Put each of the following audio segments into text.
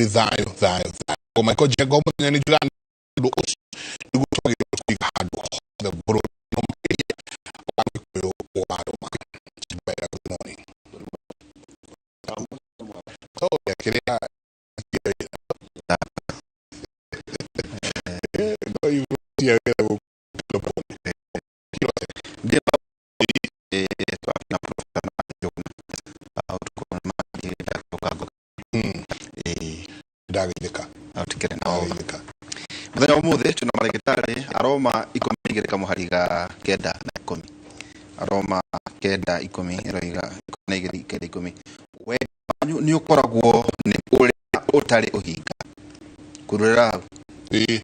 Kũrĩ thayũ, thayũ, thayũ. Michael Njenga, mũthenya nĩ njugaga ũndũ ũcio nĩguo twagĩrĩirwo kũiga handũ hothe bũrũri no makĩria wa Gĩkũyũ wa Rũma. Njenga, good morning. So, kĩrĩa no cia wĩra gũkũ. Na Professor Njuguna ũtukũ ndagĩũka. Ndagĩthĩka. Ũtikĩrĩ na ũga. Ndagĩthĩka. Mũthenya wa ũmũthĩ twĩna marĩgĩtarĩ Aroma 12 kamũhari ga 9 na 10. Aroma 9:10 ĩroiga, 12:9 10, "Wendo wanyu nĩ ũkoragwo nĩ ũrĩa ũtarĩ ũhinga." Kururĩra hau. Ĩĩ.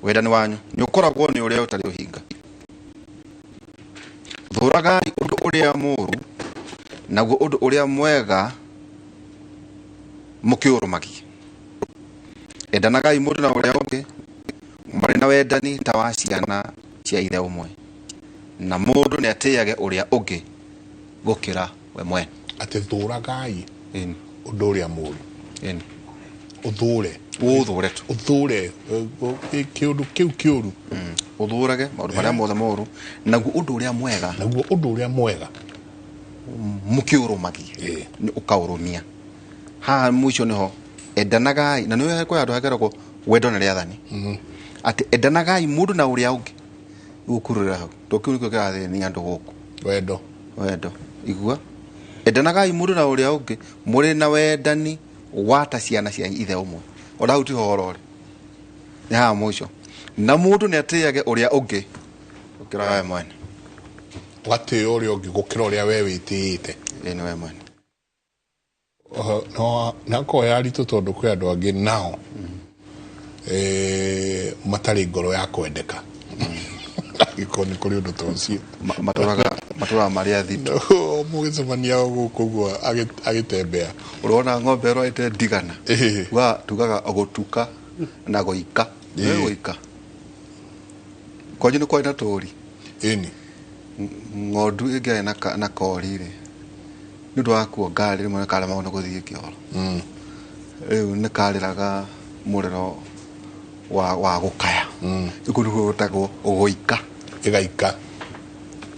Wendani wanyu nĩ ũkoragwo nĩ ũrĩa ũtarĩ ũhinga. Thũragai ũndũ ũrĩa mũũru, naguo ũndũ ũrĩa mwega mũkĩũrũmagie. Endanagai mũndũ na ũrĩa ũngĩ marĩ na wendani ta wa ciana cia ithe ũmwe, na mũndũ nĩ atĩage ũrĩa ũngĩ gũkĩra we mwene. Atĩ thũragai ũndũ ũrĩa mũũru. Ũthũre. Ũthũre tu. Ũthũre kĩũndũ kĩu kĩũru. Ũthũrage maũndũ marĩa mothe moru, naguo ũndũ ũrĩa mwega naguo ũndũ ũrĩa mwega mũkĩũrũmagie. Nĩ ũkaũrũmia. Haha mũico nĩho endanagai, na nĩwe kwĩ handũ hakeragwo wendo nĩ rĩathani, atĩ endanagai mũndũ na ũrĩa ũngĩ. Gũkururĩra hau to kĩu nĩkĩo kĩrathĩnia andũ gũkũ. Wendo. Wendo. Igua, endanagai mũndũ na ũrĩa ũngĩ mũrĩ na wendani wa ta ciana cia ithe ũmwe. Ona hau tiho ũhoro ũrĩ, nĩ haha mũico, na mũndũ nĩ atĩage ũrĩa ũngĩ gũkĩra we mwene. Ũgatĩĩa ũrĩa ũngĩ gũkĩra ũrĩa we wĩtĩĩte. Ĩĩ, nĩ we mwene. Oho, no nakorwo ya ritũ tondũ kwĩ andũ angĩ nao matarĩ ngoro ya kwendeka, angĩkorwo nĩ kũrĩ ũndũ ta ũcio. Matũraga marĩ athitũ. Mũgĩcemania gũkũ ũguo agĩtembea. Ũrona ng'ombe ĩrwaĩte ndigana, wa tugaga gũtuka na gũika. Nĩ gũika kwanyu nĩ kwarĩ na tũri. Ĩni. Ng'ondu ĩngĩarĩ na kori rĩ, nĩ ũndũ wa kuonga rĩ, rĩmwe nĩ karemagwo nĩ gũthiĩ kĩoro. Rĩu nĩ karĩraga mũrĩro wa gũkaya. Rĩu kũu nĩkuo gwĩtagwo gũika. Ĩgaika.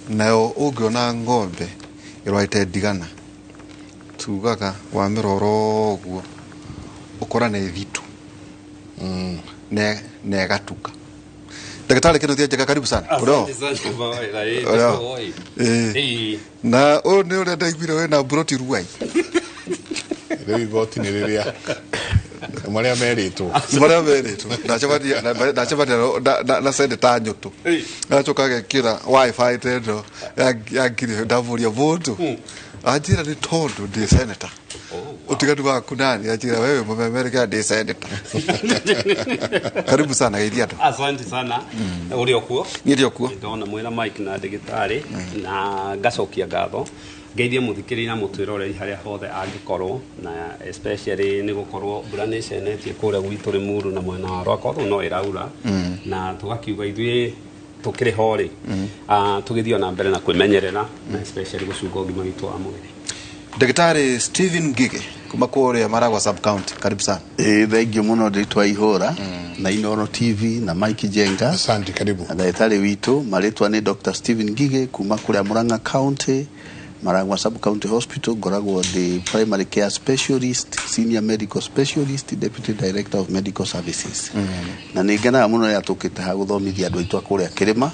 Nayo ũngĩona ng'ombe ĩrwarĩte ndigana, tugaga wamĩrora ũguo ũkora nĩ thitu na ĩgatuka. Ndagĩtarĩ Kĩnuthia Njega, karibu sana. Ũrĩo? Asante sana Mawaitha, ĩĩ, Ũrĩo? oi. Ĩĩ. Ĩĩ. Na ũyũ nĩ ũrĩa ndaiguire wĩna mburoti Ruai. Rĩu igoti nĩ rĩrĩa marĩa merĩtwo. Marĩa merĩtwo ndacemania na seneta Nyũtũ. Aracoka agekĩra WiFi ta ĩno ya ngiri, ndamũria mũndũ anjĩra nĩ tondũ ndĩ seneta, ũtiganu waku nani? Anjĩra wewe mũmemerekera ndĩ seneta. Karibu sana, geithia andũ. Asante sana. Ũrĩ o kuo? Niĩ ndĩ o kuo. Ndona mwĩna Mike na ndagĩtarĩ na ngacokia ngatho, ngeithie mũthikĩrĩria na mũtwĩroreri harĩa hothe angĩkorwo, na especially nĩ gũkorwo mbura nĩ ĩcenetie kũrĩa gwitũ Rĩmuru na mwena wa Rwaka, although no ĩraura, na tũgakiuga ithuĩ tũkĩrĩ ho rĩ, tũgĩthiĩ o na mbere na kwĩmenyerera na especially gũcunga ũgima witũ wa mwĩrĩ. Ndagĩtarĩ Stephen Ngige kuma kũrĩa Maragwa sub county, karibu sana. Ĩĩ, thengiũ mũno ndĩtwa ihũra na Inoro TV na Mike Jenga. Asante, karibu. Na ndagĩtarĩ witũ, marĩtwa nĩ Dr. Stephen Ngige kuma kũrĩa Murang'a County, Maragwa Sub County Hospital. Ngoragwo ndĩ primary care specialist, senior medical specialist, deputy director of medical services, na nĩ ngenaga mũno rĩrĩa tũkĩte ha gũthomithia andũ aitũ a kũrĩa kĩrĩma.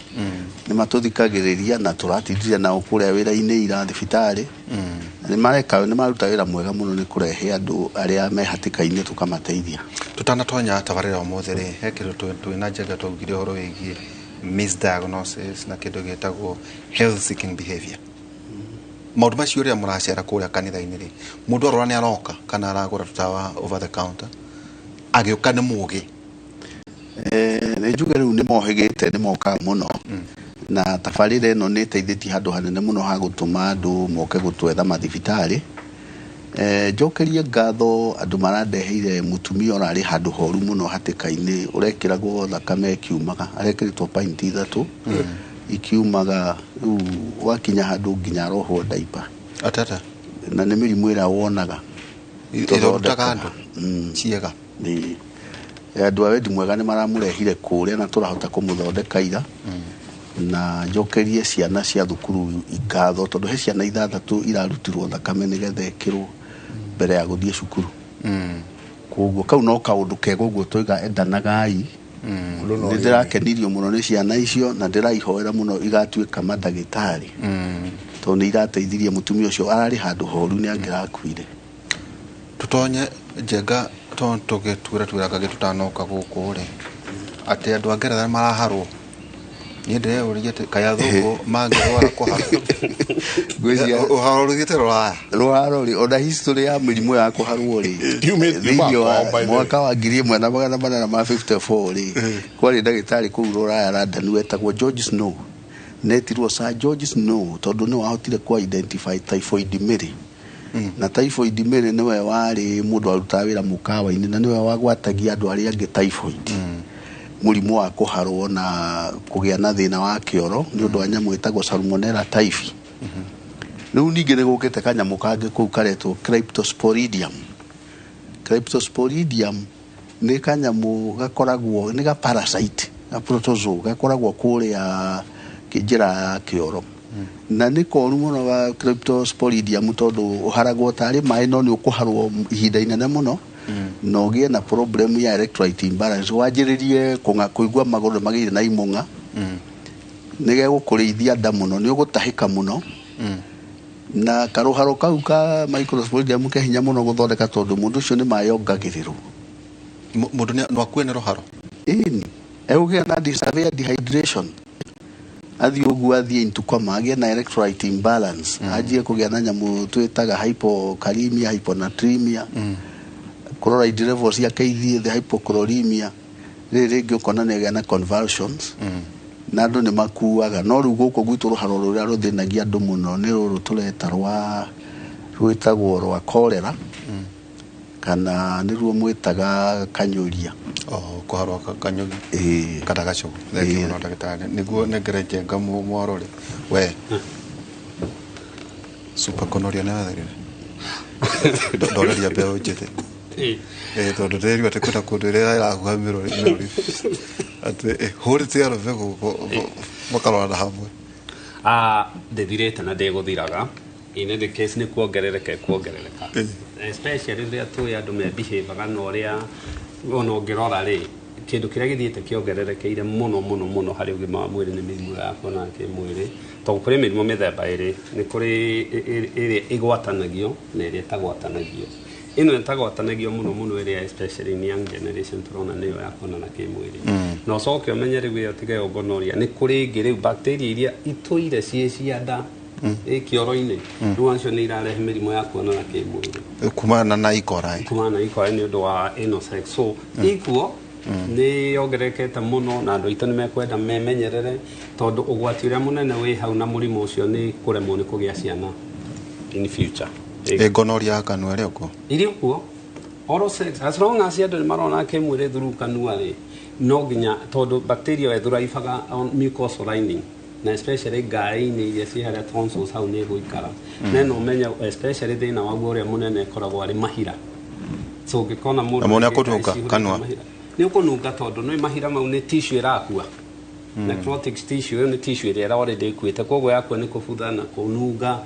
Nĩ matũthikagĩrĩria na tũratindire nao kũrĩa wĩra-inĩ ira thibitarĩ, na nĩ mareka, nĩ maruta wĩra mwega mũno nĩ kũrehe andũ arĩa me hatĩka-inĩ tũkamateithia. Tũtanatonya tabarĩra ũmũthĩ rĩ, he kĩndũ twĩna Njenga twaugire ũhoro wĩgiĩ misdiagnosis na kĩndũ gĩtagwo health seeking behavior. Maũndũ macio rĩrĩa mũracera kũrĩa kanitha-inĩ rĩ, mũndũ arora nĩ aroka kana aragũra tũtawa over the counter, agĩũka nĩ mũgĩ? Nĩ njuge rĩu nĩ mohĩgĩte, nĩ mokaga mũno, na tabarĩra ĩno nĩ ĩteithĩtie handũ hanene mũno ha gũtũma andũ moke gũtwetha mathibitarĩ. Njokerie ngatho andũ marandeheire mũtumia ũrarĩ handũ horu mũno hatĩka-inĩ, ũrekĩragwo thakame ĩkiumaga, arekĩrĩtwo pint 3 ikiumaga, rĩu wakinya handũ nginya arohwo ndaipa. Atata. Na nĩ mĩrimũ ĩrĩa wonaga. Ĩrutaga andũ. Ciĩga. Nĩ andũ a wendi mwega nĩ maramũrehire kũrĩa na tũrahota kũmũthondeka ira, na njokerie ciana cia thukuru ngatho tondũ he ciana 6 irarutirwo thakame nĩgetha ĩkĩrwo mbere ya gũthiĩ cukuru. Koguo kau no kaũndũ kega ũguo twaiga endanagai. Mũndũ no Nĩ ndĩrakenirio mũno nĩ ciana icio na ndĩraihoera mũno igatuĩka mandagĩtarĩ, tondũ nĩ irateithirie mũtumia ũcio ararĩ handũ horu nĩ angĩrakuire. Tutonye Njenga, tondũ tũgĩtuĩra twĩraga tũtanoka gũkũ rĩ atĩ andũ a Ngeretha nĩ maraharwo. Niĩ ndĩreyũria atĩ kaĩ athũngũ mangĩrwara kũharwo? Ngwĩciria Ũharo rũthiĩte rũraya. Rũharo rĩ, ona history ya mĩrimũ ya kũharwo rĩ, Yumĩte thĩinĩ wa kwao, by the way. mwaka wa 1854 rĩ, kwarĩ ndagĩtarĩ kũu rũraya London wetagwo George Snow. Netirwo Sir George Snow tondũ nĩwe wahotire ku identify typhoid Mary. Na typhoid Mary nĩwe warĩ mũndũ warutaga wĩra mũkawa-inĩ na nĩwe wagwatagia andũ arĩa angĩ typhoid, mũrimũ wa kũharwo na kũgĩa na thĩna wa kĩoro nĩ ũndũ wa nyamũ ĩtagwo Salmonella typhi. Rĩu ningĩ nĩ gũkĩte kanyamũ kangĩ kũu karetwo Cryptosporidium. Cryptosporidium nĩ kanyamũ gakoragwo nĩ ga parasite, ga protozoa gakoragwo kũrĩa njĩra ya kĩoro, na nĩ koru mũno ga Cryptosporidium tondũ ũharagwo tarĩ maĩ no nĩ ũkũharwo ihinda inene mũno na ũgĩe na problem ya electrolyte imbalance, wanjĩrĩrie kũigua magũrũ magĩire na imũng'a, nĩ gegũkũrĩithia nda mũno, nĩ ũgũtahĩka mũno, na karũharo kau ka microsporidium ke hinya mũno gũthondeka tondũ mũndũ ũcio nĩ maĩ ongagĩrĩrwo. Mũndũ no akue nĩ rũharo? Ĩni, egũgĩa na severe dehydration, athiĩ ũguo athiĩ into coma, agĩe na electrolyte imbalance, anjie kũgĩa na nyamũ twĩtaga hypokalemia, hyponatremia, chloride levels ciake ithiĩ thĩ, hypochloremia. Rĩrĩ rĩngĩ ũkona nĩ agĩa na convulsions na andũ nĩ makuaga. No rĩu gũkũ gwitũ rũharo rũrĩa rũthĩnagia andũ mũno nĩ rũrũ tũreta rwa rwĩtagwo rwa cholera, kana nĩruo mwĩtaga kanyũria. Oh, kũharwo kanyũgi. Ĩĩ. Kana gacũgũ. Thengiũ Ĩĩ. mũno ndagĩtarĩ. Nĩguo nengere Njenga mwarore we super gonorrhea nĩ wathirire ndoreria mbeũ njĩthĩ. Ĩĩ, tondũ ndĩrerua atĩ kwĩna kũndũ ĩrĩa ĩrahuha mĩrũri mĩrũri atĩ hũrĩte arũme gũkũ makarorana hamwe. Ah, ndĩthirĩte na ndĩgũthiraga. In any case nĩ kuongerereka ĩkuongerereka, especially rĩrĩa tũĩ andũ mebehavaga na ũrĩa ona ũngĩrora rĩ, kĩndũ kĩrĩa gĩthiĩte kĩongererekeire mũno mũno mũno harĩ ũgima wa mwĩrĩ nĩ mĩrimũ ya kuonana kĩmwĩrĩ, tondũ kũrĩ mĩrimũ mĩthemba ĩrĩ. Nĩ kũrĩ ĩrĩa ĩgwatanagio na ĩrĩa ĩtagwatanagio. Ĩno ĩtagwatanagio mũno mũno, ĩrĩa especially in young generation tũrona, nĩyo ya kuonana kĩmwĩrĩ. Na ũcoke ũmenye rĩu ĩyo tiga ĩyo gonorrhea, nĩ kũrĩ ĩngĩ rĩu bacteria iria itũire ciĩ cia nda ĩ kĩoro-inĩ, rĩu acio nĩ irarehe mĩrimũ ya kuonana kĩmwĩrĩ. Kumana na ikora. Kumana na ikora nĩ ũndũ wa anal sex. So ikuo nĩ yongererekete mũno na andũ aitũ nĩ mekwenda memenyerere tondũ ũgwati ũrĩa mũnene wĩ hau na mũrimũ ũcio nĩ kũremwo nĩ kũgĩa ciana in future. Ĩ gonorrhea ya kanua ĩrĩ okuo? Iri kuo. Oral sex, as long as andũ nĩ marona kĩmwĩrĩ through kanua rĩ, no nginya, tondũ bacteria ĩyo ĩthuraibaga on mucosal lining na especially ngaĩ-inĩ iria ciĩ harĩa tonsils, hau nĩ ĩgũikara. Na ĩno ũmenye especially thĩna waguo ũrĩa mũnene ĩkoragwo arĩ mahira. So ũngĩkona mũndũ Na mũndũ agĩka nĩakũnunga icihũrĩte kanua? mahira, nĩ ũkũnunga tondũ nĩ mahira mau nĩ tissue ĩrakua, necrotic tissue. Ĩyo nĩ tissue ĩrĩa already ĩkuĩte, koguo yakua nĩ kũbutha na kũnunga.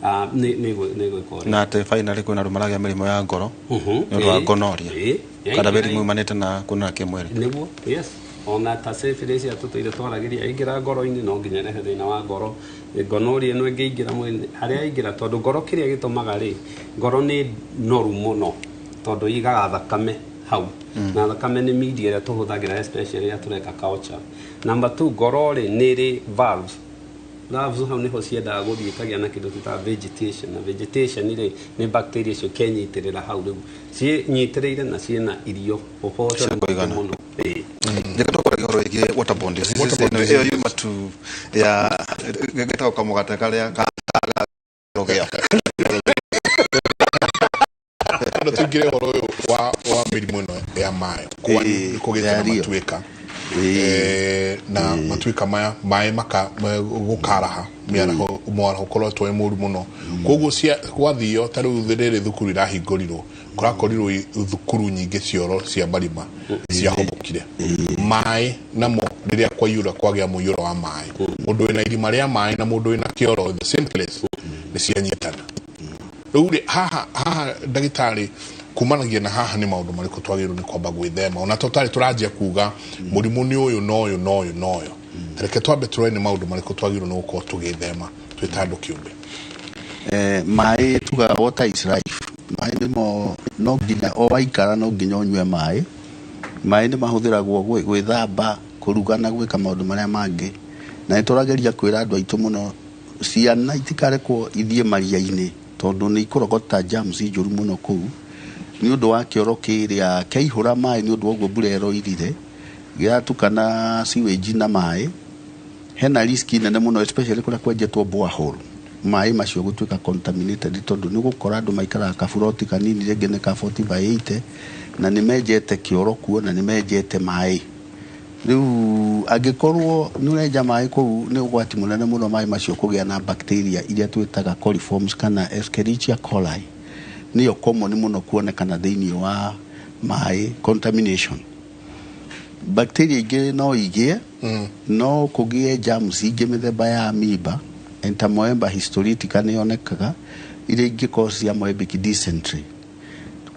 Ah, nĩ gwĩka ũrĩa. Na atĩ finally kwĩna andũ maragĩa mĩrimũ ya ngoro nĩ ũndũ wa gonorrhea kana mĩrimũ yumanĩte na kuonana kĩmwĩrĩ. Nĩguo, yes, ona ta syphilis ĩrĩa tũtũire twaragĩria ĩingĩra ngoro-inĩ no nginya ĩrehe thĩna wa ngoro. Gonorrhea ĩno ĩngĩingĩra mwĩrĩ harĩa yaingĩra, tondũ ngoro kĩrĩa gĩtũmaga rĩ, ngoro nĩ noru mũno tondũ igaga thakame hau, na thakame nĩ media ĩrĩa tũhũthagĩra especially rĩrĩa tũreka culture. Number two, ngoro rĩ nĩ ĩrĩ valves. Valves hau nĩho ciendaga gũthiĩ ikagĩa na kĩndũ twĩtaga vegetation, na vegetation rĩ nĩ bacteria icio ikenyitĩrĩra hau, rĩu ciĩnyitĩrĩire na ciĩna irio ũboco Cia nĩ mũingĩ kũigana. mũno. Ĩĩ. Njega tũkũragia ũhoro wĩgiĩ waterborne diseases. Waterborne Ĩno ĩyo diseases. yuma tu ya gĩtagwo kamũgate karĩa ka rũgĩo. Andũ tũingĩre ũhoro ũyũ wa mĩrimũ ĩno ya maĩ. Ĩĩ, Kũgĩte na ya rio. matuĩka. Na matuĩka maya maĩ maka gũkaraha mĩaraho, mwaraho ũkoretwo wĩ mũru mũno, koguo gwathio ta rĩu rĩrĩ thukuru irahingũrirwo. Kũrakorirwo thukuru nyingĩ cioro cia marima ciahomokire maĩ, namo rĩrĩa kwaiyũra kwagĩa mũiyũro wa maĩ, mũndũ wĩna irima rĩa maĩ na mũndũ wĩna kĩoro in the same place nĩ cianyitana. Rĩu rĩ, haha haha ndagĩtarĩ, kumanagia na haha nĩ maũndũ marĩkũ twagĩrĩirwo nĩ kwamba gwĩthema, ona tũtarĩ tũranjia kuga mũrimũ nĩ ũyũ na ũyũ na ũyũ na ũyũ? Reke twambe tũrore nĩ maũndũ marĩkũ twagĩrĩirwo nĩ gũkorwo tũgĩthema twĩ ta andũ kĩũmbe. Maĩ tugaga water is life. Maĩ nĩmo no nginya o waikara no nginya ũnyue maĩ. Maĩ nĩ mahũthĩragwo gwĩthamba, kũruga na gwĩka maũndũ marĩa mangĩ. Na nĩ tũrageria kwĩra andũ aitũ mũno ciana itikarekwo ithiĩ maria-inĩ, tondũ nĩ ikũrogota germs njũru mũno kũu nĩ ũndũ wa kĩoro kĩrĩa kĩaihũra maĩ, nĩ ũndũ wa ũguo mbura ĩroirire gĩratukana sewage na maĩ. Hena risk nene mũno, especially kũrĩa kwenjetwo borehole, maĩ macio gũtuĩka contaminated, tondũ nĩ ũgũkora andũ maikaraga kaburoti kanini, rĩngĩ nĩ ka 40 by 80, na nĩ menjete kĩoro kuo na nĩ menjete maĩ. Rĩu angĩkorwo nĩ ũrenja maĩ kũu, nĩ ũgwati mũnene mũno maĩ macio kũgĩa na bacteria iria twĩtaga coliforms kana Escherichia coli, nĩyo common mũno kuonekana thĩinĩ wa maĩ contamination. Bacteria ingĩ no igĩe, no kũgĩe germs ingĩ mĩthemba ya amoeba, Entamoeba histolytica nĩ yonekaga, iria ingĩkorwo cia amoebic dysentery.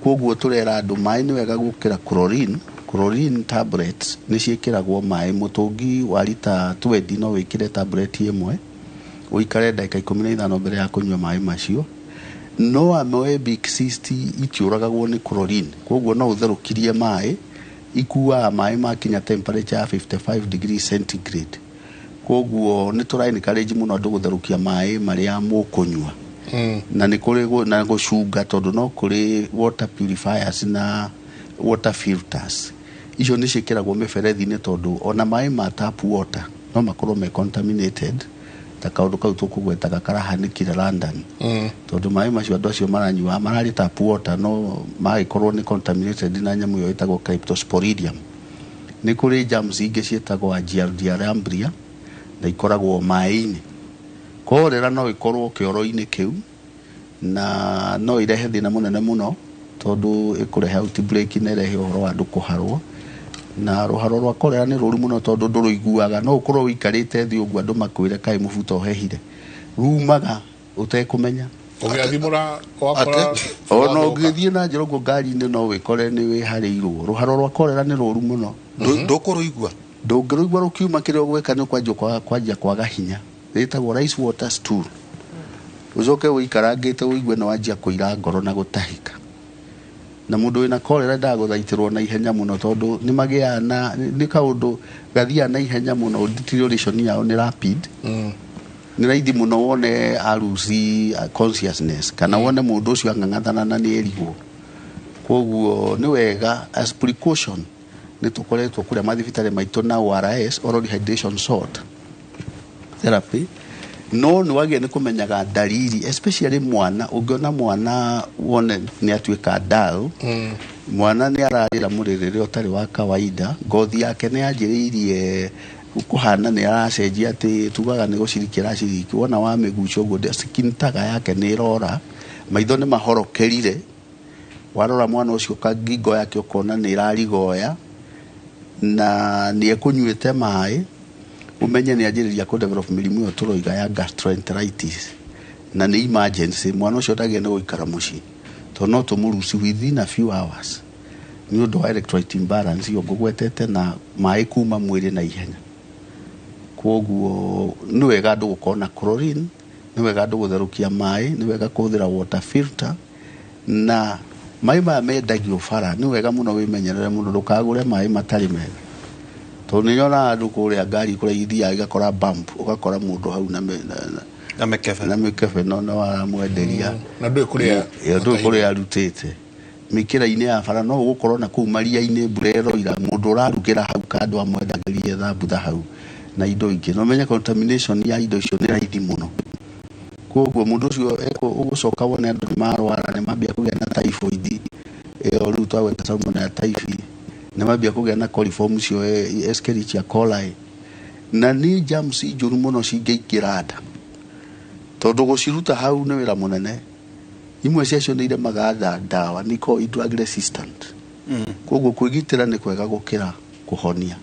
Koguo tũrera andũ maĩ nĩ wega gũkĩra chlorine. Chlorine tablets nĩ ciĩkĩragwo maĩ mũtũngi wa rita 20, no wĩkĩre tablet ĩmwe, ũikare ndagĩka 15 mbere ya kũnyua maĩ macio. No amoebic cyst itiũragagwo nĩ chlorine, koguo no ũtherũkirie maĩ, ikuaga maĩ makinya temperature ya 55 degrees centigrade. Koguo nĩ tũra encourage mũno andũ gũtherũkia maĩ marĩa mũkũnyua na nĩ kũrĩ na gũcunga, tondũ no kũrĩ water purifiers na water filters, icio nĩ ciĩkĩragwo mĩberethi-inĩ, tondũ ona maĩ ma tap water no makorwo me contaminated, ta kaũndũ kau tũkũgwetaga karahanĩkire London, tondũ maĩ macio andũ acio maranyua mararĩ tap water no magĩkorwo nĩ contaminated na nyamũ ĩyo ĩtagwo Cryptosporidium. Nĩ kũrĩ germs ingĩ ciĩtagwo Giardia lamblia na ikoragwo maĩ-inĩ. Cholera no ĩkorwo kĩoro-inĩ kĩu na no irehe thĩna mũnene mũno, tondũ ĩkũrehe outbreak na ĩrehe ũhoro wa andũ kũharwo. Na rũharo rwa cholera nĩ rũru mũno, tondũ ndũrũiguaga. No ũkorwo ũikarĩte thĩ ũguo, andũ makwĩre kaĩ mũbuto ũhehire, rumaga ũtekũmenya. Ũgĩathimũra wakora. Ona ũngĩthiĩ na njĩra ũguo ngari-inĩ, no wĩkore nĩ wĩharĩirwo. Rũharo rwa cholera nĩ rũru mũno. Ndũkũrũigua. Ndũngĩrũigua rũkiuma. Kĩrĩa ũgwĩka nĩ kwanjia kwaga hinya, rĩtagwo rice water stool, ũcoke ũikarangĩte ũigue nĩ wanjia kũira ngoro na gũtahĩka. Na mũndũ wĩna cholera endaga gũthaitĩrwo na ihenya mũno, tondũ nĩ magĩaga na nĩ kaũndũ gathiaga na ihenya mũno. Deterioration yao nĩ rapid, nĩ raithi mũno wone aruci consciousness kana wone mũndũ ũcio ang'ang'athana na nĩ erigwo. Koguo nĩ wega as precaution nĩ tũkoretwo kũrĩa mathibitarĩ maitũ na ORS, oral rehydration salt therapy. No nĩ wagĩrĩire nĩ kũmenyaga ndariri, especially mwana. Ũngĩona mwana wone nĩ atuĩka dull, mwana nĩ ararĩra mũrĩrĩre ũtarĩ wa kawaida, ngothi yake nĩ yanjĩrĩirie kũhana nĩ aracenjia, atĩ tugaga nĩ gũciriki araciriki, wona wamĩgucia ũguo skin taga yake nĩ ĩrora, maitho nĩ mahorokerire, warora mwana ũcio ngingo yake ũkona nĩ ĩrarigoya na nĩ ekũnyuĩte maĩ, ũmenye nĩ anjĩrĩria kũ develop mĩrimũ ĩyo tũroiga ya gastroenteritis, na nĩ emergency. Mwana ũcio ndagĩrĩire nĩ gũikara mũciĩ, tondũ no tũmũruci within a few hours nĩ ũndũ wa electrolyte imbalance ĩyo ngũgwetete na maĩ kuma mwĩrĩ na ihenya. Koguo nĩ wega andũ gũkorwo na chlorine, nĩ wega andũ gũtherũkia maĩ, nĩ wega kũhũthĩra water filter. Na maĩ maya mendagio bara, nĩ wega mũno wĩmenyerere mũno ndũkagũre maĩ matarĩ mega, tondũ nĩ nyonaga andũ kũrĩa ngari kũrĩa ithiaga igakora bump, ũgakora mũndũ hau na, na, na mĩkebe. Na mĩkebe no aramwenderia. Na ndũĩ kũrĩa. Ĩyo ndũĩ kũrĩa arutĩte mĩkĩra-inĩ ya bara. No ũgũkorwo na kũu maria-inĩ mbura ĩroira, mũndũ ũrarugĩra hau kando amwendagĩrie thambutha hau na indo ingĩ, no menye contamination ya indo icio nĩ raithi mũno. Koguo mũndũ ũcio ũgũcoka wone andũ nĩ marwara, nĩ mambia kũgĩa na typhoid ĩyo rĩu twagweta, salmonella typhi, nĩ mambia kũgĩa na coliform icio, Escherichia coli, na nĩ germs njũru mũno cingĩingĩra nda, tondũ gũciruta hau nĩ wĩra mũnene. Imwe ciacio nĩ iremaga ndawa, nĩ ikoragwo i drug resistant. Koguo kwĩgitĩra nĩ kwega gũkĩra kũhonia.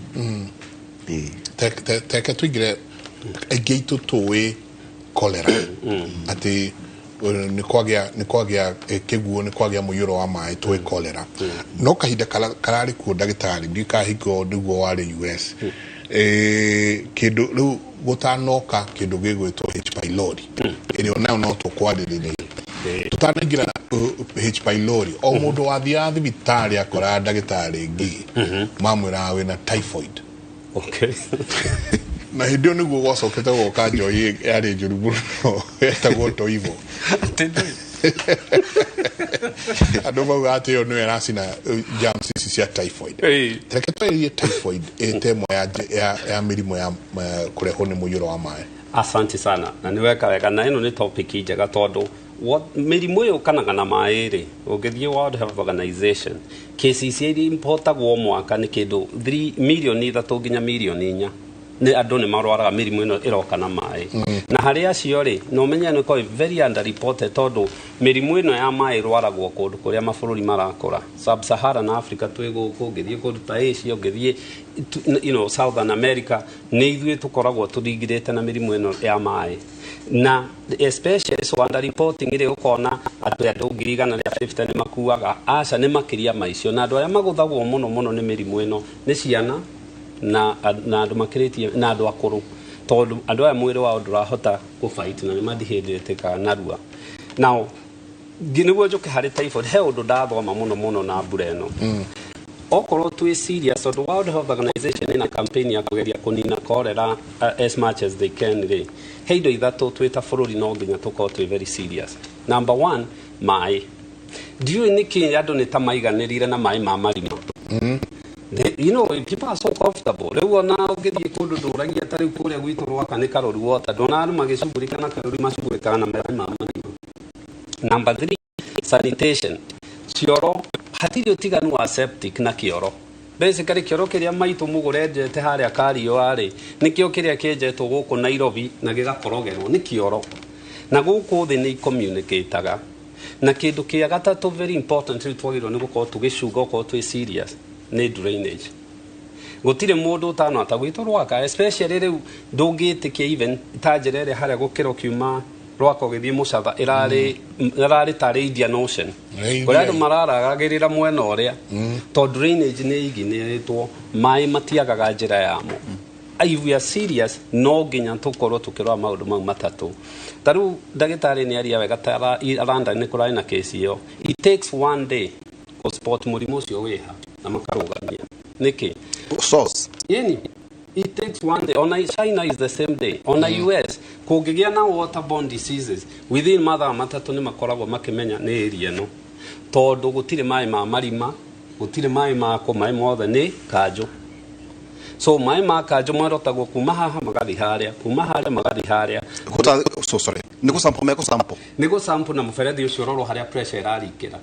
Ĩĩ. Teke tũingĩre aingĩ aitũ tũĩ cholera atĩ nĩ kwagĩa kĩguũ, nĩ kwagĩa mũiyũro wa maĩ, tũĩ cholera, no kahinda kararĩ kuo ndagĩtarĩ ndiũĩ kana hingo nĩguo warĩ US, kĩndũ rĩu gũtanoka kĩndũ gĩgwĩtwo H pylori ĩrĩa onayo no tũkwarĩrĩria tũtanaingĩra H pylori. O mũndũ wathiaga thibitarĩ akoraga ndagĩtarĩ Ngigĩ mamwĩraga wĩna typhoid. Na hĩndĩ ĩyo nĩguo gwacokete gũka njohi yarĩ njũru mũno yetagwo toivo. Andũ mauga atĩ ĩyo nĩyo ĩracina germs ici cia typhoid. Reke twarĩrie typhoid ĩta ĩmwe ya mĩrimũ ya kũrehwo nĩ mũiyũro wa maĩ. Asante sana, na nĩ weka wega, na ĩno nĩ topic njega tondũ mĩrimũ ĩyo ũkanaga na maĩ rĩ, ũngĩthiĩ World Health Organization, cases iria importagwo mwaka nĩ kĩndũ 3 mirioni 3 nginya mirioni 4, nĩ andũ nĩ marwaraga mĩrimũ ĩno ĩroka na maĩ. Na harĩ acio rĩ, na ũmenye nĩ ĩkoragwo very underreported tondũ mĩrimũ ĩno ya maĩ ĩrwaragwo kũndũ kũrĩa mabũrũri marakũra, Sub-Saharan Africa, twĩ gũkũ, ũngĩthiĩ kũndũ ta Asia, ũngĩthiĩ Southern America, nĩ ithuĩ tũkoragwo tũringirĩte na mĩrimũ ĩno ya maĩ, na especially so underreporting rĩ, ũkona atĩ andũ 150,000 nĩ makuaga. Aca, nĩ makĩria ma icio, na andũ arĩa magũthagwo mũno mũno nĩ mĩrimũ ĩno nĩ ciana na andũ makĩrĩtie na andũ akũrũ, tondũ andũ aya mwĩrĩ wao ndũrahota kũ-fight na nĩ madehydrate narua. Now nĩguo njũke harĩ typhoid, he ũndũ ndathoma mũno mũno na mbura ĩno. Okorwo twĩ serious, tondũ World Health Organization ĩna campaign ya kũgeria kũnina cholera as much as they can rĩ, he indo ithatũ twĩ ta bũrũri no nginya tũkorwo twĩ very serious. Number one, maĩ. Ndiũĩ nĩkĩ andũ nĩ ta maiganĩrire na maĩ ma marima. People are so comfortable. Rĩu ona ũngĩthiĩ kũndũ ndũragia ta rĩu kũrĩa gwitũ Rwaka nĩ Karori Water, ndona andũ magĩcugurika na Karori, macugurikaga na maĩ ma marima. Number three, sanitation. Cioro, hatirĩ ũtiganu wa septic na kĩoro. Basically kĩoro kĩrĩa maitũ mũgũre enjete harĩa Kariũa rĩ, nĩkĩo kĩrĩa kĩenjetwo gũkũ Nairobi na gĩgakorogerwo, nĩ kĩoro. Na gũkũ thĩ nĩ icommunicataga. Na kĩndũ kĩa gatatũ very important rĩu twagĩrĩirwo nĩ gũkorwo tũgĩcunga okorwo twĩ serious nĩ drainage. Gũtirĩ mũndũ ũtano ta gwitũ Rwaka especially rĩu ndũngĩtĩkia, even ta njĩra ĩrĩa harĩa gũkĩra ũkiuma Rwaka ũgĩthiĩ Mũcatha ĩrarĩ tarĩ Indian Ocean. Ĩĩ, kũrĩa andũ mararagagĩrĩra mwena ũrĩa tondũ drainage nĩ iginĩrĩtwo, maĩ matiagaga njĩra yamo. If we are serious, no nginya tũkorwo tũkĩrora maũndũ mau matatũ. Ta rĩu ndagĩtarĩ nĩ aria wega, ta Rwanda nĩ kũrarĩ na kesi ĩyo. It takes one day kũ-spot mũrimũ ũcio wĩha na makarũgamia nĩkĩ. Source. Yani it takes one day. Ona China is the same day. Ona US kũngĩgĩa na waterborne diseases, within mathaa 3 nĩ makoragwo makĩmenya nĩ area ĩno, tondũ gũtirĩ maĩ ma marima, gũtirĩ maĩ ma kũ, maĩ mothe nĩ kanjũ. So maĩ ma kanjũ marotagwo kuma haha magathiĩ harĩa, kuma harĩa magathiĩ harĩa. Kuta, so sorry, nĩ gũsample megũsample? Nĩ gũsample na mũberethi ũcio ũrorwo harĩa pressure ĩrarikĩra,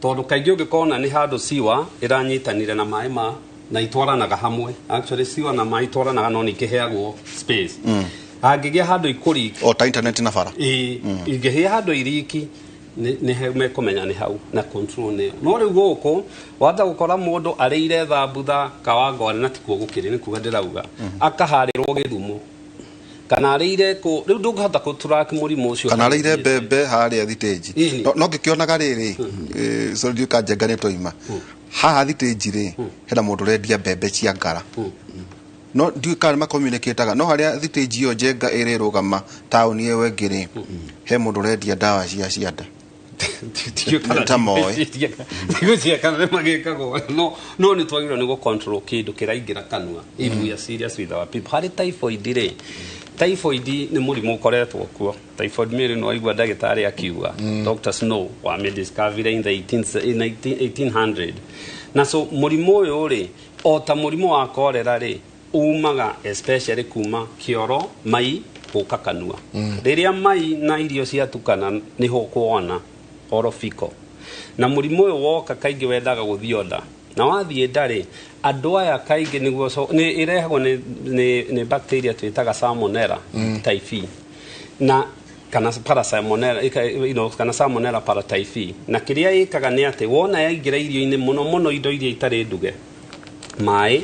tondũ kaingĩ ũngĩkona nĩ handũ siwa ĩranyitanire na maĩ ma na itwaranaga hamwe. Actually siwa na maĩ itwaranaga, no nĩ ikĩheagwo space. Angĩgĩa handũ ikũriki. O ta internet na bara. Ĩĩ, ingĩhĩa handũ iriki nĩ mekũmenya nĩ hau na control nĩyo. No rĩu gũkũ wanja gũkora mũndũ arĩire thambutha Kawangware, na tikuo gũkĩrĩ, nĩ kuga ndĩrauga akaharĩrwo Gĩthumo kana arĩire kũ, rĩu ndũngĩhota kũ-track mũrimũ ũcio. Kana arĩire mbembe harĩa thitĩnji. Ĩni. No ngĩkĩonaga rĩrĩ, sorry, ndiũĩ ka njenga nĩ twaima haha thitĩnji rĩ, hena mũndũ ũrendia mbembe cia ngara, no ndiũĩ kana nĩ macommunicataga, no harĩa thitĩnji ĩyo njenga ĩrĩ rũgama taũni ĩyo ĩngĩ rĩ, he mũndũ ũrendia ndawa cia cianda. Ta moĩ. Ndigũcia kana nĩ magĩkagwo, no nĩ twagĩrĩirwo nĩ gũ-control kĩndũ kĩraingĩra kanua if we are serious with our people. Harĩ typhoid rĩ, typhoid nĩ mũrimũ ũkoretwo kuo. Typhoid Mary no waigua ndagĩtarĩ akiuga Dr. Snow wamĩdiscovered in the 18 in 1800. Na so mũrimũ ũyũ rĩ, o ta mũrimũ wa cholera rĩ, umaga especially kuma kĩoro mai gũka kanua. Rĩrĩa mai na irio ciatukana nĩho kuona orofiko. Na mũrimũ ũyũ woka kaingĩ wendaga gũthiĩ nda, na wathiĩ nda rĩ, andũ aya kaingĩ nĩguo nĩ ĩrehagwo nĩ bacteria twĩtaga Salmonella typhi. Na Kana parasalmonella kana salmonella paratyphi. Na kĩrĩa ĩkaga nĩ atĩ wona yaingĩra irio-inĩ, mũno mũno indo iria itarĩ nduge, maĩ,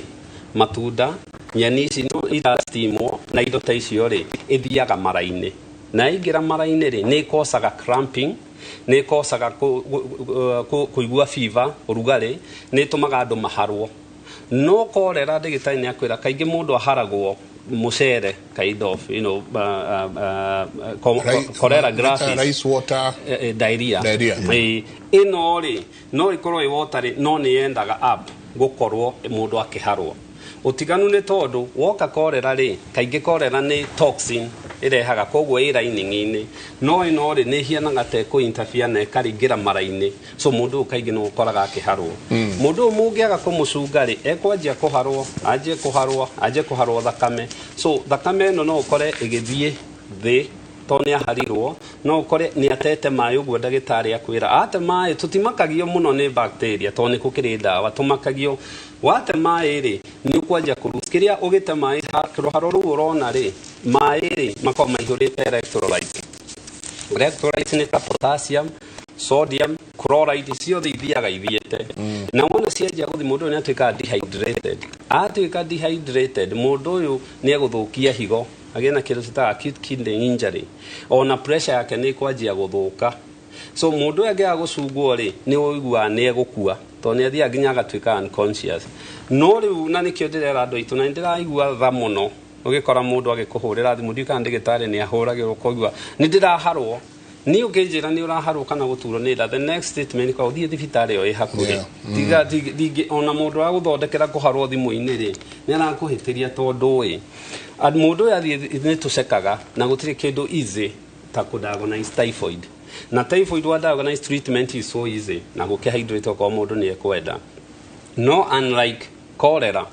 matunda, nyeni ici no irastimwo na indo ta icio rĩ, ĩthiaga mara-inĩ, na yaingĩra mara-inĩ rĩ, nĩ ĩkocaga cramping, nĩ ĩkocaga kũigua fever, ũrugarĩ, nĩ ĩtũmaga andũ maharwo. No korera, ndagĩtarĩ nĩ akwĩra kaingĩ mũndũ aharagwo mũcere, kind of cholera graphics. Rice water. Diarrhea. Diarrhea. Ĩno rĩ, no ĩkorwo ĩ watery, no nĩ yendaga up gũkorwo mũndũ akĩharwo. Ũtiganu nĩ tondũ woka korera rĩ, kaingĩ korera nĩ toxin ĩrehaga, koguo ĩ lining-inĩ, no ĩno rĩ, nĩ ĩhianaga ta ĩkũ interfere na ĩkaringĩra mara-inĩ. So mũndũ ũyũ kaingĩ nĩ ũkoraga akĩharwo. Mũndũ ũyũ mũngĩaga kũmũcunga rĩ, ekwanjia kũharwo, anjie kũharwo, anjie kũharwo thakame. So thakame ĩno no ũkore ĩgĩthiĩ thĩ tondũ nĩ aharirwo, no ũkore nĩ atete maĩ. Ũguo ndagĩtarĩ akwĩra ate maĩ, tũtimakagio mũno nĩ bacteria tondũ nĩ gũkĩrĩ ndawa. Tũmakagio wate maĩ rĩ, nĩ ũkwanjia kũru kĩrĩa ũgĩte maĩ rũharo rũu ũrona rĩ, maĩ rĩ, makoragwo maihũrĩte electrolyte. Electrolytes nĩ ta potassium, sodium, chloride, ciothe ithiaga ithiĩte. Na wona cianjia gũthiĩ, mũndũ ũyũ nĩ atuĩkaga dehydrated. Atuĩka dehydrated, mũndũ ũyũ nĩ egũthũkia higo, agĩe na kĩndũ twĩtaga acute kidney injury, ona pressure yake nĩ ĩkwanjia gũthũka. So mũndũ ũyũ angĩaga gũcungwo rĩ, nĩ ũiguaga nĩ egũkua, tondũ nĩ athiaga nginya agatuĩka unconscious. No rĩu na nĩkĩo ndĩrera andũ aitũ, na nĩ ndĩraigua tha mũno ũgĩkora mũndũ agĩkũhũrĩra thimũ, ndiũĩ kana ndagĩtarĩ nĩ ahũragĩrwo, koigua nĩ ndĩraharwo. Niĩ ũkĩnjĩra nĩ ũraharwo kana gũturwo nĩ nda, the next statement kwa ũthiĩ thibitarĩ ĩyo ĩ hakuhĩ. Tiga ona mũndũ agũthondekera kũharwo thimũ-inĩ rĩ, nĩ arakũhĩtĩria, tondũ ĩ mũndũ ũyũ athiĩ nĩ tũcekaga na gũtirĩ kĩndũ easy ta kũ-diagnose typhoid. Na typhoid wa diagnose, treatment is so easy na gũkĩhydrate okorwo mũndũ nĩ ekwenda. No unlike cholera,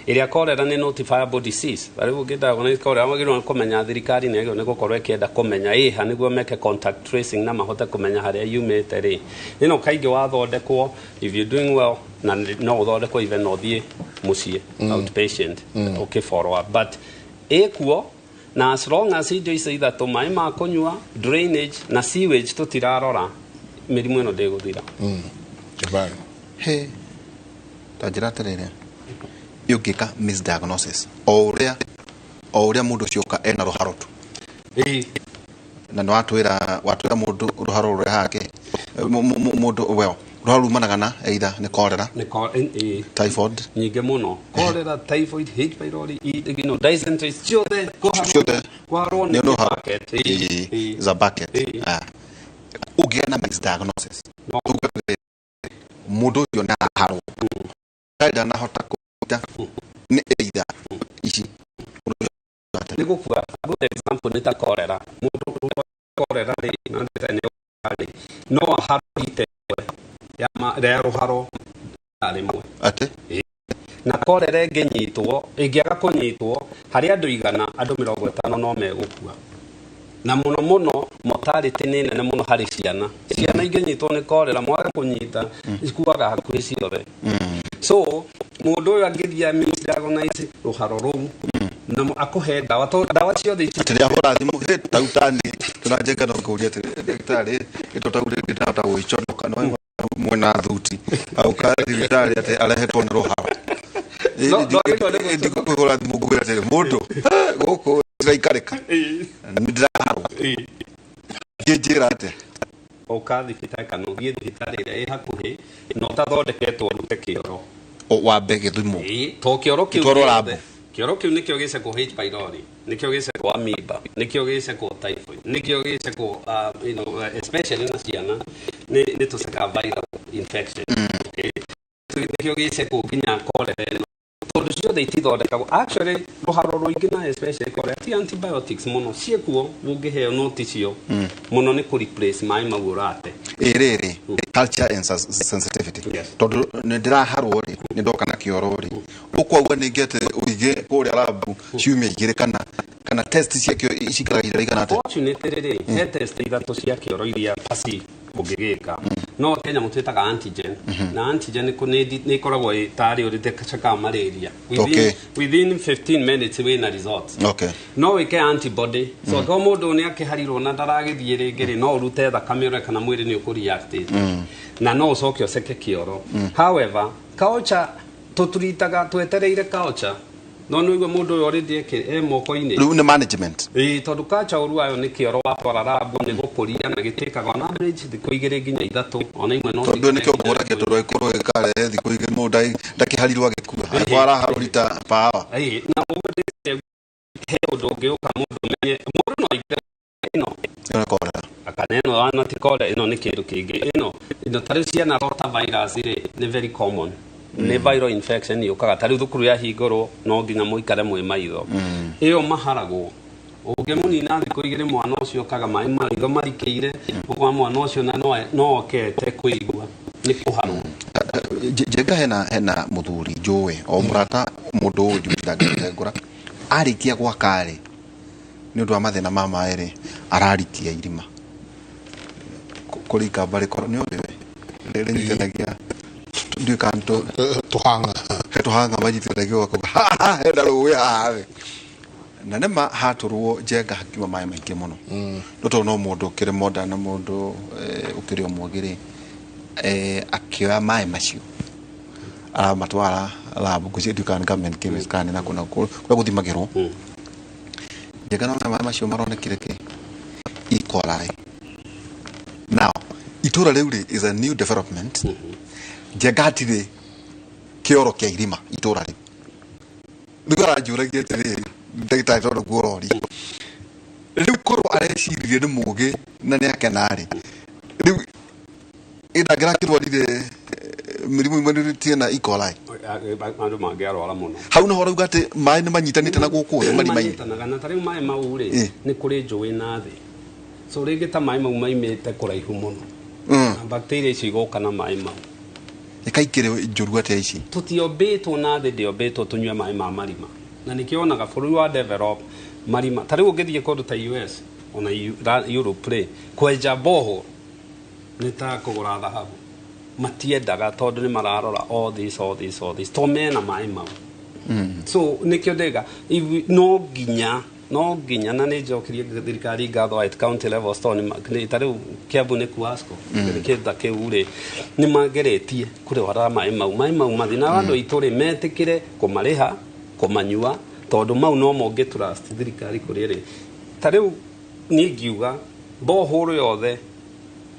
ĩrĩa cholera nĩ notifiable disease. Rĩu ũngĩ-diagnose cholera, wagĩrĩirwo nĩ kũmenya, thirikari nĩ yagĩrĩirwo nĩ gũkorwo ĩkĩenda kũmenya ĩha nĩguo meke contact tracing na mahote kũmenya harĩa yumĩte rĩ. Ĩno kaingĩ wathondekwo, if you're doing well, na no ũthondekwo even no ũthiĩ mũciĩ outpatient, ũkĩ follow up, but ĩkuo. Na as long as indo icio ithatũ, maĩ ma kũnyua, drainage na sewage, tũtirarora, mĩrimũ ĩno ndĩgũthira. Jabari. He ta njĩra atĩrĩrĩ, ũngĩka misdiagnosis o ũrĩa mũndũ ũcio oka ena rũharo tu, na nĩ watwĩra mũndũ rũharo rũrehaga kĩ, mũndũ, well, rũharo rumanaga na either nĩ cholera, Nĩ typhoid. Nyingĩ mũno, cholera, typhoid, H pylori, dysentery, ciothe kũharwo. Ciothe. Kũharwo nĩ nĩ rũharo. bucket. Is a bucket. Ah. Ũngĩgĩa na misdiagnosis, tuge atĩrĩrĩ, mũndũ ũcio nĩ araharwo, ndanahota kũruta, nĩ either ici, mũndũ ũcio atĩa? Nĩ gũkua. A good example nĩ ta cholera. Mũndũ cholera rĩ, na nĩ rĩ, no aharwo ite ya ya rũharo rĩmwe. Atĩ? Na cholera ĩngĩnyitwo, ĩngĩaga kũnyitwo, harĩ andũ 100, andũ 50 no megũkua. Na mũno mũno mortality nĩ nene mũno harĩ ciana. Ciana ingĩnyitwo nĩ cholera, mwage kũnyita, ikuaga hakuhĩ ciothe. So mũndũ ũyũ angĩthiĩ misdiagnose rũharo rũu na akũhe ndawa, tondũ ndawa ciothe ici Atĩ rĩahũra thimũ, "Hĩ, tau tani tũranjenga," no kũria atĩ, "Ndagĩtarĩ, ĩto tau rĩngĩ ndahota gwĩconoka no mwena thuti auka thibitarĩ atĩ arehetwo nĩ rũharo." No, agĩrĩirwo nĩ Ndikũhũra thimũ ngwĩra atĩrĩ, mũndũ gũkũ ciraikarĩka, nĩ ndĩraharwo, ngĩnjĩra atĩa? Ũka thibitarĩ kana ũthiĩ thibitarĩ ĩrĩa ĩ hakuhĩ na ũtathondeketwo ũrute kĩoro. Wambe gĩthimo. Ĩĩ, to kĩoro kĩu Gĩtwarwo gĩothe. lab. Kĩoro kĩu nĩkĩo gĩcekwo H pylori, nĩkĩo gĩcekwo amoeba, nĩkĩo gĩcekwo typhoid, nĩkĩo gĩcekwo especially na ciana nĩ tũcekaga viral infection, okay? Nĩkĩo gĩcekwo nginya cholera ĩno, tondũ ciothe itithondekagwo. Actually rũharo rũingĩ na especially cholera ti antibiotics mũno ciĩkuo ũngĩheo, no ticio mũno, nĩ kũ replace maĩ mau ũrate. Ĩ rĩrĩ, culture and sensitivity. Yes. Tondũ nĩ ndĩraharwo rĩ, nĩ ndoka na kĩoro rĩ, ũkwauga ningĩ atĩ ũige kũrĩa rabu ciumia 2 kana test ciakĩo cikaraga ihinda rĩigana atĩa? Fortunately rĩ, he test ithatũ cia kĩoro iria pasi Ũngĩgĩka no Kenya mũtwĩtaga antigen, na antigen nĩ ĩkoragwo tarĩ ũrĩtecekaga malaria within, within 15 minutes wĩna results. No wĩke antibody, so angĩkorwo mũndũ nĩ akĩharirwo na ndaragĩthiĩ rĩngĩ rĩ, no ũrute thakame ũrore kana mwĩrĩ nĩ ũkũreact, na no ũcoke ũceke kĩoro. However, culture tũturitaga twetereire culture, no nĩ ũigua mũndũ ũyũ already e moko-inĩ. Rĩu nĩ management. Ĩĩ, tondũ culture ũru wayo nĩ kĩoro watwara lab nĩ gũkũria na gĩtĩkaga on average thikũ 2 nginya 3, ona imwe no Tondũ cikare nĩkĩo nginya ngũragia, thikũ tondũ ĩkorwo ĩkarehe thikũ 2 mũndũ ndakĩharirwo agĩkua, angĩkorwo araharũrita pawa. Ĩĩ, na ũguo ndĩreciria he ũndũ ũngĩũka mũndũ menye mũndũ no aingĩre ĩno Ĩno nĩ cholera. Kana ĩno wana ti cholera, ĩno nĩ kĩndũ kĩngĩ, ĩno ta rĩu ciana rotavirus rĩ, nĩ very common, nĩ viral infection yũkaga ta rĩu thukuru yahingũrwo, no nginya mũikare mwĩ maitho. Ĩyo maharagwo, ũngĩmũnina thikũ 2 mwana ũcio okaga maĩ maitho marikĩire, ũkona mwana ũcio na no okete kũigua nĩ kũharwo. Njenga, hena mũthuri njũĩ o mũrata, mũndũ ũyũ ndigũtinda ngĩmũtengũra, arĩkia gwaka rĩ, nĩ ũndũ wa mathĩna ma maĩ rĩ, ararikia irima kũrĩ ikamba rĩkorwo nĩ ũrĩ rĩnyitanagia, ndiũĩ kana Tũhanga. He tũhanga manyitanagia, ũgakauga haha hena rũĩ haha thĩ, na nĩma hatũrwo, Njenga, hakiuma maĩ maingĩ mũno. No tondũ no mũndũ ũkĩrĩ modern na mũndũ ũkĩrĩ o mũgĩ rĩ, akĩoya maĩ macio aramatwara lab, ngwĩciria ndiũĩ kana nĩ government chemist kana nĩ nakũ na kũ kũrĩa gũthimagĩrwo. Njenga, nona maĩ macio maronekire kĩ E. coli. Now itũra rĩu rĩ is a new development. Njenga, hatirĩ kĩoro kĩa irima itũra rĩu. Rĩu aranjũragia atĩrĩrĩ, ndagĩtarĩ, tondũ guo ũroria rĩu, korwo areciririe nĩ mũgĩ na nĩ akena-rĩ, rĩu ĩndangĩrakĩrwarire mĩrimũ imanĩrĩtie na E. coli. Andũ mangĩarwara mũno. Hau naho rauga atĩ maĩ nĩ manyitanĩte na gũkũ thĩ marima-inĩ. Manyitanaga, na ta rĩu maĩ mau rĩ, nĩ kũrĩ njũĩ na thĩ, so rĩngĩ ta maĩ mau maimĩte kũraihu mũno, na bacteria icio igoka na maĩ mau. Ĩkaikĩrĩ njũru atĩa ici? Tũtiombĩtwo na thĩ ndĩombĩtwo tũnyue maĩ ma marima, na nĩkĩo wonaga bũrũri wa develop marima, ta rĩu ũngĩthiĩ kũndũ ta US ona Europe rĩ, kwenja borehole nĩ ta kũgũra thahabu. Matiendaga tondũ nĩ mararora all this, all this, all this, to mena maĩ mau. So nĩkĩo ndĩga no nginya na nĩ njokerie thirikari ngatho at county level store, nĩ ta rĩu Kiambu nĩ Kuasco kĩndũ ta kĩu rĩ, nĩ mageretie kũrwara maĩ mau mathi na andũ aitũ rĩ, metĩkĩre kũmarĩha kũmanyua, tondũ mau no mongĩ trust thirikari kũrĩ rĩ. Ta rĩu niĩ ngiuga borehole yothe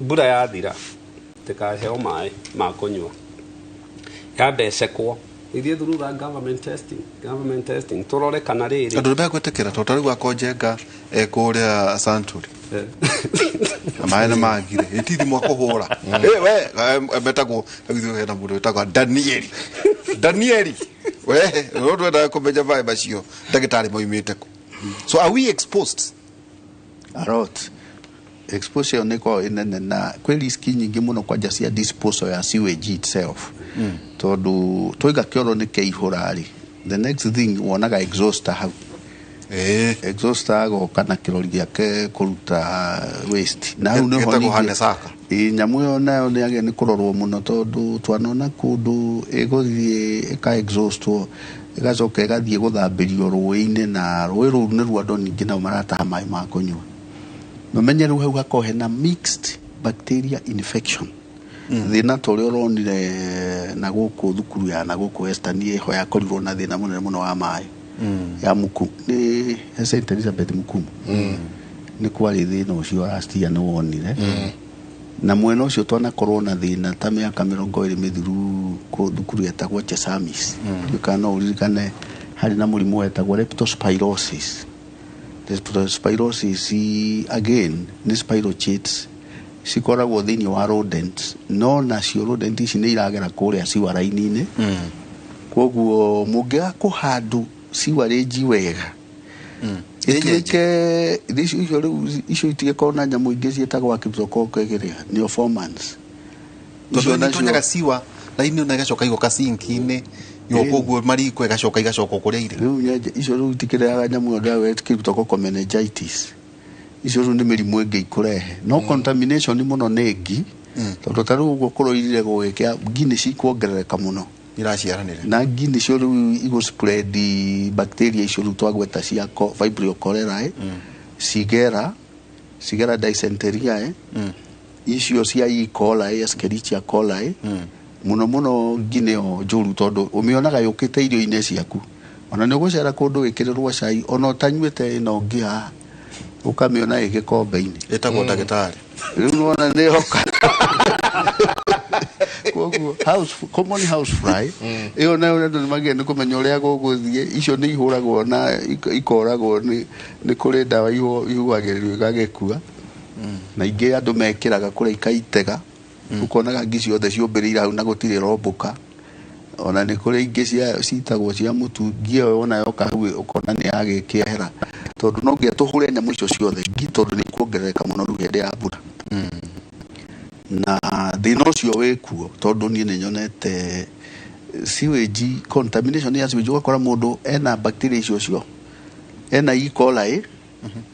mbura yathira tĩkaheo maĩ ma kũnyua, yambe ĩcekwo ithiĩ through that government testing tũrore kana rĩrĩ. Andũ nĩ megwĩtĩkĩra, tondũ ta rĩu akorwo Njenga kũrĩa Santuri na maĩ nĩ magire ĩtithi mwakũhũra. Eh, we metagwo rĩu ithuĩ, hena mũndũ wĩtagwo Danieli. Danieli, we no twendaga kũmenya maĩ macio ndagĩtarĩ maumĩte kũ. So are we exposed? A lot. Exposure nĩ ĩkoragwo ĩnene, na kwĩ risk nyingĩ mũno kwanja cia disposal ya sewage itself, tondũ twaiga kĩoro nĩ kĩaihũra rĩ, the next thing wonaga exhauster hau. Exhauster agoka na kĩrori gĩake kũruta waste, na hau nĩho Gĩtagwo ningĩ- Hanesaka. Ĩĩ, nyamũ ĩyo nayo nĩ yagĩrĩire nĩ kũrorwo mũno, tondũ twanona kũndũ ĩgũthiĩ ĩka exhaustwo, ĩgacoka ĩgathiĩ gũthambĩrio rũĩ-inĩ, na rũĩ rũu nĩruo andũ ningĩ nao marataha maĩ ma kũnyua. Nomenye rĩu hau hakorwo hena mixed bacteria infection, thĩna ta ũrĩa ũronire na gũkũ thukuru ya na gũkũ Western ĩho yakorirwo na thĩna mũnene mũno wa maĩ ya muku nĩ St Elizabeth Mukumu, nĩ kwarĩ thĩna ũcio last year nĩ wonire, na mwena ũcio twanakorwo na thĩna ta mĩaka 20 mĩthiru kũ thukuru yetagwo Chesamis. Ndiũĩ kana no ũririkane, harĩ na mũrimũ wetagwo leptospirosis. Leptospirosis again nĩ spirochetes cikoragwo thĩinĩ wa rodents, no nacio rodent ici nĩ iragera kũrĩa sewer line-inĩ. Koguo mũngĩaga kũhandũ sewerage wega, ĩtuĩke icio rĩu icio itigĩkorwo na nyamũ ingĩ ciĩtagwo Cryptococcus kĩrĩa neoformans. Tondũ Icio nacio- itonyaga siwa raini na igacoka igoka sinki-inĩ, yoka ũguo mariko, ĩgacoka igacoka kũrĩa irĩ. Rĩu nyenje icio rĩu itikĩrehaga nyamũ ĩyo ndĩraga Cryptococcus meningitis. Icio rĩu nĩ mĩrimũ ĩngĩ ikũrehe no contamination mũno nĩ ngi, tondũ ta rĩu ũguo kũroirire gũgĩkĩa, ngi nĩ cikuongerereka mũno. Iraciaranĩra. Na ngi nĩcio rĩu igũ spread bacteria icio rĩu twagweta cia Vibrio cholerae, Shigella dysenteriae, icio cia E. coli, Escherichia coli. Mũno mũno ngi nĩyo njũru, tondũ ũmĩonaga yũkĩte irio-inĩ ciaku. Ona nĩ ũgũcera kũndũ wĩkĩrĩrwo cai, ona ũtanyuĩte ĩno ngi haha, ũkamĩona ĩ gĩkombe-inĩ. Ĩtagwo ndagĩtarĩ. Rĩu nĩwona nĩyoka. Koguo common house fly ĩyo nayo andũ nĩmagĩrĩire nĩ kũmenya ũrĩa gũgũthiĩ. Icio nĩ ihũragwo na ikoragwo nĩ kũrĩ ndawa ihuhagĩrĩrio igagĩkua, na ingĩ andũ mekĩraga kũrĩa ikaitega, ũkonaga ngi ciothe ciũmbĩrĩire hau na gũtirĩ rombũka. Ona nĩ kũrĩ ingĩ citagwo cia mũtu, ngi ĩyo wona yoka hau ũkona nĩ yagĩkĩehera, tondũ no nginya tũhũre nyamũ icio ciothe ngi, tondũ nĩ ikuongerereka mũno rĩu hĩndĩ ya mbura. Na thĩna ũcio wĩkuo, tondũ niĩ nĩ nyonete sewage contamination ya sewage, ũgakora mũndũ ena bacteria icio cio, ena E. coli,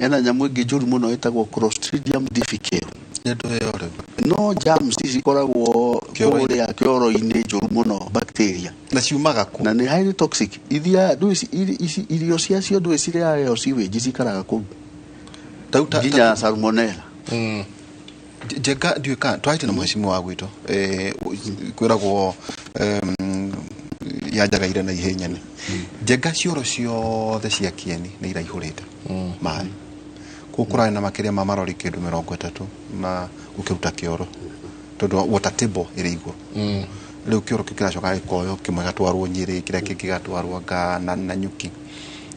ena nyamũ ĩngĩ njũru mũno ĩtagwo Clostridium difficile. Nĩ ndũ ĩyo rĩu? No germs ici ikoragwo Kĩoro-inĩ. kũrĩa kĩoro-inĩ, njũru mũno bacteria. Na ciumaga kũ? Na nĩ highly toxic. Iria ici irio ciacio ndũĩ cirĩaga sewage, cikaraga kũu nginya salmonella. Njenga, ndiũĩ kana twarĩte na mheshimiwa wa gwitũ, kwĩragwo yanjagaire na ihenya. Nĩ Njenga, cioro ciothe cia Kieni nĩ iraihũrĩte maĩ kũu, kũrarĩ na makĩria ma marori kĩndũ 30 ma gũkĩruta kĩoro, tondũ water table ĩrĩ igũrũ. Rĩu kĩoro kĩu kĩracoka gĩkoywo, kĩmwe gĩgatwarwo Nyĩrĩ, kĩrĩa kĩngĩ gĩgatwarwo anga na Nyuki.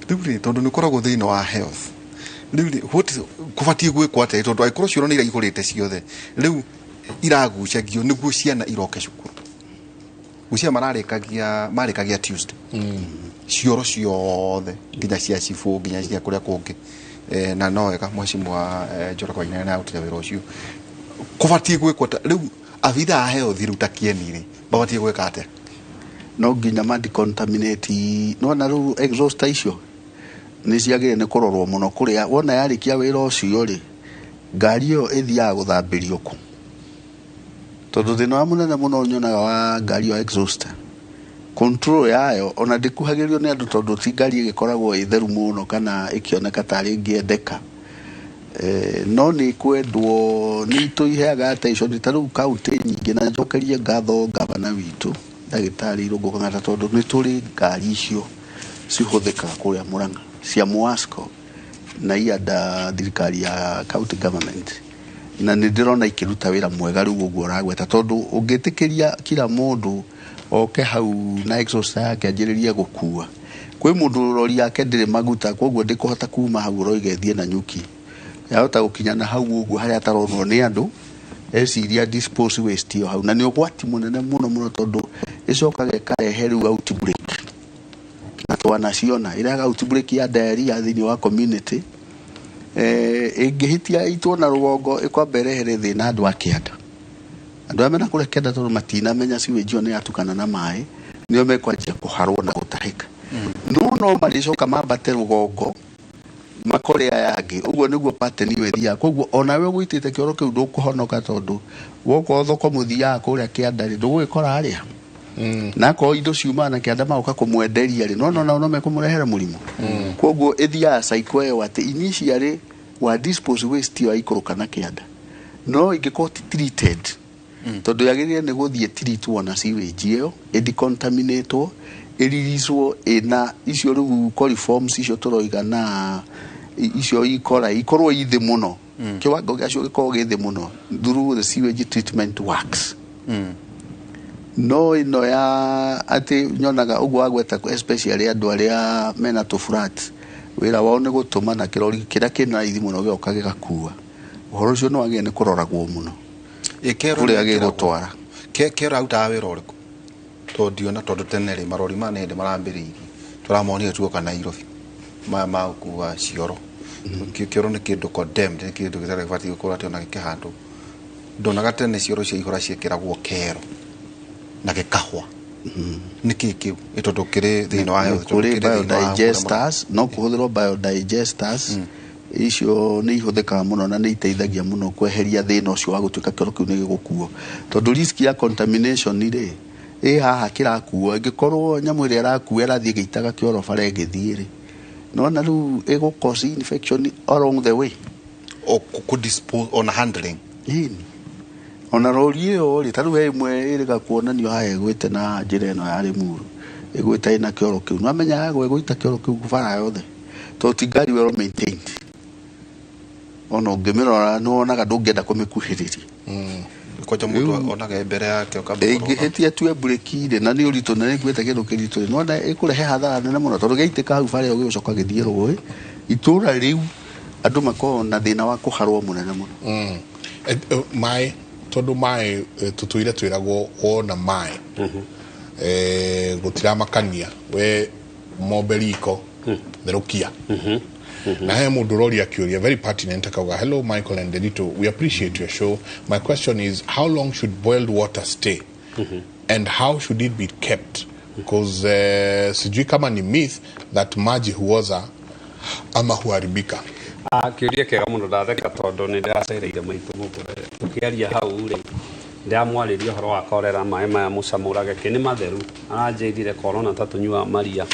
Rĩu rĩ, tondũ nĩ ũkoragwo thĩinĩ wa health, rĩu rĩ, kũbatiĩ gwĩkwo atĩa? Tondũ angĩkorwo cioro nĩ iraihũrĩte ciothe, rĩu iragucagio nĩguo ciana iroke cukuru. Gucia mararĩkagia, marĩkagia Tuesday cioro ciothe, nginya cia cibũ, nginya cia kũrĩa kũngĩ. Na no wega mheshimiwa Njoroge Wainaina nĩ arutire wĩra ũcio. Kũbatiĩ gwĩkwo rĩu abitha a health rĩu ta Kieni rĩ, mabatiĩ gwĩka atĩa? No nginya ma decontaminate. Nona rĩu exhauster icio nĩ ciagĩrĩire nĩ kũrorwo mũno, kũrĩa wona yarĩkia wĩra ũcio rĩ, ngari ĩyo ĩthiaga gũthambĩrio kũ? Tondũ thĩna wa mũnene mũno nyonaga wa ngari ĩyo exhauster, control yayo ona ndĩkuhagĩrĩrio nĩ andũ, tondũ ti ngari ĩgĩkoragwo ĩ theru mũno kana ĩkĩoneka tarĩ ĩngĩendeka. No nĩ kwendwo nĩ tũiheaga attention ta rĩu kaunti nyingĩ, na njokerie ngatho gavana witũ ndagĩtarĩ Irũngũ Kang'ata, tondũ nĩ tũrĩ ngari icio cihũthĩkaga kũrĩa Murang'a cia Mwasco na ianda thirikari ya county government, na nĩ ndĩrona ikĩruta wĩra mwega rĩu ũguo ũragweta, tondũ ũngĩtĩkĩria kila mũndũ oke hau na exhauster yake anjĩrĩrie gũkua, kwĩ mũndũ rori yake ndĩrĩ maguta, koguo ndĩkũhota kuma hau ũroiga ĩthiĩ na Nyuki, yahota gũkinya na hau ũguo harĩa ataronwo nĩ andũ, eciria dispose waste ĩyo hau, na nĩ ũgwati mũnene mũno mũno, tondũ ĩcokaga ĩkarehe rĩu outbreak, na twanaciona ĩrehaga outbreak ya diarrhea thĩinĩ wa community. Ĩngĩhĩtia itwo na rũgongo, ĩkwamba ĩrehere thĩna andũ a kĩanda, andũ arĩa mena kũrĩa kĩanda, tondũ matinamenya sewage ĩyo nĩ yatukana na maĩ, nĩo mekwanjia kũharwo na gũtahĩka, no marĩcoka mambate rũgongo makore aya angĩ. Ũguo nĩguo pattern ĩyo ĩthiaga. Koguo onawe ũgũitĩte kĩoro kĩu ndũkũhonoka, tondũ wokorwo thoko mũthiaga kũrĩa kĩanda rĩ, ndũgũgĩkora arĩa, na akorwo indo ciumaga na kĩanda magoka kũmwenderia rĩ, no nao no mekũmũrehere mũrimũ. Koguo ĩthiaga cycle ĩyo atĩ initially wa dispose waste ĩyo yaikũrũka na kĩanda, no ingĩkorwo ti treated, tondũ yagĩrĩire nĩ gũthiĩ treatwo na sewage ĩyo ĩdecontaminatwo, ĩriricwo ĩna icio rĩu coliforms icio tũroiga na icio ikora ikorwo ithĩ mũno, kiwango gĩacio gĩkorwo gĩ thĩ mũno through the sewage treatment works. No ĩno ya atĩ nyonaga ũguo wagweta, especially andũ arĩa mena tũ flat, wĩra wao nĩ gũtũma na kĩrori kĩrĩa kĩna raithi mũno gĩgoka gĩgakua. Ũhoro ũcio nĩ wagĩrĩire nĩ kũroragwo mũno kũrĩa gĩgũtwara. Kero arutaga wĩra ũrĩkũ? Tondũ ndiona, tondũ tene rĩ, marori ma nĩ hĩndĩ marambĩrĩirie, tũramonire tuoka Nairobi ma gũkua cioro. Kĩoro nĩ kĩndũ condemned, nĩ kĩndũ gĩtarĩ gĩbatiĩ gũkorwo atĩ ona gĩkĩhandwo. Ndonaga tene cioro ciaihũra ciĩkĩragwo kero na gĩkahwa. Nĩ kĩ kĩu? Ĩ tondũ kĩrĩ thĩinĩ wa health, tondũ kũrĩ kĩrĩ thĩinĩ wa biodigesters, no kũhũthĩrwo biodigesters. Icio nĩ ihũthĩkaga mũno na nĩ iteithagia mũno kweheria thĩna ũcio wa gũtuĩka kĩoro kĩu nĩ gĩgũkuo, tondũ risk ya contamination rĩ ĩ haha kĩrakuo. Ĩngĩkorwo nyamũ ĩrĩa ĩrakuo ĩrathiĩ ĩgĩitaga kĩoro bara ĩgĩthiĩ rĩ, nona rĩu ĩgũ cause infection along the way. O ku dispose ona handling. Ĩni ona rori ĩyo rĩ, ta rĩu he ĩmwe ĩrĩga kuonanio haha ĩgwĩte na njĩra ĩno ya Rĩmuru, ĩgwĩte ĩna kĩoro kĩu, nĩwamenya yagwa ĩgũita kĩoro kĩu bara yothe, tondũ ti ngari well maintained. Ona ũngĩmĩrora nĩwonaga ndũngĩenda kũmĩkuhĩrĩria. Kwanja mũndũ onaga mbere yake ũkamba kũrũga. Ĩngĩhĩtia tue mburĩki rĩ, na nĩ ũritũ na nĩnguĩte kĩndũ kĩritũ rĩ, nĩwona ĩkũrehe hathara nene mũno, tondũ gĩaitĩka hau bara ĩyo gĩgũcoka gĩthiĩ rũĩ itũra rĩu, andũ makoragwo na thĩna wa kũharwo mũnene mũno. Maĩ, tondũ maĩ tũtũire twĩragwo wona maĩ gũtiramakania we mombe riko therũkia. Na he mũndũ ũroria kĩũria very pertinent, akauga, "Hello Michael and Delito, we appreciate your show. My question is, how long should boiled water stay and how should it be kept? Because sijui kama ni myth that maji huoza ama huharibika." Ah, kĩũria kĩega mũno. Ndatheka tondũ nĩ ndĩracereire maitũ mũkũre tũkĩaria hau rĩ, ndĩramwarĩria ũhoro wa korera, maĩ maya mũcamũrage kĩ nĩ matheru, aranjĩrire korona ta tũnyuaga maria.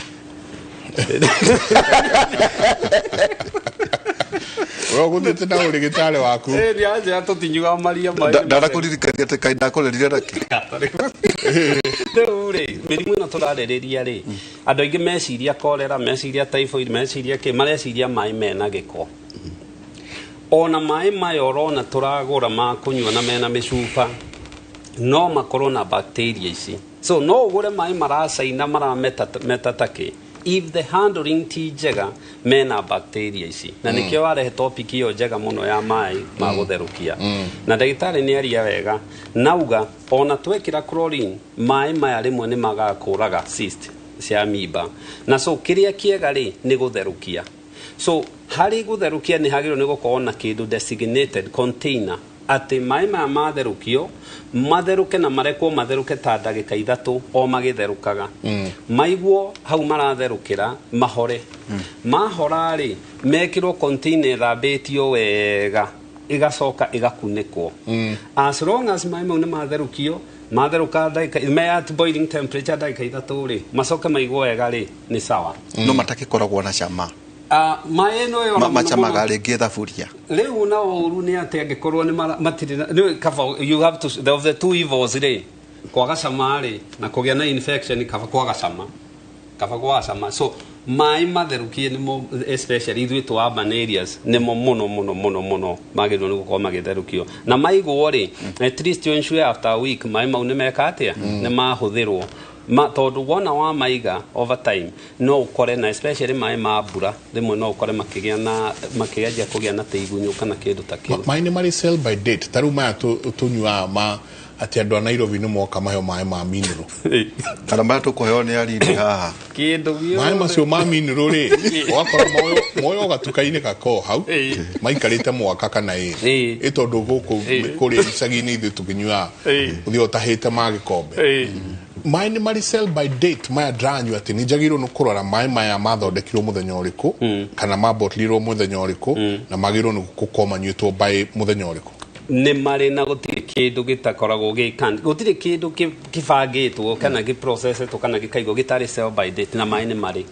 We ũgũthiĩte na ũrĩgĩtarĩ waku. Ĩ nĩanjĩra tũtinyuaga maria, maĩ nĩ matheru. Ndanakuririkania atĩ kaĩ ndakũrerire nakĩ. Rĩu rĩ, mĩrimũ ĩno tũrarĩrĩria rĩ, andũ aingĩ meciria korera, meciria typhoid, meciria kĩ, mareciria maĩ mena gĩko. Ona maĩ maya ũrona tũragũra ma kũnyua na mena mĩcuba no makorwo na bacteria ici. So no ũgũre maĩ maracaina marameta meta takĩ, if the handling ti njega, mena bacteria ici. Na nĩkĩo warehe topic ĩyo njega mũno ya maĩ ma gũtherũkia, na ndagĩtarĩ nĩ aria wega nauga ona twekĩra chlorine maĩ maya rĩmwe nĩ magaga kũraga cyst cia amoeba. Na so kĩrĩa kĩega rĩ nĩ gũtherũkia. So harĩ gũtherũkia nĩ hagĩrĩirwo nĩ gũkorwo na kĩndũ designated container, atĩ maĩ maya matherũkio matherũke na marekwo matherũke ta ndagĩka 3 o magĩtherũkaga. Maiguo hau maratherũkĩra mahore. Mahora rĩ, mekĩrwo container ĩthambĩtio wega, ĩgacoka ĩgakunĩkwo. As long as maĩ mau nĩ matherũkio, matherũka ndagĩka me at boiling temperature ndagĩka 3 rĩ, macoke maigwo wega rĩ, nĩ sawa. No matakĩkoragwo na cama. Maĩ ĩno ĩyo Macamaga rĩngĩ thaburia. Rĩu na ũru nĩ atĩ angĩkorwo nĩ matirĩ nĩ kaba you have to of the two evils rĩ, kwaga cama rĩ na kũgĩa na infection, kaba kwaga cama, kaba kwaga cama. So maĩ matherũkie nĩmo, especially ithuĩ tũ urban areas, nĩmo mũno mũno mũno mũno magĩrĩirwo nĩ gũkorwo magĩtherũkio na maigwo rĩ, at least you ensure after a week maĩ mau nĩ meka atĩa, nĩ mahũthĩrwo ma, tondũ wona wamaiga over time no ũkore, na especially maĩ ma mbura, rĩmwe no ũkore makĩgĩa na makĩanjia kũgĩa na tĩigunyũ kana kĩndũ ta kĩu. Maĩ nĩ marĩ sell by date? Ta rĩu maya tũnyuaga ma atĩ andũ a Nairobi nĩ moka maheo maĩ ma mineral. Kana marĩa tũkũheo nĩ arindi haha. Kĩndũ Maĩ gĩothe. macio ma mineral rĩ, ũgakora moyo gatuka-inĩ gakoo hau maikarĩte mwaka kana ĩrĩ. Ĩ tondũ gũkũ kũrĩa icagi-inĩ ithuĩ tũkĩnyuaga ũthiĩ ũtahĩte ma gĩkombe. Maĩ nĩ marĩ sell by date maya ndĩranyua, atĩ nĩ njagĩrĩirwo nĩ kũrora maĩ maya mathondekirwo mũthenya ũrĩkũ kana mabotlirwo mũthenya ũrĩkũ na magĩrĩirwo nĩ gũkorwo manyuĩtwo by mũthenya ũrĩkũ? Nĩ marĩ, na gũtirĩ kĩndũ gĩtakoragwo gĩ gũtirĩ kĩndũ kĩbangĩtwo kana gĩprocessetwo kana gĩkaigwo gĩtarĩ sell by date, na maĩ nĩ marĩ.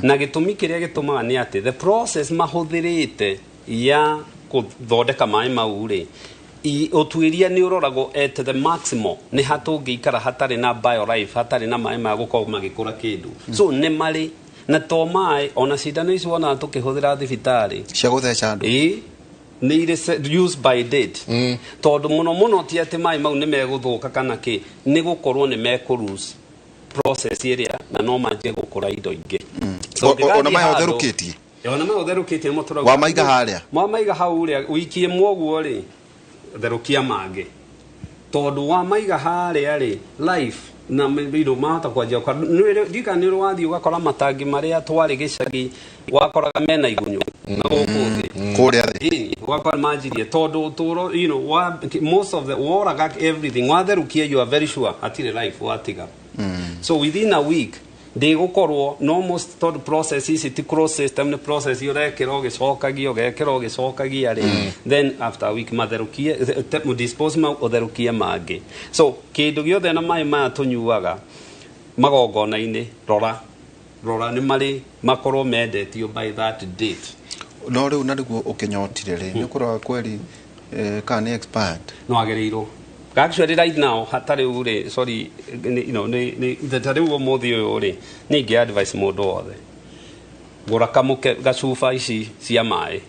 Na gĩtũmi kĩrĩa gĩtũmaga nĩ atĩ the process mahũthĩrĩte ya gũthondeka maĩ mau rĩ, ũtuĩria nĩ ũroragwo at the maximum nĩ hatũngĩikara hatarĩ na biolife, hatarĩ na maĩ maya gũkorwo magĩkũra kĩndũ. So nĩ marĩ, na to maĩ, ona cindano ici wonaga tũkĩhũthĩra thibitarĩ cia gũtheca andũ. Ĩ nĩ irĩ use by date, tondũ mũno mũno ti atĩ maĩ mau nĩ megũthũka kana kĩ, nĩ gũkorwo nĩ mekũ process ĩrĩa na no manjie gũkũra indo ingĩ. So ũngĩgathiĩ Ona maya handũ- ũtherũkĩtie? Ona maya ũtherũkĩtie nĩmo tũrauga. Wamaiga harĩa? Wamaiga hau rĩ, wiki ĩmwe ũguo rĩ, therũkia mangĩ, tondũ wamaiga harĩa rĩ, life na indo mahota kwanjia. Ndika nĩ ũrĩ wathiĩ ũgakora matangi marĩa twarĩ gĩcagi wakoraga mena igunyũ na gũkũ thĩ. Kũrĩa thĩ. Ĩĩ, ũgakora manjirie tondũ ũtũro most of the woraga everything watherũkia, you are very sure hatirĩ life watiga. So within a week Ndĩgũkorwo no most tondũ process ici ti closed system, nĩ process ũrekĩra ũgĩcokagia, ũgekĩra ũgĩcokagia rĩ, then after a week matherũkie, dispose mau, ũtherũkie mangĩ. So kĩndũ gĩothe na maĩ maya tũnyuaga magongona-inĩ, rora rora nĩ marĩ makorwo mendetio by that date. No rĩu na nĩguo ũkĩnyotire rĩ, nĩ ũkũrora kweri kana nĩ expired. No agĩrĩirwo actually right now hatarĩ rĩu rĩ, sorry, you know, nĩ ta rĩu ũmũthĩ ũyũ rĩ, nĩ ingĩ advice mũndũ wothe, gũra kamũke gacuba ici cia maĩ,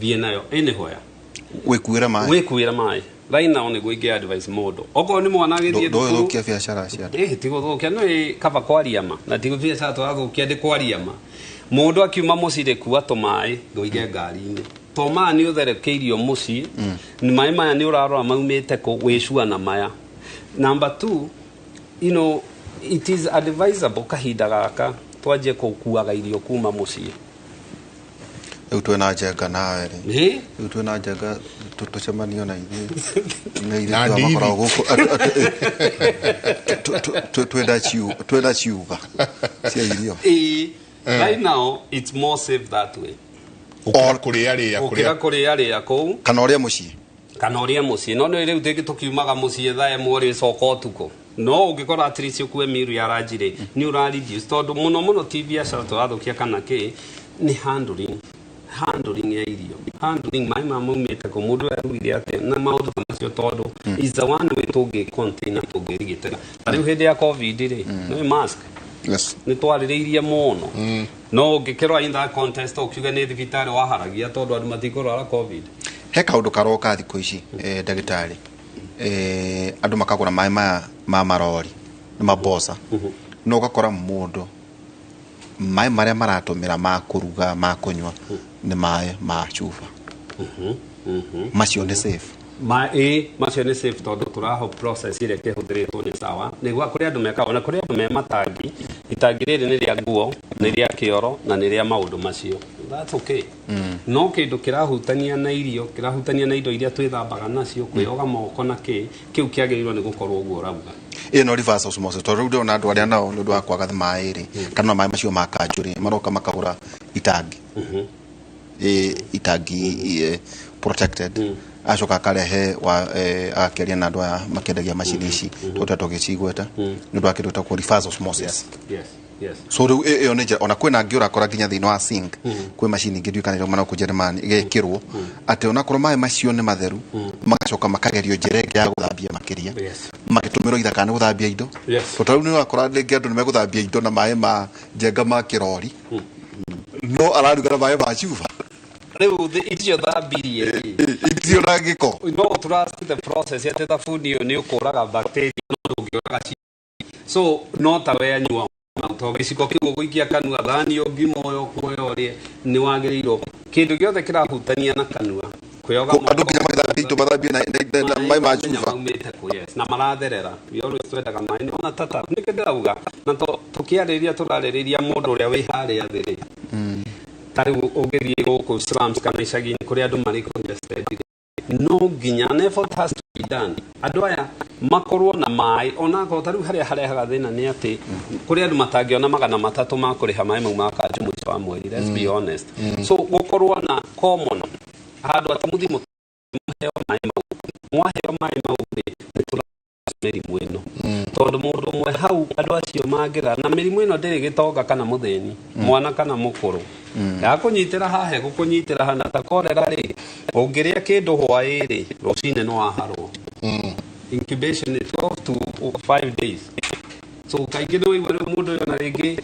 thiĩ nayo anywhere. Wĩkuĩre maĩ. Wĩkuĩra maĩ right now nĩguo ingĩ advice mũndũ, okorwo nĩ mwana agĩthiĩ thukuru. Ndũgĩthũkia biacara cia andũ. Ĩ, ti gũthũkia, no ĩ kaba kwaria ma na ti biacara tũrathũkia, ndĩ kwaria ma. Mũndũ akiuma mũciĩ rĩ, kua tũmaĩ ngũige ngari-inĩ, to maya nĩ ũtherekeirio mũciĩ. Maĩ maya nĩ ũrarora maumĩte kũ, wĩcua na maya. Number two, it is advisable kahinda gaka twanjie kũkuaga irio kuma mũciĩ. Rĩu twĩna njenga nawe rĩ. Ĩ? Rĩu twĩna njenga tũcemanio na ithuĩ nĩ Na ithuĩ ndithi. makoragwo gũkũ twĩna ciuga cia irio. Ĩ, right now it's more safe that way. Gũkĩra kũrĩa rĩa gũkĩra kũrĩa. Kũrĩa rĩa kũu. Kana ũrĩa mũciĩ. Kana ũrĩe mũciĩ, no nĩ rĩu tĩngĩ tũkiumaga mũciĩ thaa 1 ũrĩcoka ũtukũ, no ũngĩkora at least ũkue miru ya ranji rĩ, nĩ ũra reduce, tondũ mũno mũno ti biacara tũrathũkia kana kĩ, nĩ handling ya irio, handling maĩ ma maumĩte kũ, mũndũ arugire atĩa na maũndũ ta macio, tondũ is the one way tũngĩ contain na tũngĩrigitĩra. Ta rĩu hĩndĩ ya COVID rĩ, nĩ mask. Yes. Nĩ twarĩrĩirie mũno, no ũngĩkĩrora in that context, ũkiuge nĩ thibitarĩ waharagia tondũ andũ matikũrwara COVID. He kaũndũ karoka thikũ ici, ndagĩtarĩ, andũ makagũra maĩ maya ma marori nĩ maboca, no ũgakora mũndũ maĩ marĩa maratũmĩra ma kũruga, ma kũnyua, nĩ maĩ ma cuba. Macio nĩ safe? Ma ĩ, macio nĩ safe tondũ tũraho process ĩrĩa ĩkĩhũthĩrĩtwo nĩ sawa. Nĩguo kũrĩ andũ mekaga, ona kũrĩ andũ me matangi, itangi rĩrĩ nĩ rĩa nguo, nĩ rĩa kĩoro na nĩ rĩa maũndũ macio, that's okay. No kĩndũ kĩrahutania na irio, kĩrahutania na indo iria twĩthambaga nacio, kwĩyoga moko na kĩ, kĩu kĩagĩrĩirwo nĩ gũkorwo ũguo ũrauga. Ĩyo no reverse osmosis, tondũ rĩu ndĩrona andũ arĩa nao nĩ ũndũ wa kwaga maĩ rĩ, kana maĩ macio ma kanjũ rĩ, maroka makagũra itangi, itangi protected, acoka akarehe wa agakĩaria na andũ aya makĩendagia macini ici tũta tũgĩcigweta nĩ ũndũ wa kĩndũ gĩtagwo reverse osmosis. So rĩu ĩyo nĩ njĩra, ona kwĩna angĩ ũrakora nginya thĩinĩ wa sink kwĩ macini ingĩ ndiũĩ kana irauma na kũ Jeremani, ĩgekĩrwo atĩ onakorwo maĩ macio nĩ matheru, magacoka makagerio njĩra ĩngĩ ya gũthambia makĩria, magĩtũmĩrwo itha kana nĩ gũthambia indo. Tondũ rĩu nĩ ũrakora rĩngĩ andũ nĩ megũthambia indo na maĩ ma njenga ma kĩrori, no araruga na maĩ ma cuba. Rĩu icio thambirie rĩ, Icio na gĩko. No trust the process atĩ thabuni ĩyo nĩ ũkũraga bacteria, no ndũngĩũraga so no ta we anyua to gĩciko kĩu ũgũikia kanua, thani ũngima ũyũ ũkuoya ũrĩe, nĩ wagĩrĩirwo kĩndũ gĩothe kĩrahutania na kanua, kwĩyoga Andũ nginya magĩthambia indo mathambie na maĩ ma cuba. Maumĩte kũ, yes, na maratherera. We always twendaga maĩ ona tata nĩkĩo ndĩrauga na tũkĩarĩria tũrarĩrĩria mũndũ ũrĩa wĩ harĩa thĩ rĩ, ta rĩu ũngĩthiĩ gũkũ slums kana icagi-inĩ kũrĩa andũ marĩ congested rĩ, no nginya an effort has to be done andũ aya makorwo na maĩ, onakorwo ta rĩu harĩa harehaga thĩna nĩ atĩ kũrĩ andũ matangĩona 300 ma kũrĩha maĩ mau ma kanjũ mũico wa mweri, let's be honest. So gũkorwo na common handũ atĩ mũthiĩ mũheo maĩ mau, mwaheo maĩ mau rĩ, nĩ tũra mĩrimũ ĩno, tondũ mũndũ ũmwe hau andũ acio mangĩra na mĩrimũ ĩno ndĩrĩ gĩtonga kana mũthĩni, mwana kana mũkũrũ, yakũnyitĩra haha gũkũnyitĩra hana ta korera rĩ, ũngĩrĩa kĩndũ hwaĩ rĩ, rũcinĩ no waharwo. Incubation nĩ 12 to 5 days, so kaingĩ nĩ waigua rĩu mũndũ ũyũ ona rĩngĩ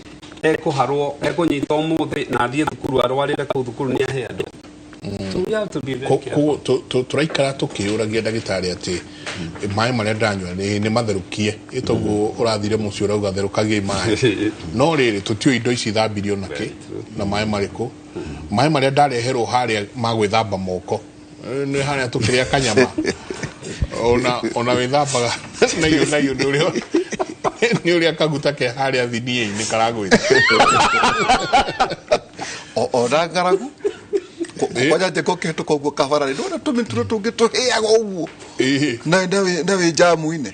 ekũharwo, ekũnyita ũmũthĩ na athiĩ thukuru arwarĩre kũu thukuru, nĩ ahe andũ. So we have to be very careful. Koguo tũraikara tũkĩũragia ndagĩtarĩ atĩ maĩ marĩa ndanyua nĩ matherũkie, ĩtoguo ũrathire mũciĩ ũrauga therũkagia maĩ, no rĩrĩ tũtiũĩ indo ici thambirio nakĩ na maĩ marĩkũ, maĩ marĩa ndareherwo harĩa ma gwĩthamba moko. Nĩ harĩa tũkĩrĩa kanyama, ona wĩthambaga naio nĩ ũrĩa kaguta ke harĩa thinia-inĩ karagwĩta. Ona ng'aragu kwanja njĩka ũkĩhĩtũka ũguo kabara rĩ, ndona tũmĩturo tũngĩ tũhĩaga ũguo na wĩ njamu-inĩ.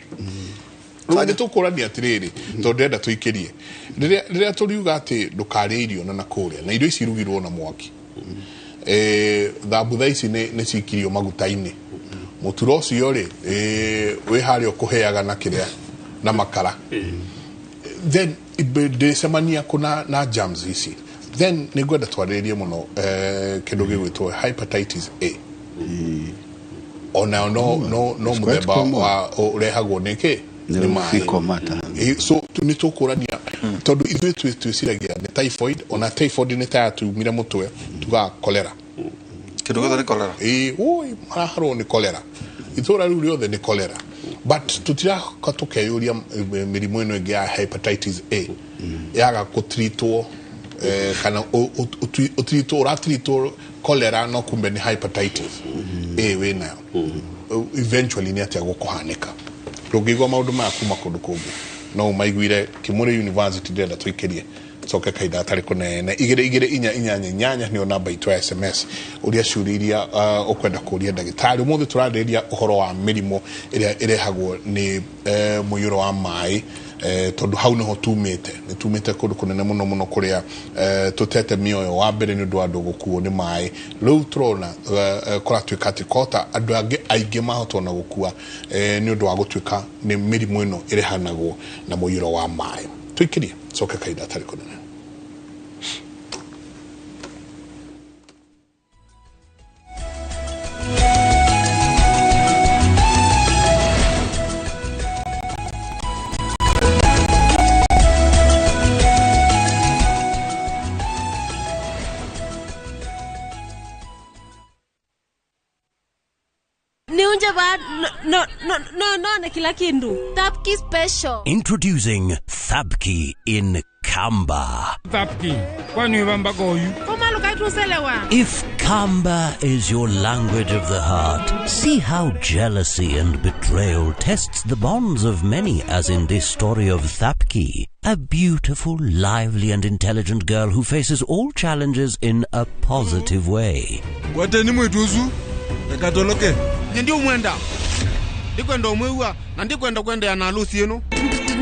Rĩu nĩ tũkũrania atĩrĩrĩ, tondũ ndĩrenda tũikĩrie Rĩrĩa tũriuga atĩ ndũkarĩe irio na nakũrĩa na irio ici irugirwo na mwaki, thambutha ici nĩ cikirio maguta-inĩ, mũtura ũcio rĩ wĩ harĩa ũkũheaga na kĩrĩa na makara, then ndĩcemania kũ na germs ici. Then nĩ ngwenda twarĩrĩrie mũno kĩndũ gĩgwĩtwo hepatitis A. Ona no mũthemba wa ũrehagwo nĩ kĩ? Nĩ maĩ. So nĩ tũkũrania tondũ ithuĩ twĩciragia nĩ typhoid, ona typhoid nĩ ta yatumire mũtwe tugaga cholera. Kĩndũ gĩothe nĩ cholera. Ĩĩ, maraharwo nĩ cholera. Itũra rĩu rĩothe nĩ cholera. But tũtiraka tũkeyũria mĩrimũ ĩno ĩngĩ ya hepatitis A yaga gũtritwo, kana ũtritwo ũratritwo cholera no kumbe nĩ hepatitis A wĩnayo. Eventually nĩ atĩa gũkũhanĩka. Ndũngĩigua maũndũ maya kuma kũndũ kũngĩ, no ũmaiguire Kimuri University. Ndĩrenda tũikĩrie coke kahinda gatarĩ kũnene. 2 2 4 8 8 nĩyo namba itũ ya SMS ũrĩa ciũria iria ũkwenda kũria ndagĩtarĩ. Ũmũthĩ tũrarĩrĩria ũhoro wa mĩrimũ ĩrĩa ĩrehagwo nĩ mũiyũro wa maĩ, tondũ hau nĩho tumĩte. Nĩ tumĩte kũndũ kũnene mũno mũno kũrĩa tũtete mĩoyo wa mbere nĩ ũndũ wa andũ gũkuo nĩ maĩ. Rĩu tũrona kũratuĩka atĩ kota andũ angĩ aingĩ mahota ona gũkua nĩ ũndũ wa gũtuĩka nĩ mĩrimũ ĩno ĩrehanagwo na mũiyũro wa maĩ. Tũikĩrie coke kahinda gatarĩ kũnene. No, kila kindu. Thapki special. Introducing Thapki in Kamba. Thapki, kwani wamba goyu? If Kamba is your language of the heart, see how jealousy and betrayal tests the bonds of many, as in this story of Thapki, a beautiful, lively and intelligent girl who faces all challenges in a positive way. Kwateni mwituzu, ekatoloke. Ndio mwenda. Ndikwenda omwewa na ndikwenda kwenda na alusi eno.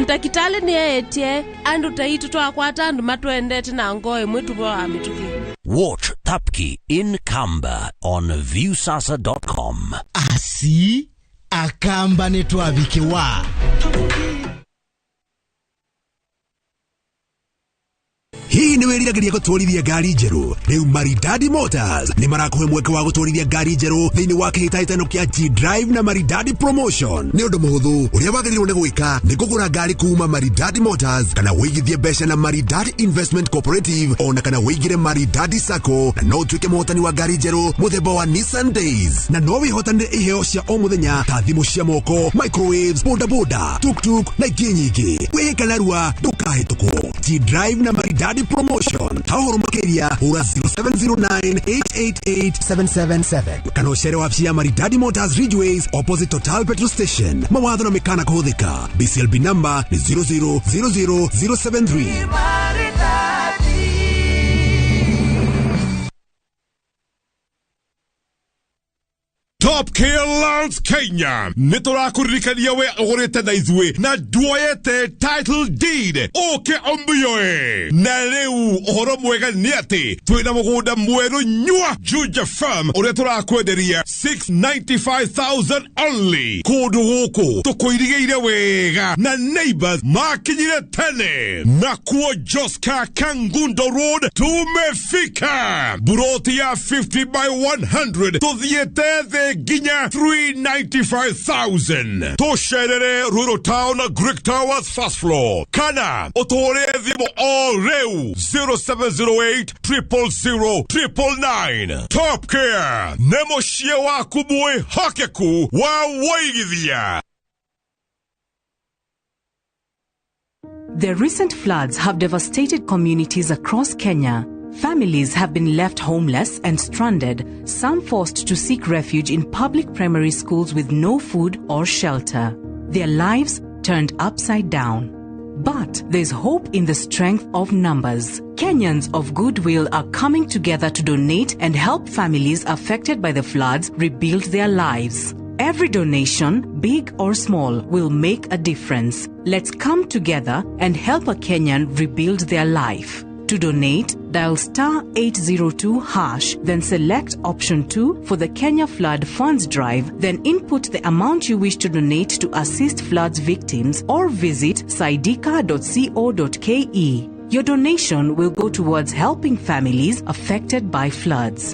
Ndakitale ni etie andu taitu twakwata andu matwendete na ngoe mwitu bo amituki. Watch Thapki in Kamba on viewsasa.com. Asi akamba netwabikewa. Hii ni wĩriragĩria gũtwarithia ngari njerũ. Rĩu Maridadi Motors nĩ marakũhe mweke wa gũtwarithia ngari njerũ thĩinĩ wa kĩhĩtahĩtano kĩa G-Drive na Maridadi Promotion. Nĩ ũndũ mũhũthũ ũrĩa wagĩrĩirwo nĩ gwĩka nĩ kũgũra ngari kuma Maridadi Motors kana wĩigithie mbeca na Maridadi Investment Cooperative ona kana wĩigĩre Maridadi Sacco, na no ũtuĩke mũhotani wa ngari njerũ mũthemba wa Nissan Days, na no wĩhotanĩre iheo cia o mũthenya ta thimũ cia moko, microwaves, bodaboda, tuktuk na ingĩ nyingĩ. Wĩhĩka narua ndũkahĩtũkwo. G-Drive na Maridadi Promotion. Tahoro makeria hura 0709 888 777 kana ũcere wabici ya Maridadi Motors Ridgeways opposite Total Petrol Station. Mawatho na mĩkana kũhũthĩka. BCLB number ni 0000073. Top Care Lands Kenya nĩ tũrakũririkania we ũgũrĩte na ithuĩ na nduoyete title deed ũke ũmbiyoe. Na rĩu ũhoro mwega nĩ atĩ twĩna mũgũnda mwerũ nyua Juja Farm ũrĩa tũrakwenderia 695,000 only. Kũndũ gũkũ tũkũirigĩire wega na neighbors makinyire tene. Nakuo Joska Kangundo Road tumefika. Buroti ya 50 by 100 tũthiĩte thĩ ginya 395,000. Tũcerere Rural Town Greek Towers first floor kana ũtũhũrĩre thimũ o rĩu 0708 000 999. Top Care nĩ mũciĩ waku mwĩhokeku wa wũigithia. The recent floods have devastated communities across Kenya. Families have been left homeless and stranded, some forced to seek refuge in public primary schools with no food or shelter. Their lives turned upside down. But there's hope in the strength of numbers. Kenyans of goodwill are coming together to donate and help families affected by the floods rebuild their lives. Every donation, big or small, will make a difference. Let's come together and help a Kenyan rebuild their life. To donate, dial star 802 hash, then select option 2 for the Kenya Flood Funds Drive, then input the amount you wish to donate to assist floods victims or visit saidika.co.ke. Your donation will go towards helping families affected by floods.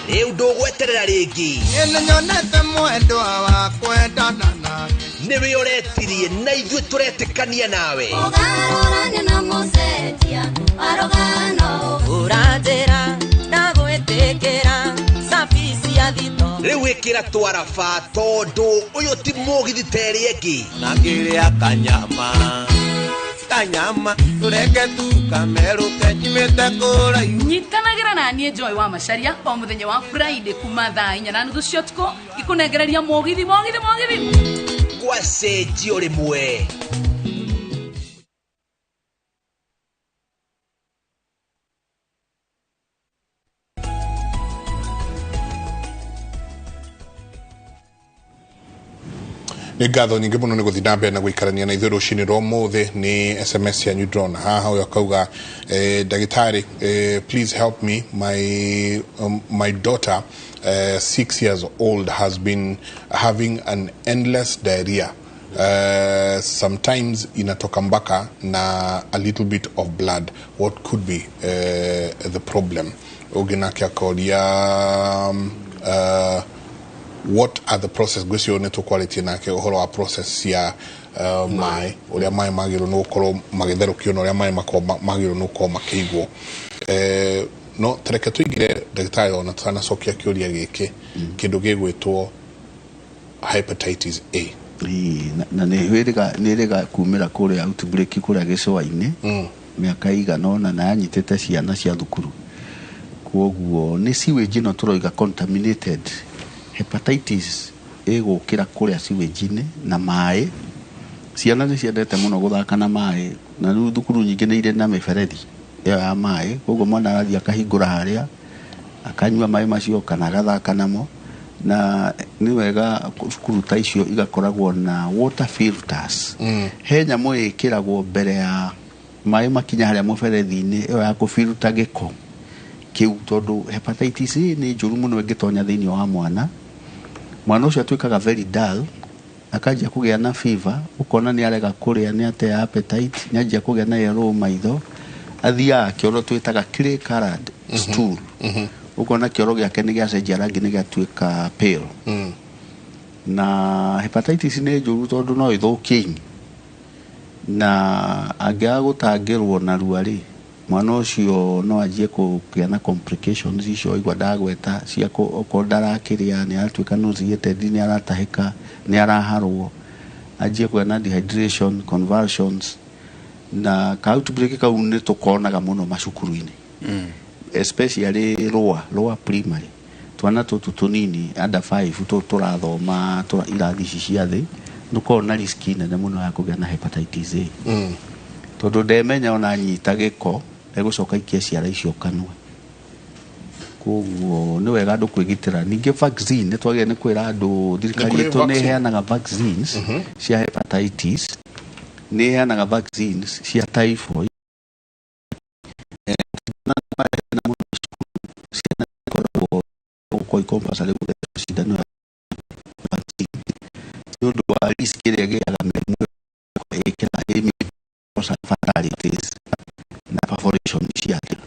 Rĩu ndũgweterera rĩngĩ. Nĩnyonete mwendwa wa kwendana nake. Nĩwe ũretirie na ithuĩ tũretĩkania nawe. Ũgarũrania na mũcenjia wa rũgano. Ũranjĩra ndagwĩtĩkĩra cabi cia thito. Rĩu ĩkĩra twaraba tondũ ũyũ ti mũgithi ta ĩrĩa ĩngĩ. Na ngĩrĩa kanyama kanyama tureke tu kamerũke nyimĩte kũraihu. Nyitanagĩra na niĩ Joy wa Macharia o mũthenya wa Friday kuma thaa 4:30 cia ũtukũ ngĩkũnengereria mũgithi mũgithi mũgithi. Gwacenjio rĩmwe. Nĩ ngatho nyingĩ mũno nĩ gũthiĩ na mbere na gũikarania na ithuĩ rũcinĩ rwa ũmũthĩ. Nĩ SMS yanyu ndĩrona haha, ũyũ akauga, ndagĩtarĩ, please help me, my daughter, 6 years old, has been having an endless diarrhea. Sometimes inatoka mpaka na a little bit of blood. What could be the problem? Ũngĩ nake akoria, what are the process? Gwĩcio nĩ tũkwarĩtie nake ũhoro wa process cia maĩ, ũrĩa maĩ magĩrĩirwo nĩ gũkorwo magĩtherũkio na ũrĩa maĩ magĩrĩirwo nĩ gũkorwo makĩigwo. No tareke tũingĩre ndagĩtarĩ ona tũtanacokia kĩũria gĩkĩ, kĩndũ gĩgwĩtwo hepatitis A. Na nĩ ĩrĩga kumĩra kũrĩa outbreak kũrĩa gĩcũa-inĩ mĩaka ĩigana ũna, na yanyitĩte ciana cia thukuru. Kwoguo nĩ sewage ĩno tũroiga contaminated. Hepatitis ĩgũkĩra kũrĩa sewage-inĩ na maĩ. Ciana nĩ ciendete mũno gũthaka na maĩ, na rĩu thukuru nyingĩ nĩ irĩ na mĩberethi ĩyo ya maĩ. Koguo mwana arathiĩ akahingũra harĩa akanyua maĩ macio kana agathaka namo. Na nĩ wega cukuru ta icio igakoragwo na water filters. He nyamũ ĩkĩragwo mbere ya maĩ makinya harĩa mũberethi-inĩ ĩyo ya kũfilter gĩko kĩu, tondũ hepatitis A nĩ njũru mũno ĩngĩtonya thĩinĩ wa mwana. Mwana ũcio atuĩkaga very dull, akanjia kũgĩa na fever, ũkona nĩ arega kũrĩa, nĩ ate appetite, nĩ anjia kũgĩa na yellow maitho, athiaga kĩoro twĩtaga clay colored stool. Ũkona kĩoro gĩake nĩ gĩacenjia rangi, nĩ gĩatuĩka pale. Na hepatitis nĩ njũru tondũ no ĩthũkie ini, na angĩaga gũtangĩrwo narua rĩ, mwana ũcio no anjie kũgĩa na complications icio igua ndagweta cia okorwo ndarakĩrĩa, nĩ aratuĩka nauseated, nĩ aratahĩka, nĩ araharwo, anjie kũgĩa na dehydration, convulsions. Na ka outbreak kau nĩ tũkonaga mũno macukuru-inĩ, especially lower primary. Twana tũtũ tũnini under 5 tũrathoma irathi ici cia thĩ, nĩũkoragwo na risk nene mũno ya kũgĩa na hepatitis A. Tondũ ndemenya ona anyita gĩko egũcoka aikie ciara icio kanua. Koguo nĩ wega andũ kwĩgitĩra. Ningĩ vaccine nĩ twagĩrĩire nĩ kwĩra andũ, thirikari itũ nĩ ĩheanaga vaccines cia hepatitis, nĩ ĩheanaga vaccines cia typhoid. Ciana ikoragwo gũkorwo compulsory gũthecwo cindano ya vaccine nĩ ũndũ wa risk ĩrĩa ĩgĩaga mĩrimũ ĩkĩra fatalities na perforation cia nda.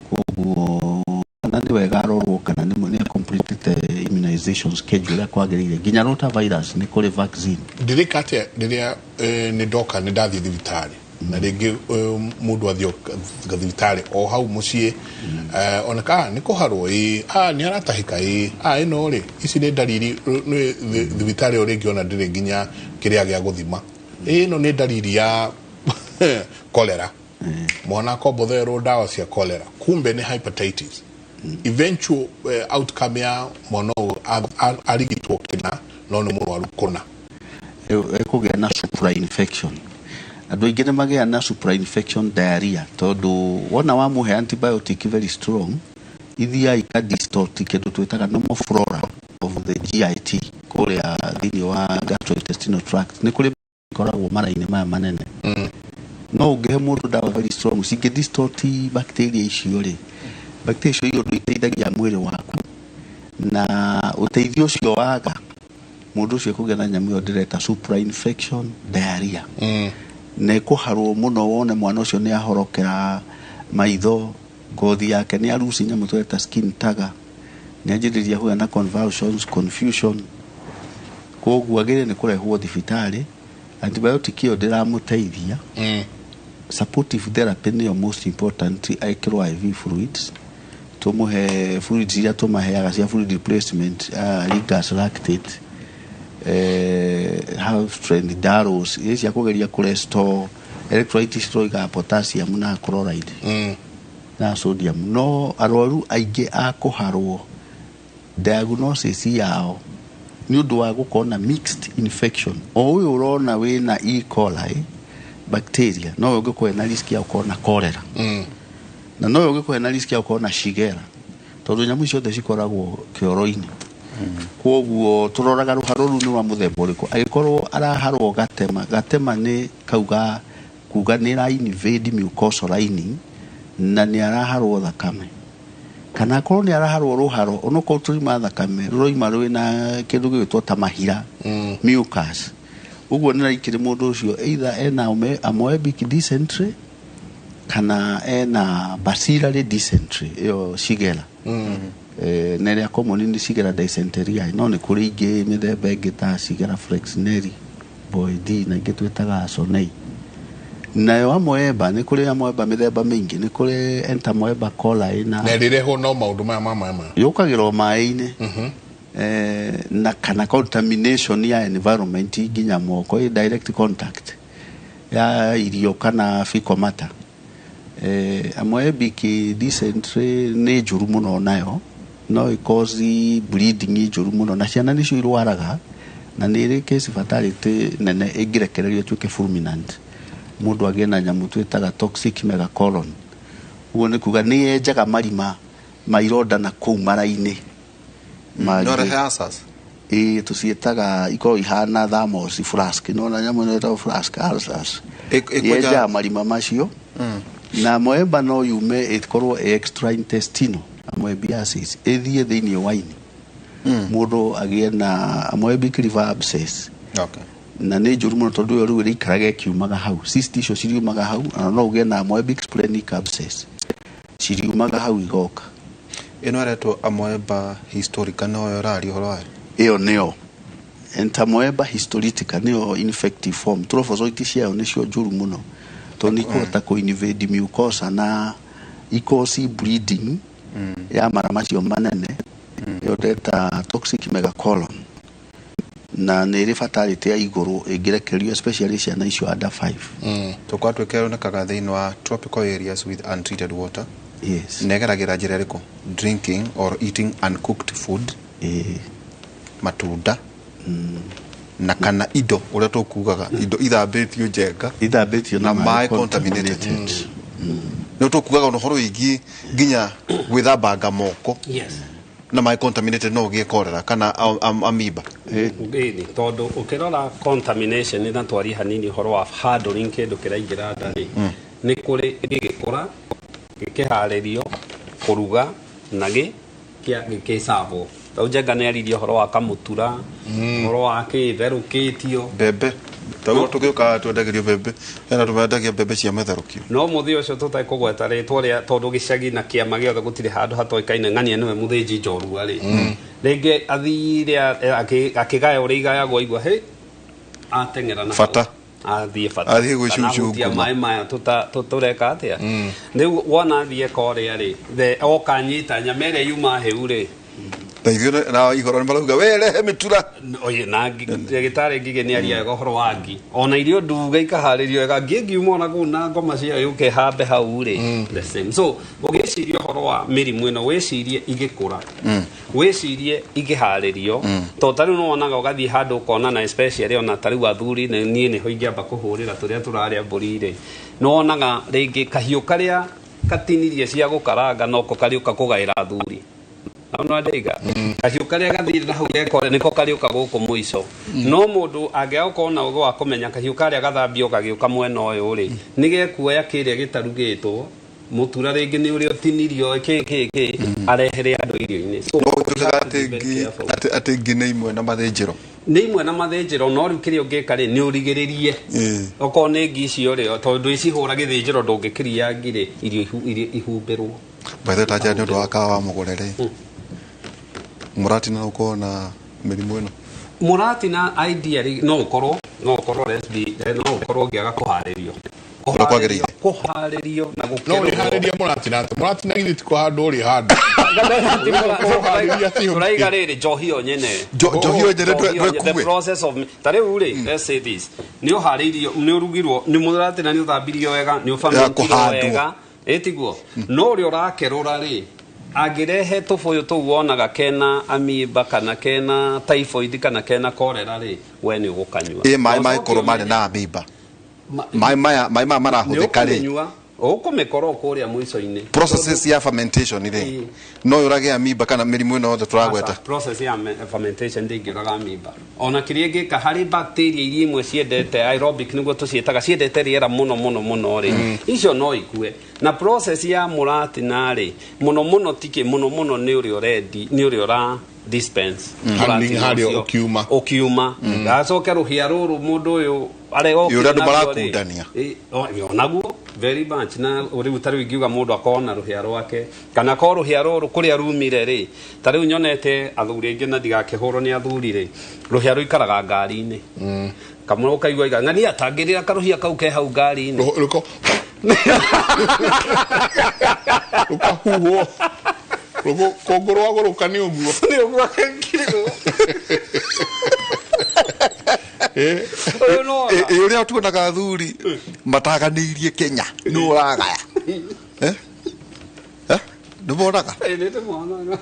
Koguo na nĩ wega arorwo kana nĩ completed immunization schedule ũrĩa kwagĩrĩire. Nginya rotavirus nĩ kũrĩ vaccine. Ndĩrĩka atĩa rĩrĩa nĩ ndoka nĩ ndathiĩ thibitarĩ, na rĩngĩ mũndũ athiĩ thibitarĩ o hau mũciĩ, ona ka nĩ kũharwo, ĩ nĩ aratahĩka, ĩ ĩno rĩ, ici nĩ ndariri nĩ thibitarĩ ĩyo rĩngĩ ona ndĩrĩ nginya kĩrĩa gĩa gũthima, ĩno nĩ ndariri ya cholera, mwana akombotherwo ndawa cia cholera, kumbe nĩ hepatitis. Eventual outcome ya mwana ũyũ arigitwo kĩna no nĩ mũrwaru kũna, ekũgĩa na supra infection. Andũ aingĩ nĩ magĩa na superinfection diarrhea tondũ wona wamũhe antibiotic very strong, ithiaga ikadistort kĩndũ twĩtaga normal flora of the GIT kũrĩa thĩinĩ wa gastrointestinal tract. Nĩ kũrĩ ikoragwo mara-inĩ maya manene, no ũngĩhe mũndũ ndawa very strong cingĩ distort bacteria icio rĩ, bacteria icio irĩ ũndũ iteithagia mwĩrĩ waku, na ũteithio ũcio waga, mũndũ ũcio ekũgĩa na nyamũ ĩyo ndĩreta superinfection diarrhea, na ĩkũharwo mũno. Wone mwana ũcio nĩ ahorokera maitho, ngothi yake nĩ aruci nyamũ tũreta skin tagger, nĩ anjĩrĩria kũgĩa na convulsions, confusion. Koguo agĩrĩire nĩ kũrehwo thibitarĩ. Antibiotic ĩyo ndĩramũteithia. Supportive therapy nĩyo most important. Ekĩrwo IV fluids, tũmũhe fluids iria tũmaheaga cia fluid replacement, Ringers lactate, half strength Daros, iria cia kũgeria kũrestore electrolytes, tũroigaga potassium na chloride na sodium. No arwaru aingĩ a kũharwo, diagnosis yao nĩ ũndũ wa gũkorwo na mixed infection, o ũyũ ũrona wĩna E. coli bacteria, no ũngĩkorwo na risk ya gũkorwo na cholera, na no ũngĩkorwo na risk ya gũkorwo na shigella, tondũ nyamũ icio ciothe cikoragwo kĩoro-inĩ. Koguo tũroraga rũharo rũu nĩ rwa mũthemba ũrĩkũ. Angĩkorwo araharwo gatema, gatema nĩ kauga kuga nĩ ra invade mucosal lining na nĩ araharwo thakame, kana akorwo nĩ araharwo rũharo onokorwo tũrima thakame rũroima rwĩna kĩndũ gĩgwĩtwo ta mahira, mucus, ũguo nĩ raikĩrĩ mũndũ ũcio either ena amoebic dysentery kana ena bacillary dysentery, ĩyo shigella. Na ĩrĩa common nĩ Shigella dysenteriae, no nĩ kũrĩ ingĩ mĩthemba ĩngĩ ta Shigella flexneri, boydii, na ingĩ twĩtaga sonnei. Nayo amoeba, nĩ kũrĩ amoeba mĩthemba mĩingĩ, nĩ kũrĩ entamoeba coli na Na ĩrĩrehwo no maũndũ maya ma maĩ maya? Yũkagĩrwo maĩ-inĩ, na kana contamination ya environment nginya moko, ĩ direct contact ya irio kana fecal matter. Amoebic dysentery nĩ njũru mũno, nayo no ĩcause bleeding njũru mũno, na ciana nĩcio irwaraga, na nĩ ĩrĩ case fatality nene ĩngĩrekererio ĩtuĩke fulminant, mũndũ agĩe na nyamũ twĩtaga toxic megacolon. Ũguo nĩ kuga nĩ yenjaga marima ma ironda na kũu mara-inĩ. No rehe ulcers. Ĩ, tũciĩtaga ikoragwo ihana thermos flask, nona nyamũ ĩno ĩtagwo flask ulcers. Yenjaga marima macio. Na amoeba no yume ĩkorwo ĩ extra intestinal amoebiasis, ĩthiĩ thĩinĩ wa ini, mũndũ agĩe na amoebic liver abscess. Na nĩ njũru mũno tondũ ĩyo rĩu ĩrĩikaraga ĩkiumaga hau, cyst icio ciriumaga hau. Na no ũgĩe na amoebic splenic abscess, ciriumaga hau igoka. Ĩno ĩretwo amoeba histolytica, no ĩraria ũhoro wayo? Ĩyo nĩyo entamoeba histolytica, nĩyo infective form. Trophozoite ciayo nĩcio njũru mũno tondũ nĩ ikũhota kũ invade mucosa na icause bleeding ya mara macio manene. Ĩyo ndeta toxic megacolon, na nĩ ĩrĩ fatality ya igũrũ ĩngĩrekererio, especially ciana icio under 5. Tũkorwo twĩke thĩinĩ wa tropical areas with untreated water. Yes. Na ĩgeragĩra njĩra ĩrĩkũ? Drinking or eating uncooked food, matunda, na kana indo ũrĩa tũkugaga indo ithambĩtio njenga. Ithambĩtio. Na na maĩ maĩ contaminated. Nĩ tũkugaga ona ũhoro wĩgiĩ nginya gwĩthambanga moko na maĩ contaminated, no ũgĩe cholera kana amoeba. Ĩni, tondũ ũkĩrora contamination, na twarie hanini ũhoro wa handling kĩndũ kĩraingĩra nda rĩ, nĩ kũrĩ gĩgĩkũra, gĩkĩharĩrio, kũruga na gĩkĩcabwo. Rĩu Njenga nĩ aririe ũhoro wa kamũtura, ũhoro wa kĩtherũkĩtio. Mbembe taguo tũgĩũkaga twendagĩrio mbembe, hena tũmendagia mbembe cia mĩtherũkio. No mũthĩ ũcio tũtekũgweta rĩtwa rĩa, tondũ gĩcagi na kĩama gĩothe gũtirĩ handũ hatoĩkaine ng'ania nĩwe mũthĩnji njorua rĩ, rĩngĩ athire akĩgaya ũrĩa igayagwo, aigua hĩ ateng'era na Bata. hau. Athiĩ bata. Athiĩ gwĩcucu Kana ahutia nguma. maĩ maya tũreka atĩa rĩu, wona athiĩ korĩa rĩ, oka nyita nyama ĩrĩa yuma hĩu rĩ. Na ithuĩ na ihoro nĩ marauga we rehe mĩtura. Oye, na ndagĩtarĩ Ngigĩ nĩ ariaga ũhoro wa ngi, ona irio nduge ikaharĩrio wega, ngi ĩngiuma ona kũu na ngoma ciayo yũke hambe hau rĩ, the same. So ũgĩciria ũhoro wa mĩrimũ ĩno, wĩcirie igĩkũra. Wĩcirie ingĩharĩrio, tondũ ta rĩu nĩwonaga ũgathiĩ handũ ũkona, na especially ona ta rĩu athuri, na niĩ nĩho ingĩamba kũhũrĩra tũrĩa tũrarĩa mbũri rĩ, nĩwonaga rĩngĩ kahiũ karĩa katinirie cia gũkaranga noko kariũka kũgaĩra athuri. Ona ndaiga kahiũ karĩa gathire na hau gekore nĩko kariũka gũkũ mũico. No mũndũ angĩaga gũkorwo na ũgĩ wa kũmenya kahiũ karĩa gathambio gagĩũka mwena ũyũ rĩ, nĩgekuoya kĩrĩa gĩtarugĩtwo mũtura, rĩngĩ nĩ ũrĩa ũtinirio kĩ kĩ kĩ, arehere andũ irio-inĩ. So, No ũtuĩkaga atĩ atĩ ngi nĩ imwe na mathĩnjĩro. Nĩ imwe na mathĩnjĩro, no rĩu kĩrĩa ũngĩka rĩ, nĩ ũrigĩrĩrie okorwo nĩ ngi icio rĩ, tondũ icihũra gĩthĩnjĩro ndũngĩkĩria ngi rĩ, irio irio ihumbĩrwo. By the way, tanjĩra nĩ ũndũ wa kawa wa mũgũre rĩ, mũratina ũkorwo na mĩrimũ ĩno? Mũratina ideally no ũkorwo no ũkorwo ũngĩaga kũharĩrio. Ũrĩa kwagĩrĩire. Kũharĩrio na No gũkerũrwo. ũrĩharĩria mũratina atĩ mũratina githĩ ti kũhandwo ũrĩ handũ? Tũraiga rĩrĩ, njohi yo nyene. Njohi yo nyene. Njohi yo nyene, the ndwekue. process of ta rĩu rĩ, let's say this, nĩ ũharĩirio, nĩ ũrugirwo, nĩ mũratina, nĩ ũthambirio wega, nĩ ũfermentirwo kũhandwo. wega, ĩtiguo? No ũrĩa ũrakerũra rĩ, angĩrehe tũbũyũ tũu wonaga kena amoeba kana kena typhoid kana kena cholera rĩ, we nĩ ũgũkanyua. Ĩ maĩ Na ũcoke mangĩkorwo marĩ ũmenye- na amoeba, maĩ maya marahũthĩka rĩ? Nĩ ũkũmĩnyua, ũkũmĩkora o kũrĩa mũico-inĩ. Processes ya fermentation rĩ, no yũrage amoeba kana mĩrimũ ĩno yothe tũragweta? Aca, process ya fermentation ndĩngĩũraga amoeba. Ona kĩrĩa ĩngĩka harĩ bacteria iria imwe ciendete aerobic, nĩguo tũciĩtaga, ciendete rĩera mũno mũno mũno rĩ, icio no ikue. Na process ya mũratina rĩ, mũno mũno tikĩ mũno mũno nĩ ũrĩa ũrendi, nĩ ũrĩa ũra dispense Handling mũratina harĩa ũcio. ũkiuma. Ũkiuma gacoke rũhĩa rũrũ mũndũ ũyũ Ĩ, ũrĩa andũ marakundania. Onaguo very much. Na rĩu ta rĩu ingiuga mũndũ akorwo na rũhĩa rwake, kana akorwo rũhĩa rũrũ kũrĩa rumire rĩ, ta rĩu nyonete athuri aingĩ, na ndigakĩhũrwo nĩ athuri rĩ, rũhĩa rũikaraga ngari-inĩ, kamwe ũkaigua iga ng'ania atangĩrĩra karũhĩa kau ke hau ngari-inĩ. Rũko rũkahuhwo kũngũ rwagũrũka nĩ ũguo. Nĩ ũguo. Ũyũ no Ĩ ũrĩa tuonaga athuri mataganĩirie Kenya nĩ ũragaya. Eh? Eh? Nĩ monaga? Ĩ, nĩ ndĩmonaga.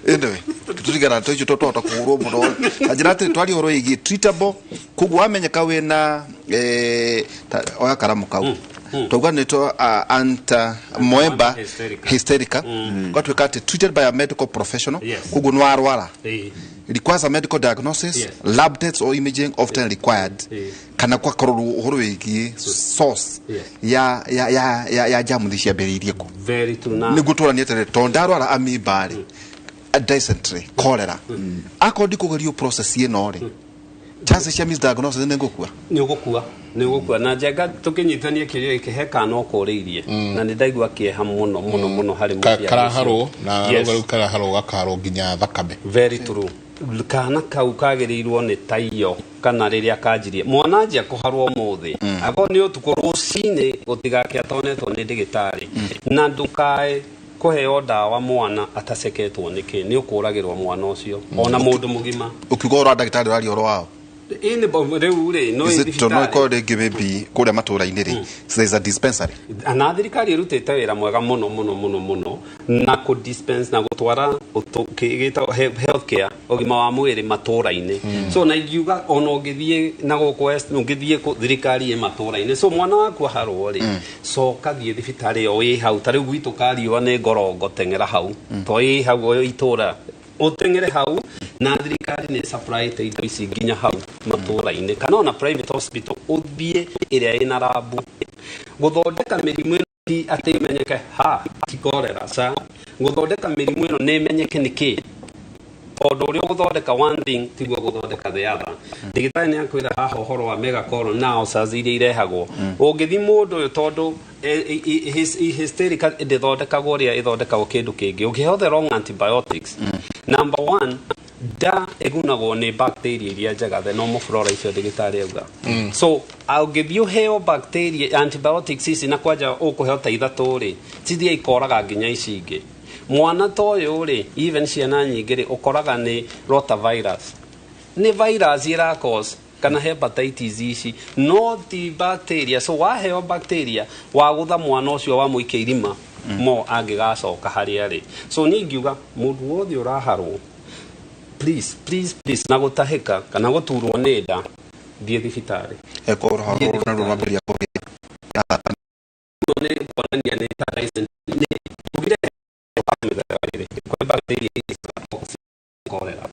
Anyway, tutigana tũicio twahota kũhũrwo mũno na njĩra atĩrĩ, twaria ũhoro wĩgiĩ treatable. Koguo wamenyeka wĩna oya karamu kau, twauga nĩ to anta moeba Hysterica. Hysterica gwatuĩka atĩ treated by a medical professional. Koguo nĩ warwara, requires a medical diagnosis, lab tests or imaging often required, kana kwakorwo ũhoro wĩgiĩ source ya jamuthi ciambĩrĩirie kũ. Very true na Nĩguo tũranie atĩrĩ, tondũ ndarwara amoeba rĩ, dysentery, cholera, akorwo ndikũgerio process ĩno rĩ, chances cia misdiagnosis nĩ ngũkua. Nĩ ũgũkua, nĩ ũgũkua. Na njenga tũkĩnyitanie kĩrĩa gĩkĩ, he kana ũkũrĩirie na nĩ ndaigua kĩeha mũno mũno mũno harĩ mũciari ũcio. Karaharwo na rĩu karaharwo gakaharwo nginya thakame. Very true. Kana kau kagĩrĩirwo nĩ taiyo, kana rĩrĩa kanjirie mwana anjia kũharwo ũmũthĩ, akorwo nĩ ũtukũ, rũcinĩ gũtigake atonetwo nĩ ndĩgĩtarĩ. Na ndũkae kũheo ndawa mwana ataceketwo nĩkĩ, nĩ ũkũragĩrwo mwana ũcio ona mũndũ mũgima. Ũkiuga ũhoro wa ndagĩtarĩ, ũraria ũhoro wao? Ĩ, nĩ rĩu rĩ no Is it to no thibitarĩ. ĩkorwo rĩngĩ maybe kũrĩa matũũra-inĩ rĩ, there is a dispensary? Na thirikari ĩrutĩte wĩra mwega mũno mũno mũno mũno na kũ dispense na gũtwara gĩtagwo healthcare, ũgima wa mwĩrĩ matũũra-inĩ. So na ingiuga ona ũngĩthiĩ na gũkũ west, ũngĩthiĩ kũ, thirikari ĩ matũũra-inĩ. So mwana waku aharwo rĩ, coka thiĩ thibitarĩ ĩyo ĩ hau. Ta rĩu gwitũ kariũa nĩ ngorongo, teng'era hau, to ĩ hau o itũũra, ũteng'ere hau. Na thirikari nĩ supplyte indo ici nginya hau matũũra-inĩ, kana ona private hospital ũthiĩ ĩrĩa ĩna rabu. Gũthondeka mĩrimũ ĩno ti atĩ ĩmenyeke ha ti cholera, ca gũthondeka mĩrimũ ĩno nĩ ĩmenyeke nĩ kĩ, tondũ ũrĩa ũgũthondeka one thing tiguo gũthondeka the other. Ndagĩtarĩ nĩ akwĩra haha ũhoro wa megacolon na ulcers iria irehagwo ũngĩthi mũndũ ũyũ, tondũ hysterica ndĩthondekagwo ũrĩa ĩthondekagwo kĩndũ kĩngĩ. Ũngĩheo the wrong antibiotics, number one, nda ĩgunagwo nĩ bacteria iria njega, the normal flora icio ndagĩtarĩ auga. So ũngĩthiĩ ũheo bacteria antibiotics ici, na kwanja ũkũheo ta ithatũ rĩ, cithiĩ ikoraga nginya ici ingĩ. Mwana ta ũyũ rĩ, even ciana nyingĩ rĩ, ũkoraga nĩ rotavirus, nĩ virus ĩra cause, kana hepatitis ici, no ti bacteria. So waheo bacteria, wagũtha mwana ũcio, wamũikia irima. Mo angĩgacoka harĩa rĩ. So niĩ ingiuga mũndũ wothe ũraharwo, please, please, please, na gũtahĩka kana gũturwo nĩ nda, thiĩ thibitarĩ. Eko rũharo na rwambĩrĩria kũgĩa. Nĩ kuonania nĩ ta dysentery. Nĩ tugire mĩthemba ĩrĩ: kwĩ bacteria iria toxic cholera,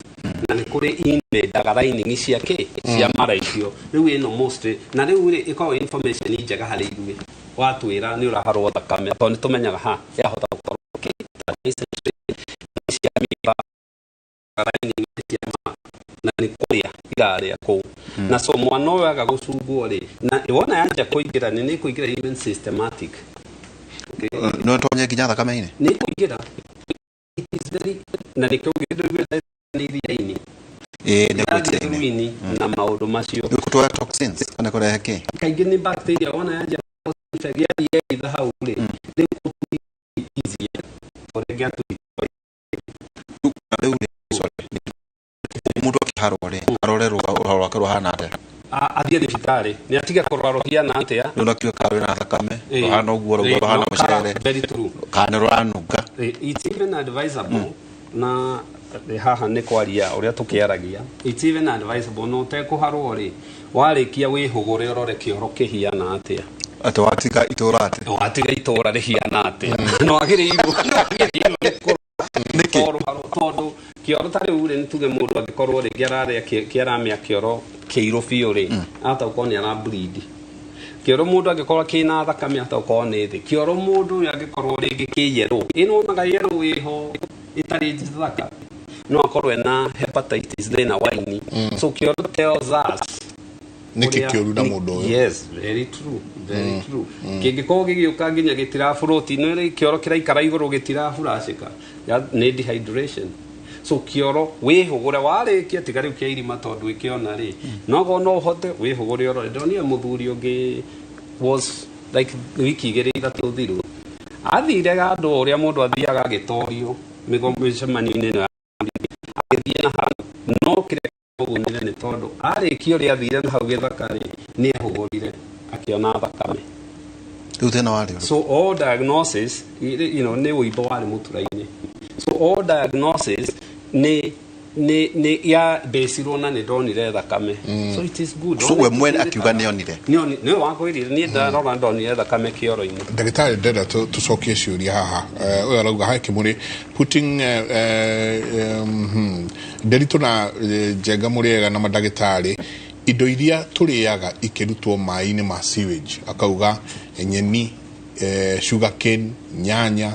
na nĩ kũrĩ invendaga lining cia kĩ cia mara icio. Rĩu ĩno mostly, na rĩu rĩ, ĩkoragwo information njega harĩ ithuĩ watwĩra nĩ ũraharwo thakame, tondũ nĩ tũmenyaga ha yahota gũkorwo kĩ ta dysentery cia amoeba, lining cia mara, na nĩ kũrĩa irarĩa kũu. Na so mwana ũyũ aga gũcungwo rĩ, na wona yanja kũingĩra, nĩ kũingĩra even systematic. No tonye nginya thakame-inĩ. Nĩ kũingĩra. It is very, na nĩkĩo ngĩndũ nĩ iria-inĩ. Ĩĩ, nĩ Yathiĩ gwĩtia-inĩ. thuru-inĩ na maũndũ macio. Nĩ kũtwara toxins kana kũrehe kĩ? Kaingĩ nĩ bacteria. Wona yanjia yathiĩ yeitha hau rĩ, rĩu easier ũrĩa ĩngĩatũri. Rĩu rĩ, sorry, mũndũ akĩharwo rĩ, arore rũharo rwake rũhana atĩa? Athiĩ thibitarĩ, nĩ atige kũrora rũhiana atĩa. Rĩu nakiuga kana rwĩna thakame, rũhana ũguo rũguo, rũhana no, mũcere, very true. Kana nĩ rũranunga. It's even advisable, na haha nĩ kwaria ũrĩa tũkĩaragia, it's even advisable no ũtekũharwo rĩ, warĩkia wĩhũgũre ũrore kĩoro kĩhiana atĩa. Atĩ watiga itũra atĩ? Watiga itũra rĩhiana atĩa. No wagĩrĩirwo nĩ kũrora. Tondũ kĩoro ta rĩu rĩ, nĩ tuge mũndũ angĩkorwo rĩngĩ ararĩa kĩaramĩa kĩoro kĩirũ biũ rĩ, ahota gũkorwo nĩ ara bleed. Kĩoro mũndũ angĩkorwo kĩna thakame, ahota gũkorwo nĩ thĩ. Kĩoro mũndũ ũyũ angĩkorwo rĩngĩ kĩ yellow, ĩno wonaga yellow ĩho ĩtarĩ thaka, no akorwo ena hepatitis, thĩna wa ini. So kĩoro tells us Nĩkĩ kĩũru na mũndũ ũyũ. Yes, very true, very true. Kĩngĩkorwo gĩgĩũka nginya gĩtirabũrũti, nĩ kĩoro kĩraikara igũrũ gĩtirabũracĩka, nĩ dehydration. So kĩoro wĩhũgũre warĩkia, tiga rĩu kĩa irima tondũ ĩkĩona rĩ, no no ũhote wĩhũgũre ũrore. Ndonire mũthuri ũngĩ, was like wiki 2 3 thiru, athire handũ ũrĩa mũndũ athiaga agĩtorio mĩcemanio-inĩ ĩno, agĩthiĩ na hau, no kĩrĩa kĩmũgunire nĩ tondũ arĩkia ũrĩa athire na hau gĩthaka rĩ, nĩ ehũgũrire akĩona thakame. Rĩu thĩna warĩ ũrĩkũ? So all diagnosis, nĩ ũimbo warĩ mũtura-inĩ. So all diagnosis nĩ ya basirwo na nĩ ndonire thakame. So it is good. So we mwene akiuga nĩonire? Nĩwe wakwĩrire, niĩ ndarora ndonire thakame kĩoro-inĩ. Ndagĩtarĩ, ndĩrenda tũcokie ciũria haha. Ũyũ arauga hi Kimuri putting Nderitu na Njenga, mũrĩega na mandagĩtarĩ. Indo iria tũrĩaga ikĩrutwo maĩ-inĩ ma sewage, akauga nyeni, sugarcane, nyanya,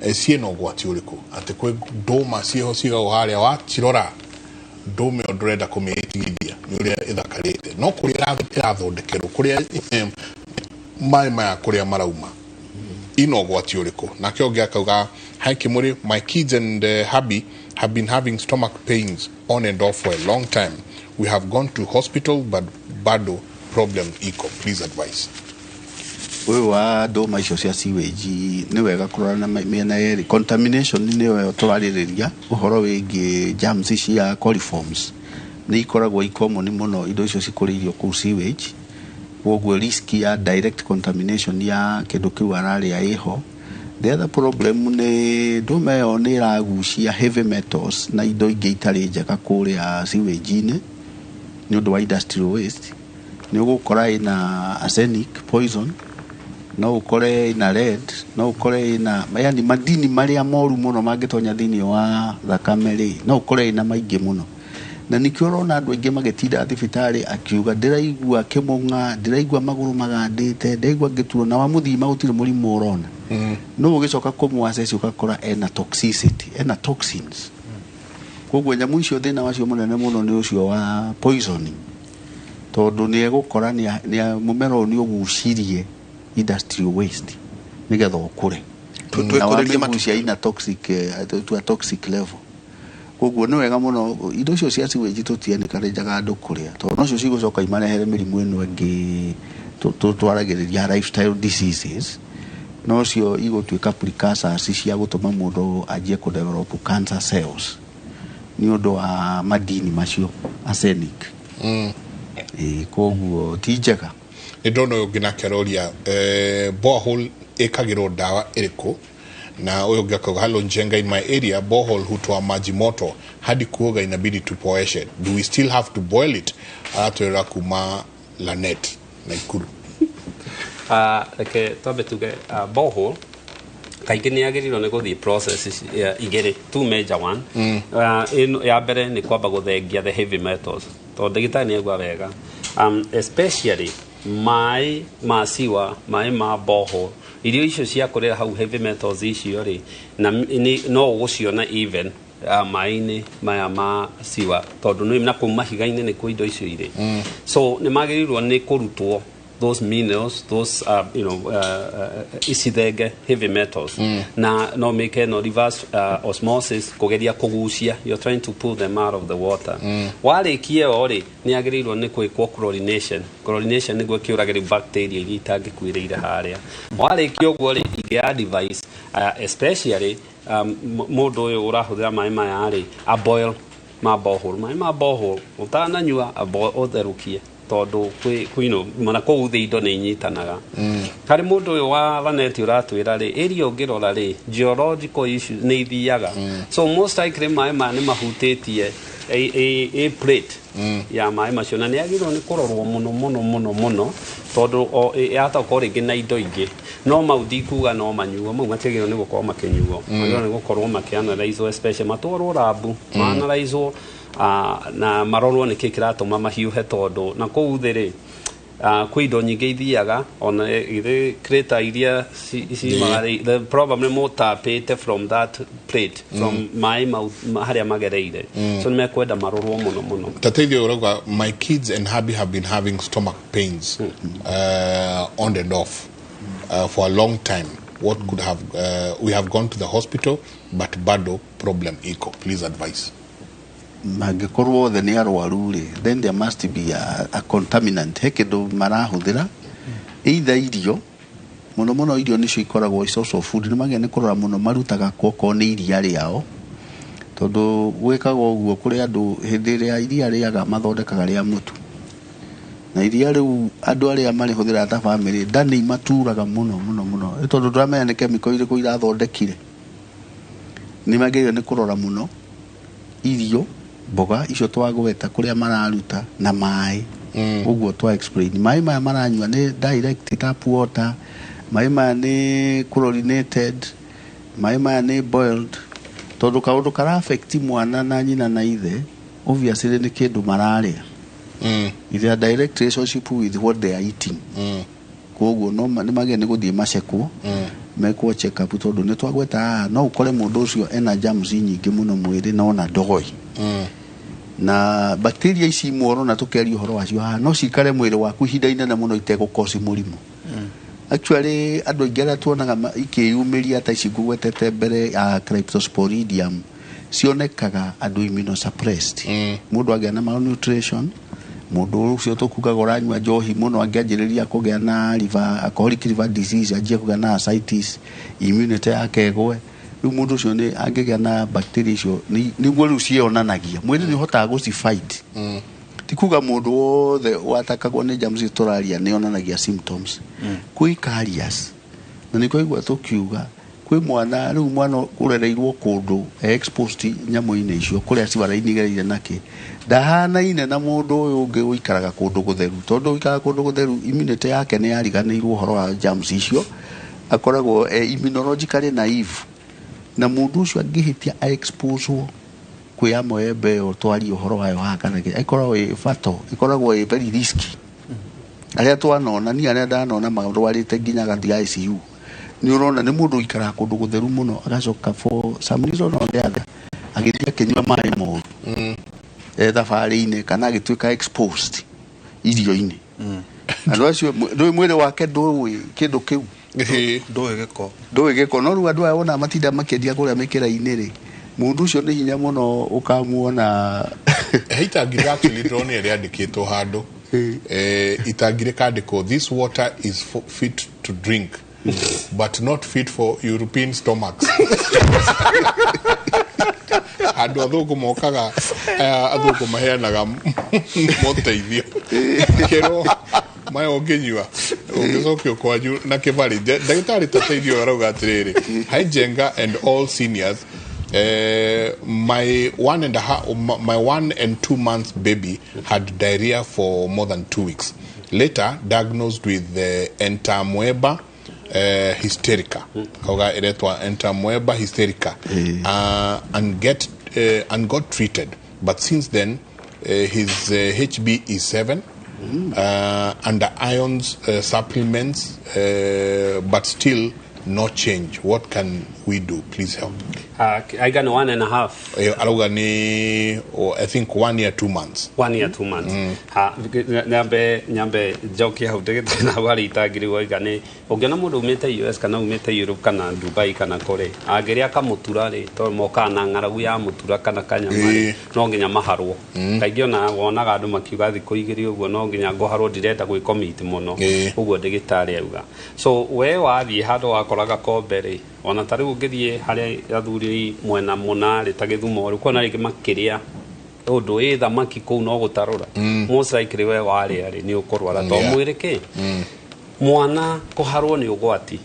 ciĩna ũgwati ũrĩkũ? Atĩ kwĩ ndũma ciĩho cigagwo harĩa, wacirora ndũma ĩyo ndũrenda kũmĩtigithia nĩ ũrĩa ĩthakarĩte, no kũrĩa ĩrathondekerwo, kũrĩa maĩ maya kũrĩa marauma, ina ũgwati ũrĩkũ? Nake ũngĩ akauga, "Hi Kimuri, my kids and hubby have been having stomach pains on and off for a long time. We have gone to hospital but bado problem iko. Please advise." Ũyũ wa ndũma icio cia sewage, nĩ wega kũrora na mĩena yerĩ. Contamination nĩyo tũrarĩrĩria, ũhoro wĩgiĩ germs cia coliforms nĩ ikoragwo i common mũno indo icio cikũrĩirio kũu sewage. Koguo risk ya direct contamination ya kĩndũ kĩu ararĩa ĩho. The other problem nĩ ndũma ĩyo nĩ ĩragucia heavy metals na indo ingĩ itarĩ njega kũrĩa sewage-inĩ nĩ ũndũ wa industrial waste. Nĩ ũgũkora ĩna arsenic poison, no ũkore ĩna lead, no ũkore ĩna, yani, madini marĩa moru mũno mangĩtonya thĩinĩ wa thakame rĩ, no ũkore ĩna maingĩ mũno. Na nĩkĩo ũrona andũ aingĩ magĩtinda thibitarĩ akiuga, "Ndĩraigua kĩmũng'a, ndĩraigua magũrũ magandĩte, ndĩraigua ngĩturwo," na wamũthima gũtirĩ mũrimũ ũrona. No ũgĩcoka kũmũ-assess ũgakora ena toxicity, ena toxins. Koguo nyamũ icio, thĩna wacio mũnene mũno nĩ ũcio wa poisoning, tondũ nĩ egũkora mũmera ũyũ nĩ ũgucirie industrial waste nĩgetha ũkũre, na Twĩkũrĩrie. Wamĩgucia ina toxic, to a toxic level. Koguo nĩ wega mũno indo icio cia sewage tũtienĩkarĩnjaga andũ kũrĩa, tondũ nocio cigũcoka imarehere mĩrimũ ĩno ĩngĩ twaragĩrĩria, lifestyle diseases. Nocio igũtuĩka precursors cia gũtũma mũndũ anjie kũ develop cancer cells nĩ ũndũ wa madini macio arsenic. Ĩĩ, koguo ti njega. Nĩ ndona ũyũ ũngĩ nake aroria, borehole ĩkagĩrwo ndawa ĩrĩkũ? Na ũyũ ũngĩ akauga, "Hello Njenga, in my area borehole hutoa maji moto hadi kuoga inabidi tupoeshe. Do we still have to boil it?" Aratwĩra kuma Lanet, Naikuru. Reke twambe tuge borehole kaingĩ nĩ yagĩrĩirwo nĩ gũthiĩ process igĩrĩ, two major one. Ĩno ya mbere nĩ kwamba gũthengia the heavy metals, tondũ ndagĩtarĩ nĩ aigua wega, especially maĩ ma siwa, maĩ ma borehole, irio icio cia kũrĩra hau, heavy metals icio rĩ, na no ũgũciona even maĩ-inĩ maya ma siwa, tondũ nĩ na kũu mahiga-inĩ nĩkuo indo icio irĩ. So nĩ magĩrĩirwo nĩ kũrutwo those minerals, those ici thenge heavy metals. Na no make no reverse osmosis, kugeria kugucia, you're trying to pull them out of the water. Warĩkia ĩyo rĩ, nĩ yagĩrĩirwo nĩ gwĩkwo chlorination. Chlorination nĩguo kĩũrage rĩu bacteria iria itangĩkuĩrĩire harĩa. Warĩkia ũguo rĩ, ingĩ advice, especially mũndũ ũyũ ũrahũthĩra maĩ maya rĩ, a boil ma borehole, maĩ ma borehole ũtananyua ũtherũkie, tondũ kwĩ na kũu thĩ indo nĩ inyitanaga. Harĩ mũndũ ũyũ wa Laneti ũratwĩra rĩ, area ũngĩrora rĩ, geological issues nĩ ithiaga. So most likely maĩ maya nĩ mahutĩtie a plate ya maĩ macio, na nĩ yagĩrĩirwo nĩ kũrorwo mũno mũno mũno mũno, tondũ yahota gũkorwo rĩngĩ na indo ingĩ. No mau ndikuga no manyuo, mau matiagĩrĩirwo nĩ gũkorwo makĩnyuo. Magĩrĩirwo nĩ gũkorwo makĩanalyzwo, especially matwarwo lab, maanalyzwo na marorwo nĩkĩ kĩratũma mahiũhe, tondũ na kũu thĩ rĩ, kwĩ indo nyingĩ ithiaga ona githĩ crater iria ciumaga rĩ, the probably mũtapĩte from that plate, from maĩ mau harĩa magereire. So nĩ mekwenda marorwo mũno mũno. Tateithio ũrauga, "My kids and hubby have been having stomach pains on and off for a long time. What could have we have gone to the hospital but bado problem iko. Please advise." Mangĩkorwo othe nĩ arwaru rĩ, then there must be a contaminant, he kĩndũ marahũthĩra, either irio, mũno mũno irio nĩcio ikoragwo source of food. Nĩ magĩa nĩ kũrora mũno marutaga kũ, okorwo nĩ iria rĩao, tondũ gwĩkaga ũguo kũrĩ andũ hĩndĩ ĩrĩa iria rĩaga mathondekaga rĩa mũtu, na iria rĩu andũ arĩa marĩhũthĩra ta bamĩrĩ nda nĩ imaturaga mũno mũno mũno. Nĩ tondũ ndũramenya nĩ chemical irĩkũ irathondekire. Nĩ magĩrĩire nĩ kũrora mũno irio, mboga icio twagweta, kũrĩa mararuta, na maĩ. Ũguo twa explain, maĩ maya maranyua nĩ direct tap water, maĩ maya nĩ chlorinated, maĩ maya nĩ boiled, tondũ kaũndũ kara affect mwana na nyina na ithe obviously nĩ kĩndũ mararĩa. It is a direct relationship with what they are eating. Koguo no nĩ magĩrĩire nĩ gũthiĩ macekwo, mekwo check up, tondũ nĩ twagweta haha no ũkore mũndũ ũcio ena germs nyingĩ mũno mwĩrĩ na ona ndoĩ. Na bacteria ici imwe ũrona tũkĩaria ũhoro wacio haha no cikare mwĩrĩ waku ihinda inene mũno itegũkosi mũrimũ. Actually, andũ aingĩ arĩa tuonaga ikĩyumĩria ta ici ngũgwetete mbere ya cryptosporidium cionekaga andũ immunosuppressed. Mũndũ agĩa na malnutrition, mũndũ ũcio tũkugaga ũranyua njohi mũno angĩanjĩrĩria kũgĩa na liver, alcoholic liver disease, anjie kũgĩa na ascites, immunity yake ĩgwe. Rĩu mũndũ ũcio nĩ angĩgĩa na bacteria icio nĩguo rĩu ciĩonanagia mwĩrĩ nĩ ũhotaga gũcifight. Ti kuga mũndũ wothe watakagwo nĩ germs ici tũraria nĩ onanagia symptoms. Kwĩ carriers, na nĩ kwaigua tũkiuga kwĩ mwana, rĩu mwana ũrereirwo kũndũ e exposed nyamũ-inĩ icio kũrĩa ciwara-inĩ igereire nakĩ, ndahanaine na mũndũ ũyũ ũngĩ ũikaraga kũndũ gũtheru, tondũ ũikaraga kũndũ gũtheru immunity yake nĩ yariganĩirwo ũhoro wa germs icio, akoragwo e immunologically naive. Na mũndũ ũcio angĩhĩtia exposwo kwĩ amoembe ĩyo twarie ũhoro wayo haha kana kĩ, ĩkoragwo ĩ fatal, ĩkoragwo ĩ very risky. Arĩa twanona, niĩ arĩa ndanona marwarĩte nginya agathiĩ ICU, nĩ ũrona nĩ mũndũ ũikaraga kũndũ gũtheru mũno, agacoka for some reason or the other agĩthiĩ akĩnyua maĩ moru e thabarĩ-inĩ kana agĩtuĩka exposed irio-inĩ. Andũ acio ndũĩ mwĩrĩ wake ndũĩ kĩndũ kĩu. Ndũĩ gĩko. Ndũĩ gĩko. No rĩu andũ aya wona matinda makĩendia kũrĩa mĩkĩra-inĩ rĩ, mũndũ ũcio nĩ hinya mũno ũkamuona. He itangi actually ndĩronire rĩandĩkĩtwo handũ, itangi rĩkandĩkwo, "This water is fit to drink but not fit for European stomachs." Andũ athũngũ mokaga, aya athũngũ maheanaga moteithio kĩrwo maya ũngĩnyua Ũngĩcokio kwanyu na kĩbarĩ. Ndagĩtarĩ tateithio arauga atĩrĩrĩ, "Hi Jenga and all seniors, my one and a half, my 1 and 2 months baby had diarrhea for more than 2 weeks. Later diagnosed with the entamoeba hysterica." Kauga iretwa entamoeba hysterica, and got treated, but since then his HB is 7, under irons supplements, but still no change. What can we do? Please help. Aiga nĩ one and a half? Arauga ni, oh, I think 1 year 2 months. 1 year 2 months. Ha, nyambe njokie hau ndĩgĩte na hau harĩa itangĩrigwo. Iga nĩ ũngĩona mũndũ umĩte US kana umĩte Europe kana Dubai kana kũrĩ angĩrĩa kamũtura rĩ, tondũ mokaga na ng'aragu ya mũtura kana kanyama rĩ, no nginya maharwo. Kaingĩ ona wonaga andũ makiuga thikũ 2 ũguo no nginya ngũharwo, ndirenda gwĩcommit mũno. Ũguo ndĩgĩtarĩ auga. So we wathiĩ handũ wakora gakombe rĩ, ona ta rĩu ũngĩthiĩ harĩa athuri mwena mũna rĩ, ta Gĩthumo rĩ, ũkona rĩngĩ makĩrĩa ũndũ ĩ thamaki kũu no gũtarũra. Most likely we warĩa rĩ, nĩ ũkũrwara to mwĩrĩ kĩ mwana kũharwo nĩ ũgwati.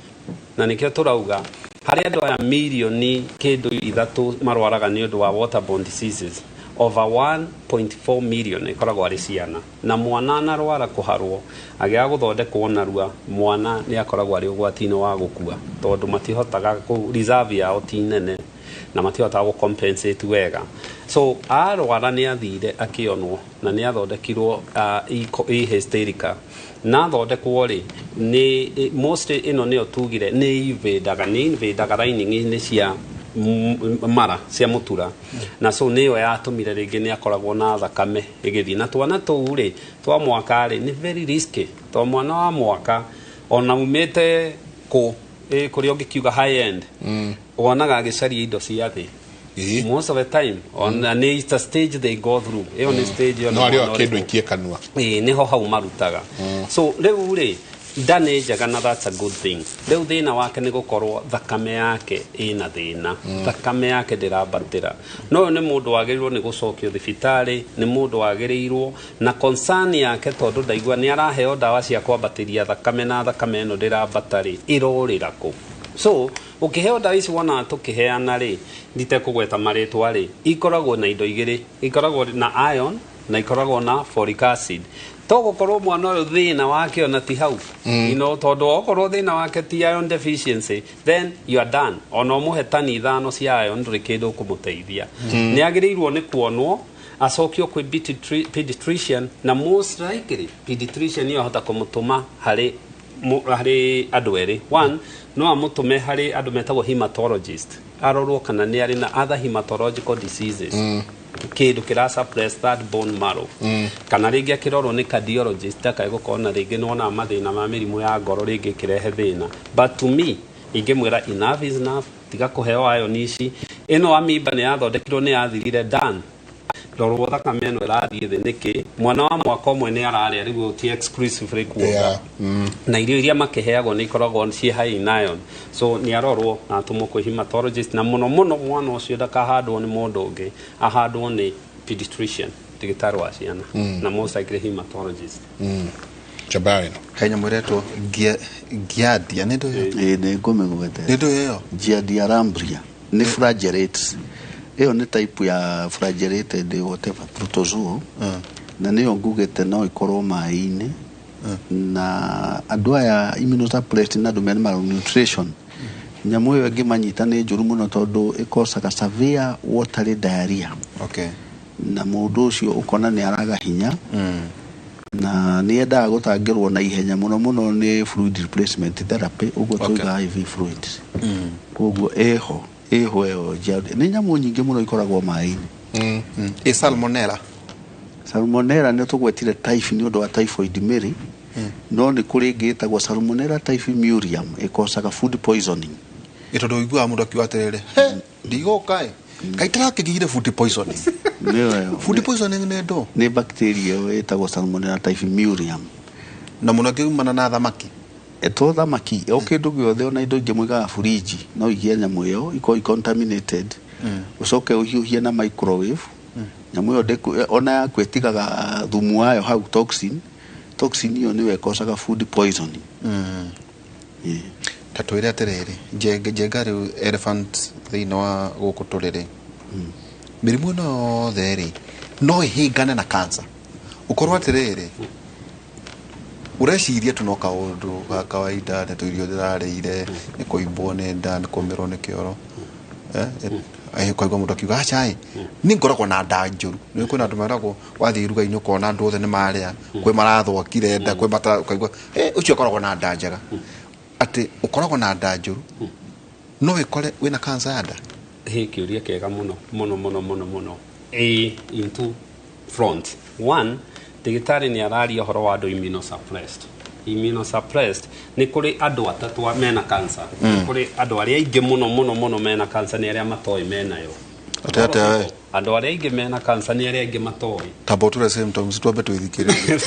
Na nĩkĩo tũrauga harĩ andũ aya mirioni kĩndũ 3 marwaraga nĩ ũndũ wa waterborne diseases, over 1.4 million ĩkoragwo arĩ ciana. Na mwana anarwara kũharwo agĩaga gũthondekwo narua, mwana nĩ akoragwo arĩ ũgwati-inĩ wa gũkua, tondũ matihotaga kũ reserve yao ti nene na matihotaga gũ compensate wega. So arwara nĩ athire akĩonwo na nĩ athondekirwo e hysterica na athondekwo rĩ, nĩ mostly ĩno nĩyo tugire nĩ invadaga lining-inĩ cia mara cia mũtura. Na so nĩyo yatũmire rĩngĩ nĩ akoragwo na thakame ĩgĩthiĩ. Na twana tũu rĩ twa mwaka rĩ, nĩ very risky, to mwana wa mwaka ona umĩte kũ kũrĩa ũngĩkiuga high end, wonaga agĩcaria indo cia thĩ most of the time. Ona nĩ it's a stage they go through, ĩyo nĩ stage ĩyo. No arĩ o mwana kĩndũ ũrĩkũ. Ikie kanua. Ĩĩ, nĩho hau marutaga. So rĩu rĩ, nda nĩ njega na that's a good thing. Rĩu thĩna wake nĩ gũkorwo thakame yake ĩna thĩna. Thakame yake ndĩrambatĩra. No ũyũ nĩ mũndũ wagĩrĩirwo nĩ gũcokio thibitarĩ, nĩ mũndũ wagĩrĩirwo na concern yake, tondũ ndaigua nĩ araheo ndawa cia kwambatĩria thakame na thakame ĩno ndĩrambata rĩ, ĩrorĩra kũ? So ũkĩheo ndawa ici wonaga tũkĩheana rĩ, nditekũgweta marĩtwa rĩ, ikoragwo na indo igĩrĩ, ikoragwo na iron na ikoragwo na folic acid. To gũkorwo mwana ũyũ thĩna wake ona ti hau. Tondũ okorwo thĩna wake ti iron deficiency, then you are done. Ona ũmũhe tani 5 cia iron, ndũrĩ kĩndũ ũkũmũteithia. Nĩ agĩrĩirwo nĩ kuonwo, acokio kwĩ pediatrician, na most likely pediatrician nĩyo ahota kũmũtũma harĩ andũ erĩ. One, no amũtũme harĩ andũ metagwo hematologist, arorwo kana nĩ arĩ na other hematological diseases, kĩndũ kĩra suppress that bone marrow. Kana rĩngĩ akĩrorwo nĩ cardiologist, akae gũkorwo na rĩngĩ nĩwonaga mathĩna ma mĩrimũ ya ngoro rĩngĩ ĩkĩrehe thĩna. But to me ingĩmwĩra enough is enough, tiga kũheo iron ici. Ĩno amoeba nĩ yathondekirwo, nĩ yathirire, done. Rorwo thakame ĩno ĩrathiĩ thĩ nĩkĩ? Mwana wa mwaka 1 nĩ ararĩa rĩu, ti exclusively kuonga. Na irio iria makĩheagwo nĩ ikoragwo ciĩ high in iron. So nĩ arorwo na atũmwo kwĩ hematologist, na mũno mũno mwana ũcio ndakahandwo nĩ mũndũ ũngĩ, ahandwo nĩ pediatrician, ndagĩtarĩ wa ciana, na most likely hematologist. Chabari. He nyamũ ĩretwo giardia, nĩ ndũ ĩyo? Ĩĩ, nĩ ngũmĩgwete. Nĩ ndũ ĩyo? Giardia lamblia nĩ flagellates. Ĩyo nĩ type ya flagellated whatever protozoa, na nĩyo ngugĩte no ĩkorwo maĩ-inĩ. Na andũ aya immunosuppressed na andũ mena malnutrition, nyamũ ĩyo ĩngĩmanyita nĩ njũru mũno, tondũ ĩkocaga severe watery diarrhea. Na mũndũ ũcio ũkona nĩ araga hinya na nĩ endaga gũtangĩrwo na ihenya mũno mũno nĩ fluid replacement therapy, ũguo tuigaga IV fluids. Koguo ĩho ĩyo nĩ nyamũ nyingĩ mũno ikoragwo maĩ-inĩ. Ĩ salmonella? Salmonella nĩ tũgwetire typhi nĩ ũndũ wa typhoid Mary, no nĩ kũrĩ ĩngĩ ĩtagwo Salmonella typhimurium, ĩkocaga food poisoning. Ĩ tondũ ũiguaga mũndũ akiuga atĩrĩrĩ, he ndigũka ĩ kaĩ tarakĩgire food poisoning. Nĩyo ĩyo. Food poisoning nĩ ndũ? Nĩ bacteria ĩyo ĩtagwo Salmonella typhimurium. Na mũno ĩngĩumana na thamaki? To thamaki, o kĩndũ gĩothe, ona indo ingĩ mũigaga fridge no igĩe nyamũ ĩyo, ikorwo contaminated, ũcoke ũhiũhie na microwave, nyamũ ĩyo ona yaku ĩtigaga thumu wayo hau, toxin. Toxin ĩyo nĩyo ĩkocaga food poisoning. Ta twĩre atĩrĩrĩ, njenga rĩu elephant thĩinĩ wa gũkũ tũrĩ rĩ, mĩrimũ ĩno yothe rĩ no ĩhĩngane na cancer, ũkorwo atĩrĩrĩ ũreciria tu no kaũndũ ga kawaida, nĩ tũirio ndĩrarĩire, nĩ kũimbwo nĩ nda, nĩ kũmĩrwo nĩ kĩoro. Ũkaigua mũndũ akiuga aca ĩ, niĩ ngoragwo na nda njũru. Nĩ kwĩna andũ meragwo wathiĩ iruga-inĩ ũkona andũ othe nĩ marĩa, kwĩ marathwakire nda, kwĩ mata, ũkaigua ũcio akoragwo na nda njega, atĩ ũkoragwo na nda njũru no ĩkore wĩna cancer ya nda. Hĩ, kĩũria kĩega mũno mũno mũno mũno mũno. Ĩ in two front. One, ndagĩtarĩ nĩ araria ũhoro wa andũ immunosuppressed. Immunosuppressed nĩ kũrĩ andũ atatũ mena cancer. Nĩ kũrĩ andũ arĩa aingĩ mũno mũno mũno mena cancer nĩ arĩa matoĩ menayo. Atĩ atĩa we? Andũ arĩa aingĩ mena cancer nĩ arĩa aingĩ matoĩ. Tamba ũtũre symptoms twambe twĩthikĩrĩrie.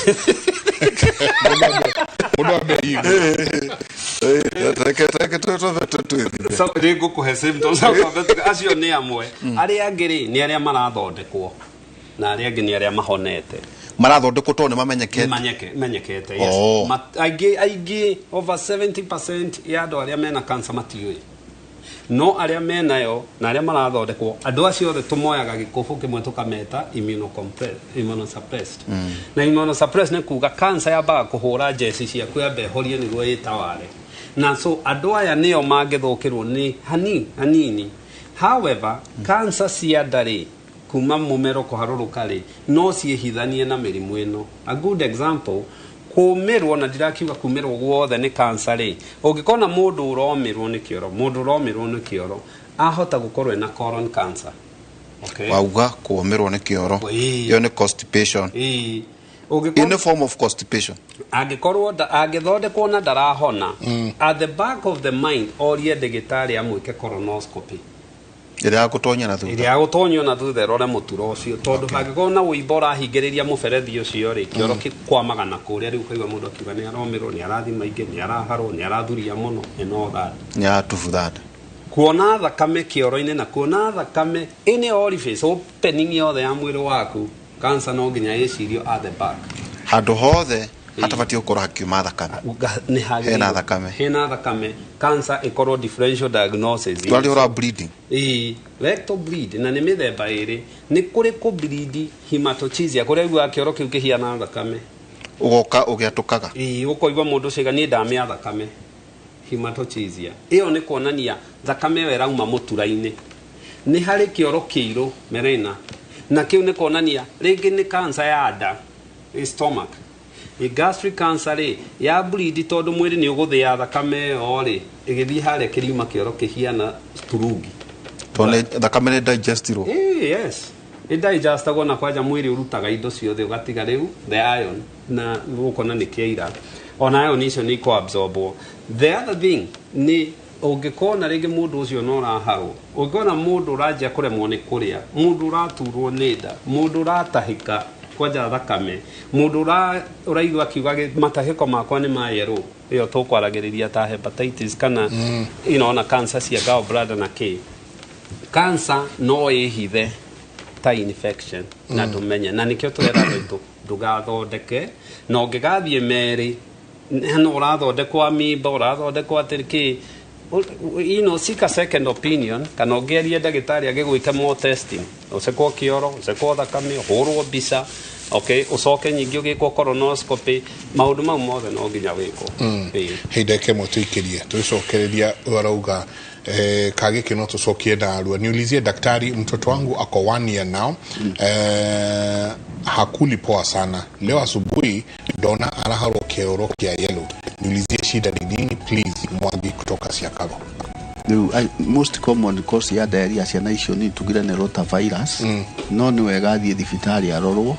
Mũndũ ambe. Reke twambe twĩthime. So nĩ ngũkũhe symptoms acio nĩ amwe. Arĩa angĩ rĩ nĩ arĩa marathondekwo na arĩa angĩ nĩ arĩa mahonete. Marathondekwo tondũ nĩ mamenyekete. Menyekete, yes. Aingĩ over 70% ya andũ arĩa mena cancer matiũĩ, no arĩa menayo na arĩa marathondekwo, andũ acio othe tũmoyaga gĩkũbũ kĩmwe tũkameta immunosuppressed. Na immunosuppressed nĩ kuga cancer yambaga kũhũra njeci ciaku yambe ĩhorie nĩguo ĩtaware, na so andũ aya nĩo mangĩthũkĩrwo nĩ hanini. However, cancer cia nda rĩ, kuma mũmero kũharũrũka rĩ, no ciĩhithanie na mĩrimũ ĩno. A good example, kũmĩrwo, na ndirakiuga kũmĩrwo guothe nĩ cancer rĩ, ũngĩkona mũndũ ũromĩrwo nĩ kĩoro, mũndũ ũromĩrwo nĩ kĩoro ahota gũkorwo ena colon cancer. Okay. Wauga kũũmĩrwo nĩ kĩoro, ĩyo nĩ constipation. Any form of constipation. Angĩkorwo angĩthondekwo na ndarahona, at the back of the mind orie ndagĩtarĩ amwĩke colonoscopy. Ĩrĩa ya gũtonya na thutha. Ĩrĩa ya gũtonyio na thutha ĩrore mũturo ũcio, tondũ hangĩkorwo na wũimbo ũrahingĩrĩria mũberethi ũcio rĩ, kĩoro kĩkwamaga na kũrĩa. Rĩu ũkaigua mũndũ akiuga nĩ aromĩrwo, nĩ arathi maingĩ, nĩ araharwo, nĩ arathuria mũno and all that. Nĩ aratubutha nda. Kuona thakame kĩoro-inĩ na kuona thakame any orifice opening yothe ya mwĩrĩ waku, cancer no nginya ĩcirio at the back. Handũ hothe hatabatiĩ gũkorwo hakiuma thakame. Hena thakame. Hena thakame. Cancer ĩkorwo differential diagnosis. Twarĩ ũra bleeding. Ĩĩ, rectal bleed na nĩ mĩthemba ĩrĩ. Nĩ kũrĩ kũ bleed hematochezia, kũrĩa ũiguaga kĩoro kĩu kĩhiana thakame. Ũgoka ũgĩatũkaga. Ĩĩ, ũkoigua mũndũ ũcio niĩ ndamĩa thakame. Hematochezia. Ĩyo nĩ kuonania thakame ĩyo ĩrauma mũtura-inĩ. Nĩ harĩ kĩoro kĩirũ melena, na kĩu nĩ kuonania rĩngĩ nĩ cancer ya nda, stomach. Gastric cancer rĩ, ya bleed tondũ mwĩrĩ nĩ ũgũthĩa thakame ĩyo rĩ, ĩgĩthiĩ harĩa kĩriuma kĩoro kĩhiana turungi. Tondũ thakame nĩ digestirwo. Yes. Ĩ digestagwo na kwanja mwĩrĩ ũrutaga indo ciothe ũgatiga rĩu the iron na ũkona nĩ kĩaira. Ona iron icio nĩ ikũabsorbwo. The other thing nĩ ũngĩkona rĩngĩ mũndũ ũcio no ũraharwo, ũngĩkona mũndũ ũranjia kũremwo nĩ kũrĩa, mũndũ ũraturwo nĩ nda, mũndũ ũratahĩka kwanja thakame, mũndũ ũraigua akiuga matahĩko makwa nĩ ma yellow, ĩyo tũkwaragĩrĩria ta hepatitis kana na cancer cia gallbladder na kĩ. Cancer no ĩhithe ta infection na ndũmenye, na nĩkĩo tũrera andũ aitũ ndũgathondeke, na ũngĩgathiĩ merĩ no ũrathondekwo amimba, ũrathondekwo atĩ kĩ, seek a second opinion, kana ũngĩaria ndagĩtarĩ agĩgwĩke more testing, ũcekwo kĩoro, ũcekwo thakame, ũhũrwo mbica, okay, ũcoke nyingĩ ũgĩkwo colonoscopy, maũndũ mau mothe no nginya wĩkwo. Hĩndĩ ĩmwe tũikĩrie tũgĩcokereria ũrauga kagĩkĩ no tũcokie narua. Niulizie daktari, mtoto wangu ako 1 year now, hakuli poa sana. Leo asubuhi ndona araharwo kĩoro kĩa yellow. Niulizie shida ni nini please, Mwangi kutoka Siakago. Most common cause ya diarrhea ciana icio nĩ tugire nĩ rotavirus. No nĩ wega athiĩ thibitarĩ arorwo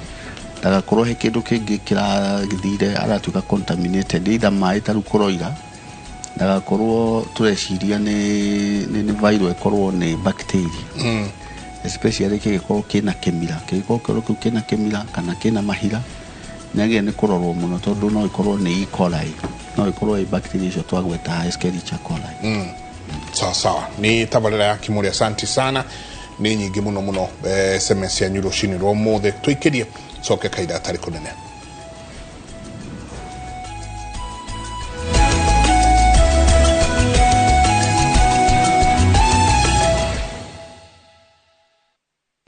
ndagakorwo he kĩndũ kĩngĩ kĩrathire aratuĩka contaminated, either maĩ ta rĩu kũroira, ndagakorwo tũreciria nĩ viral, ĩkorwo nĩ bacteria. Especially kĩngĩkorwo kĩna kĩmira, kĩngĩkorwo kĩoro kĩu kĩna kĩmira kana kĩna mahira, nĩagĩrĩire nĩ kũrorwo mũno tondũ no ĩkorwo nĩ E. coli, no ĩkorwo ĩ bacteria icio twagweta Escherichia coli. Sawa sawa, ni tabarĩra ya Kimuri, asante sana, nĩ nyingĩ mũno mũno SMS yanyu rũcinĩ rwa ũmũthĩ. Tũikĩrie coke kaida atarĩ kũnene.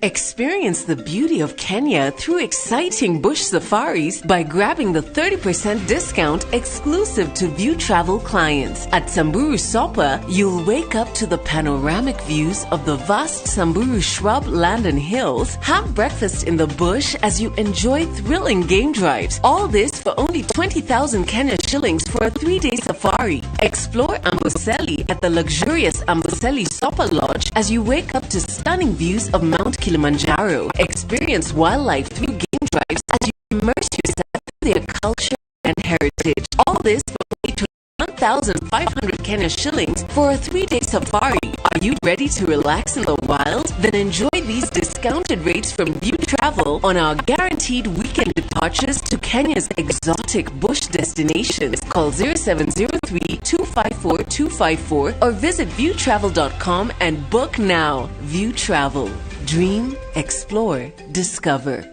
Experience the beauty of Kenya through exciting bush safaris by grabbing the 30% discount exclusive to View Travel clients. At Samburu Sopa, you'll wake up to the panoramic views of the vast Samburu shrub land and hills, have breakfast in the bush as you enjoy thrilling game drives. All this for only 20,000 Kenya shillings for a 3-day safari. Explore Amboseli at the luxurious Amboseli Sopa Lodge as you wake up to stunning views of Mount Kilimanjaro. Experience wildlife through game drives as you immerse yourself in their culture and heritage. All this for only 21,500 Kenya shillings for a 3-day safari. Are you ready to relax in the wild? Then enjoy these discounted rates from View Travel on our guaranteed weekend departures to Kenya's exotic bush destinations. Call 0703 254 254 or visit viewtravel.com and book now. View Travel. Dream, explore, discover.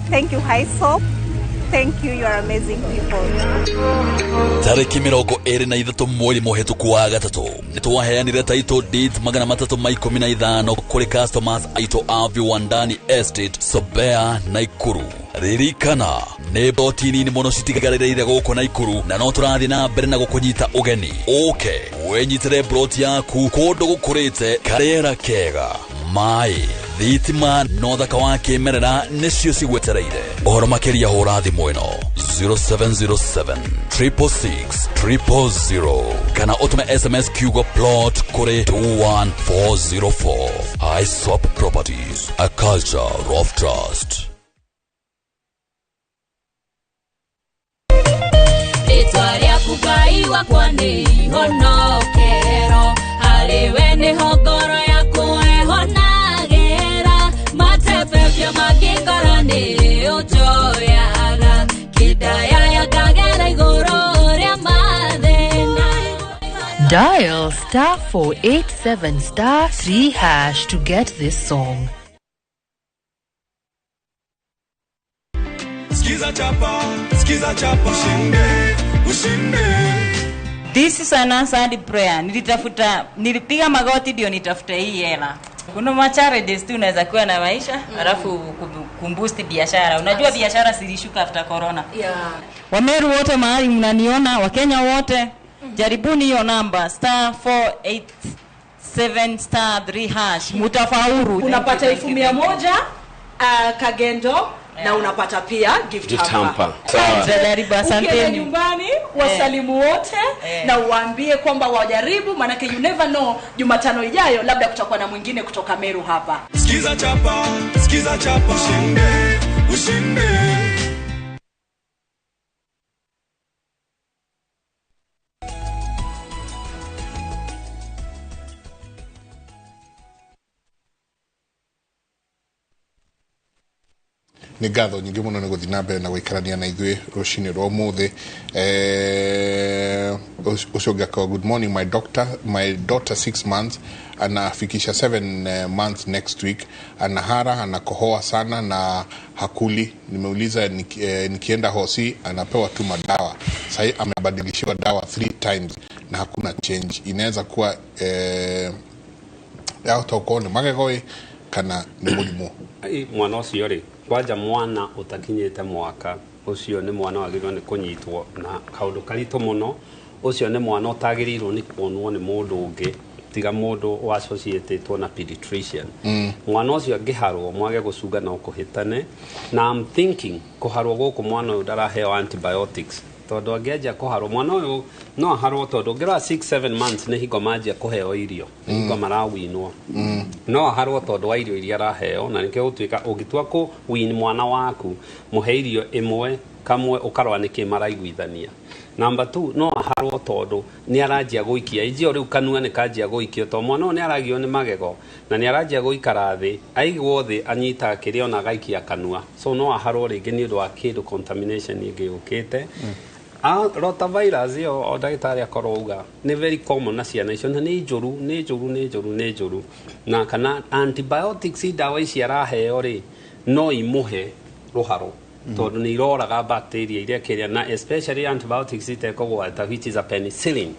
Thank you, HISOP. Thank you, you are amazing people. Tarĩki 23 mweri mũhĩtũku wa gatatũ nĩtwaheanire title deed 315 kũrĩ customers aitũ a Viwandani Estate, Sobea, Naikuru. Ririkana nĩ mboti nini mũno citigarĩrĩire gũkũ Naikuru na no tũrathiĩ na mbere na gũkũnyita ũgeni. Ũke wĩnyitĩre mburoti yaku kũndũ gũkũrĩte, karĩera kega, maĩ, thitima na ũthaka wa kĩmerera nĩcio cigwetereire. Ũhoro makĩria hũra thimũ ĩno 0707 666 000 kana ũtũme SMS kiugo plot kũrĩ 21404. ISOP Properties, a culture of trust. Rĩtwa rĩaku Ngai wakwa nĩ ihonokero, harĩ we nĩho ngoro yakwa ĩhonagĩra, matebebia mangĩngora nĩ ũnjoyaga, kĩndayaya ngagera igũrũ rĩa mathĩna. Dial star 487 star 3 hash to get this song. Skiza chapa, skiza chapa, ushinde, ushinde. This is an answered prayer. Nilipiga magoti ndio nitafute hii hela. Kuna ma-challenges tu unaweza kuwa na maisha, alafu kumboost biashara. Unajua biashara zilishuka after corona. Yeah. Wameru wote mahali mnaniona, Wakenya wote, jaribuni hiyo namba star 487 star 3 hash. Mutafaulu. Unapata 1,100 kagendo. Na unapata pia gift hamper. Ukienda nyumbani wasalimu wote na uwaambie kwamba wajaribu, manake you never know, Jumatano ijayo labda kutakuwa na mwingine kutoka Meru hapa. Skiza chapa, skiza chapa, ushinde, ushinde. Nĩ ngatho nyingĩ mũno nĩ gũthiĩ na mbere na gũikarania na ithuĩ rũcinĩ rwa ũmũthĩ. Ũcio ũngĩ akauga, good morning my doctor, my daughter 6 months anafikisha 7 months next week, anahara, anakohoa sana na hakuli. Nimeuliza nikienda hosi anapewa tu madawa, sasa amebadilishiwa dawa 3 times na hakuna change. Inaweza kuwa autokone magegoi kana nĩ mũrimũ. Mwana ũcio rĩ, kwanja mwana ũtakinyĩte mwaka ũcio nĩ mwana wagĩrĩirwo nĩ kũnyitwo na kaũndũ karitũ mũno. Ũcio nĩ mwana ũtagĩrĩirwo nĩ kuonwo nĩ mũndũ ũngĩ tiga mũndũ wa associatetwo na pediatrician. Mwana ũcio angĩharwo mwage gũcunga no kũhĩtane. Na I'm thinking kũharwo gũkũ mwana ũyũ ndaraheo antibiotics, tondũ angĩanjia kũharwo mwana ũyũ no aharwo, tondũ ũngĩrora 6-7 months nĩ hingo manjia kũheo irio, nĩ hingo marawinwo. No aharwo tondũ wa irio iria araheo, na nĩkĩo gũtuĩka ũngĩtua kũ win mwana waku mũhe irio ĩmwe kamwe ũkarora nĩkĩ maraiguithania. Number 2, no aharwo tondũ nĩ aranjia gũikia ijio rĩu kanua nĩ kanjia gũikio, tondũ mwana ũyũ nĩ aragio nĩ magego na nĩ aranjia gũikara thĩ, aigwo thĩ anyitaga kĩrĩa ona agaikia kanua, so no aharwo rĩngĩ nĩ ũndũ wa kĩndũ contamination ĩngĩ yũkĩte. Rotavirus ĩyo o ndagĩtarĩ akorwo auga nĩ very common na ciana icio, na nĩ njũru nĩ njũru nĩ njũru nĩ njũru. Na kana antibiotics ndawa ici araheo rĩ no imũhe rũharo, tondũ nĩ iroraga bacteria iria kĩrĩa, na especially antibiotics itekũgwata which is a penicillin.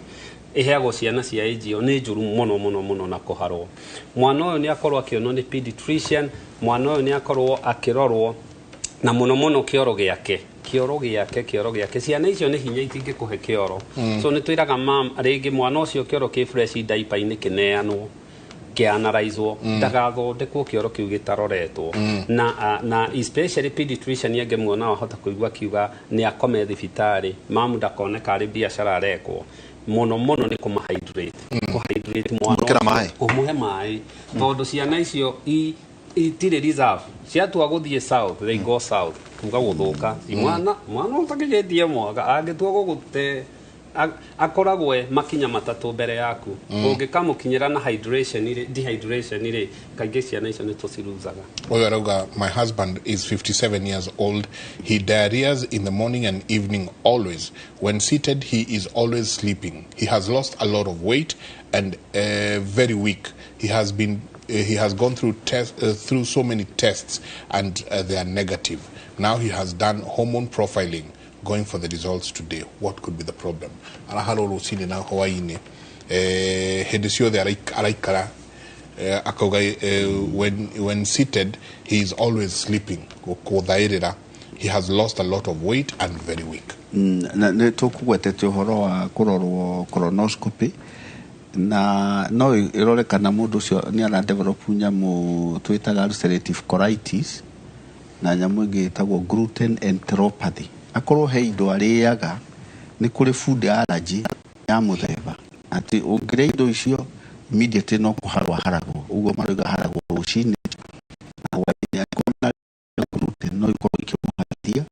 Ĩheagwo ciana cia age ĩyo nĩ njũru mũno mũno mũno na kũharwo. Mwana ũyũ nĩ akorwo akĩonwo nĩ pediatrician, mwana ũyũ nĩ akorwo akĩrorwo na mũno mũno kĩoro gĩake, kĩoro gĩake, kĩoro gĩake. Ciana icio nĩ hinya itingĩkũhe kĩoro. So nĩ twĩraga mam rĩngĩ mwana ũcio kĩoro kĩ fresh diaper-inĩ kĩneanwo, kĩanalyzwo, ndagathondekwo kĩoro kĩu gĩtaroretwo. Na especially pediatrician angĩmuona wahota kũigua akiuga nĩ akome thibitarĩ, mamu ndakoneka arĩ biacara arekwo. Mũno mũno nĩ kũmahydrate, kũhydrate mwana Kũmwĩkĩra ũcio, maĩ. kũmũhe maĩ, tondũ ciana icio itirĩ reserve. Ciatua gũthiĩ south, they go south, kuga gũthũka. Mwana ũtakĩrĩtie mwaka angĩtua gũgũte akoragwo e makinya matatũ mbere yaku. Ũngĩkamũkinyĩra na hydration rĩ, dehydration rĩ, kaingĩ ciana icio nĩ tũciruzaga. Ũyũ arauga, "My husband is 57 years old. He diarrheas in the morning and evening always. When seated, he is always sleeping. He has lost a lot of weight and very weak. He has gone through test, through so many tests and they are negative. Now he has done hormone profiling, going for the results today. What could be the problem?" Araharwo rũcinĩ na hwaĩ-inĩ, hĩndĩ ciothe araikara, akauga when seated he is always sleeping, gũthaĩrĩra. He has lost a lot of weight and very weak. Na nĩ tũkũgwetete ũhoro wa kũrorwo colonoscopy, na no ĩrore kana mũndũ ũcio nĩ ara develop nyamũ twĩtaga ulcerative colitis na nyamũ ĩngĩ ĩtagwo gluten enteropathy. Akorwo he indo arĩaga, nĩ kũrĩ food allergy ya mũthemba atĩ ũngĩrĩa indo icio immediately no kũharwo aharagwo. Ũguo marauga aharagwo rũcinĩ na hwaĩ-inĩ. Angĩkorwo na gluten, no ikorwo ikĩmũharithia.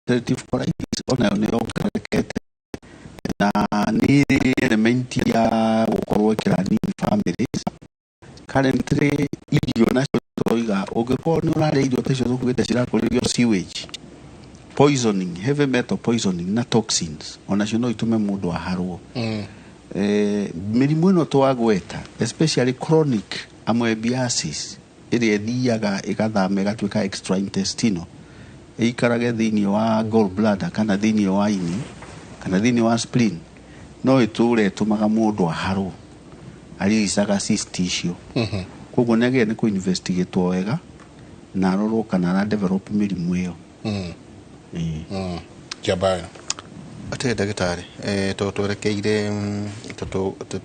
Ulcerative colitis onayo nĩ yongererekete na nĩ ĩrĩ element ya gũkorwo ĩkĩrani in families currently. Irio nacio tũroiga ũngĩkorwo nĩ ũrarĩa irio ta icio tũkugĩte cirakũrĩrio sewage poisoning, heavy metal poisoning na toxins, onacio no itũme mũndũ aharwo. Mĩrimũ ĩno twagweta, especially chronic amoebiasis, ĩrĩa ĩthiaga ĩgathama ĩgatuĩka extraintestinal, ĩikarage thĩinĩ wa gallbladder kana thĩinĩ wa ini kana thĩinĩ wa spleen, no ĩtũre ĩtũmaga mũndũ aharwo ariricaga cyst icio. Koguo nĩ agĩrĩire nĩ kũ-investigatwo wega na arorwo kana ara develop mĩrimũ ĩyo. Kĩambayo. Atĩ ndagĩtarĩ, to twerekeire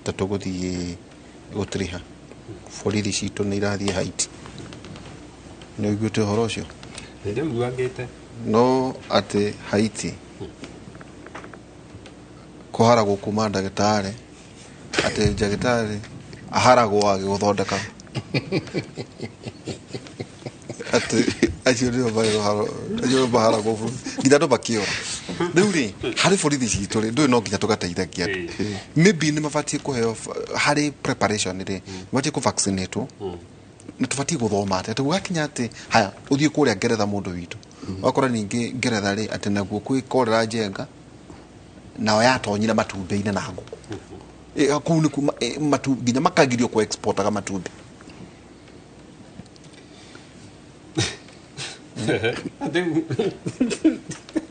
ta tũgũthiĩ gũtiriha borithi citũ nĩ irathiĩ Haiti, nĩ ũiguĩte ũhoro ũcio? Nĩ ndĩũiguangĩte. No atĩ Haiti kũharagwo kuma ndagĩtarĩ, atĩ ndagĩtarĩ aharagwo agĩgũthondeka, atĩ acio nĩo marĩ rũharo, acio nĩo maharagwo bũrũri nginya andũ makĩũra. Rĩu rĩ, harĩ borithi citũ rĩ, ndũĩ no nginya tũgateithagia andũ. Maybe nĩ mabatiĩ kũheo harĩ preparation rĩ, mabatiĩ kũ-vaccinatwo na tũbatiĩ gũthoma atĩ gũgakinya atĩ haya ũthiĩ kũrĩa Ngeretha, mũndũ witũ wakora ningĩ Ngeretha rĩ, atĩ naguo kwĩ korera njenga nao yatonyire matumbĩ-inĩ na ngũkũ. Kũu nĩ kuma nginya makagirio kũ exportaga matumbĩ.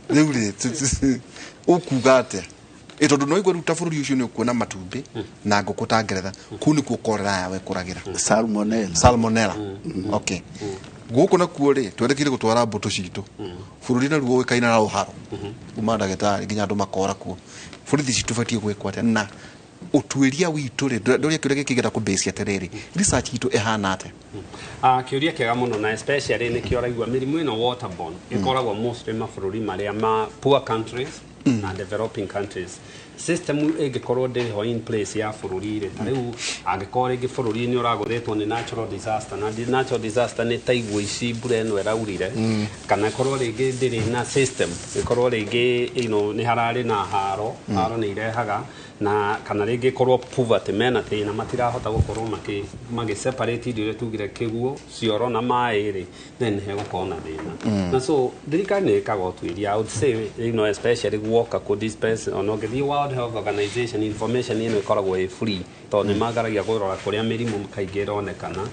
Rĩu rĩ, ũkuga atĩa? Tondũ no igua rĩu ta bũrũri ũcio nĩ ũkuona matumbĩ na ngũkũ ta Ngeretha, kũu nĩkuo korera yawe ĩkũragĩra. Salmonella. Salmonella. Okay, gũkũ nakuo rĩ, twerekeire gũtwara mbũtũ citũ bũrũri naruo ũĩkaine na rũharo kuma ndagĩtarĩ nginya andũ makora kuo. Borithi citũ batiĩ gwĩkwo atĩa na ũtuĩria witũ rĩ, ndũria kĩũria gĩkĩ gĩenda kũbase atĩrĩrĩ, research itũ ĩhana atĩa? Ah, kĩũria kĩega mũno, na especially nĩkĩo ũraigua mĩrimũ ĩno waterborne ĩkoragwo mostly mabũrũri marĩa ma poor countries na developing countries. System ĩngĩkorwo ndĩrĩ ho in place ya bũrũri rĩ, ta rĩu angĩkorwo rĩngĩ bũrũri nĩ ũragũthĩtwo nĩ natural disaster, na natural disaster nĩ ta iguo ici mbura ĩno ĩraurire, kana ĩkorwo rĩngĩ ndĩrĩ na system, ĩkorwo rĩngĩ nĩ hararĩ na haro, haro nĩ irehaga na kana rĩngĩ ĩkorwo poverty, mena thĩna, matirahota gũkorwo magĩ separate indo iria tugire kĩguo, cioro na maĩ rĩ, then hegũkorwo na thĩna. Na so thirikari nĩ ĩkaga ũtuĩria, I would say, especially guoka kũ dispense, ona ũngĩthiĩ World Health Organization, information ĩno ĩkoragwo ĩ free tondũ nĩ mageragia kũrora kũrĩa mĩrimũ kaingĩ ĩronekana.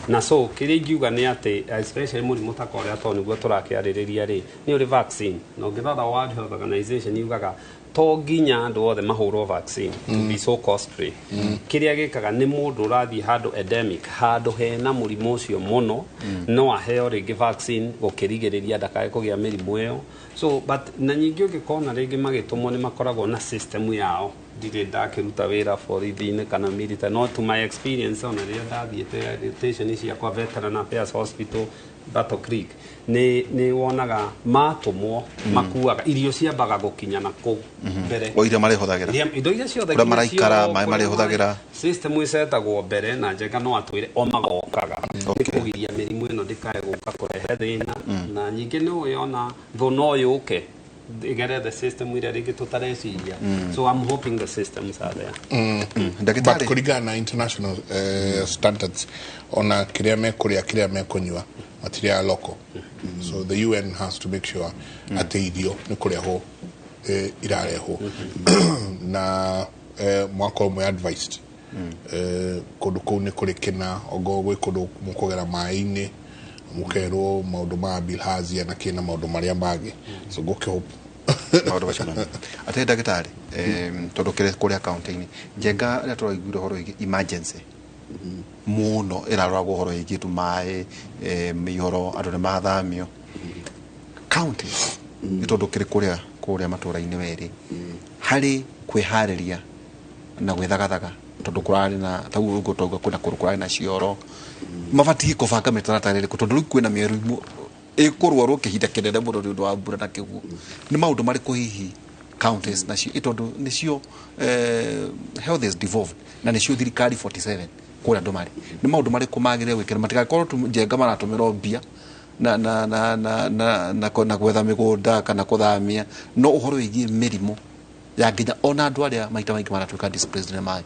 Na so kĩrĩa ingiuga nĩ atĩ especially mũrimũ ta cholera, tondũ nĩguo tũrakĩarĩrĩria rĩ, nĩ ũrĩ vaccine, na ũngĩrora World Health Organization yugaga To nginya andũ othe mahũrwo vaccine to be so costly. Kĩrĩa gĩkaga nĩ mũndũ ũrathiĩ handũ endemic, handũ hena mũrimũ ũcio mũno, no aheo rĩngĩ vaccine gũkĩrigĩrĩria ndakae kũgĩa mĩrimũ ĩyo. So but na nyingĩ ũngĩkona rĩngĩ magĩtũmwo nĩ makoragwo na system yao. Ndirĩ ndakĩruta wĩra borithi-inĩ kana military, no to my experience, ona rĩrĩa ndathiĩte rotation ciakwa Veteran Affairs Hospital, Battle Creek, nĩ wonaga matũmwo makuaga irio ciambaga gũkinya na kũu mbere. O iria marĩhũthagĩra. Indo iria ciothe Kũrĩa nginya maraikara, cioro, maĩ kũrĩa marĩhũthagĩra. System ĩcetagwo mbere na Njenga no atwĩre o magokaga nĩ kũgiria mĩrimũ ĩno ndĩkae gũka kũrehe thĩna. Na nyingĩ nĩ ũĩ ona thũ no yũke ĩgere the system ĩrĩa rĩngĩ tũtareciria. So I'm hoping the systems are there. But kũringana na international standards, ona kĩrĩa mekũrĩa, kĩrĩa mekũnyua, matirĩa local. So the UN has to make sure atĩ irio nĩ kũrehwo, irarehwo na mwakorwo mwĩ advised, kũndũ kũu nĩ kũrĩ kĩna ongo gwĩ kũndũ mũkũgera maĩ-inĩ, mũkerwo maũndũ ma bilharzia na kĩna maũndũ marĩa mangĩ. So ngũkĩhope maũndũ macio manene atĩ ndagĩtarĩ, tondũ kĩrĩ kũrĩa kaunti-inĩ, Njenga, rĩrĩa tũraiguire ũhoro wĩgiĩ emergency mũno ĩraroragwo ũhoro wĩgiĩ tu maĩ, mĩihũro, andũ nĩ mathamio counties, nĩ tondũ kĩrĩ kũrĩa matũũra-inĩ werĩ harĩ kwĩharĩria na gwĩthagathaga, tondũ kũrarĩ na tau ũguo twauga kwĩna kũndũ kũrarĩ na cioro, mabatiĩ kũbanga mĩtaratara ĩrĩkũ, tondũ rĩu kwĩna mĩrimũ ĩkũrwarwo kĩhinda kĩnene mũno nĩ ũndũ wa mbura na kĩguũ? Nĩ maũndũ marĩkũ hihi counties nacio, tondũ nĩcio health is devolved na nĩcio thirikari 47 kũrĩa andũ marĩ, nĩ maũndũ marĩkũ magĩrĩire gwĩkĩra matigakorwo tu Njenga maratũmĩrwo mbia na gwetha mĩgũnda kana kũthamia, no ũhoro wĩgiĩ mĩrimũ ya nginya ona andũ arĩa maita maingĩ maratuĩka displaced nĩ maĩ?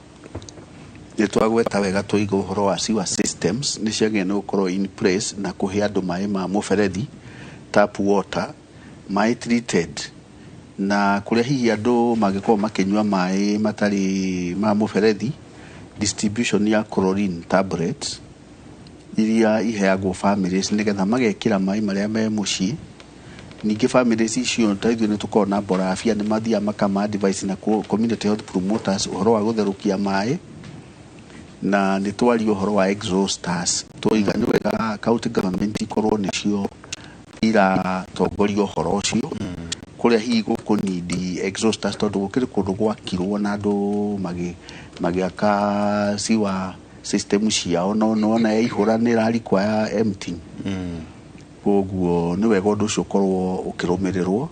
Nĩ twagweta wega, tũiga ũhoro wa sewer systems nĩ ciagĩrĩire nĩ gũkorwo in place na kũhe andũ maĩ ma mũberethi, tap water, maĩ treated, na kũrĩa hihi andũ mangĩkorwo makĩnyua maĩ matarĩ ma mũberethi, distribution ya chlorine tablets iria iheagwo families nĩgetha magekĩra maĩ marĩa me mũciĩ. Ningĩ families icio, ta ithuĩ nĩ tũkoragwo na borafia, nĩ mathiaga makama advice na community health promoters ũhoro wa gũtherũkia maĩ, na nĩ twaria ũhoro wa exhausters. Twoiga nĩ wega county government ikorwo nĩcio iratongoria ũhoro ũcio kũrĩa hihi gũkũnindi exhausters, tondũ gũkĩrĩ kũndũ gwakirwo na andũ magĩaka sewer system ciao, no nĩwona yaihũra nĩ ĩra require emptying. Koguo nĩ wega ũndũ ũcio ũkorwo ũkĩrũmĩrĩrwo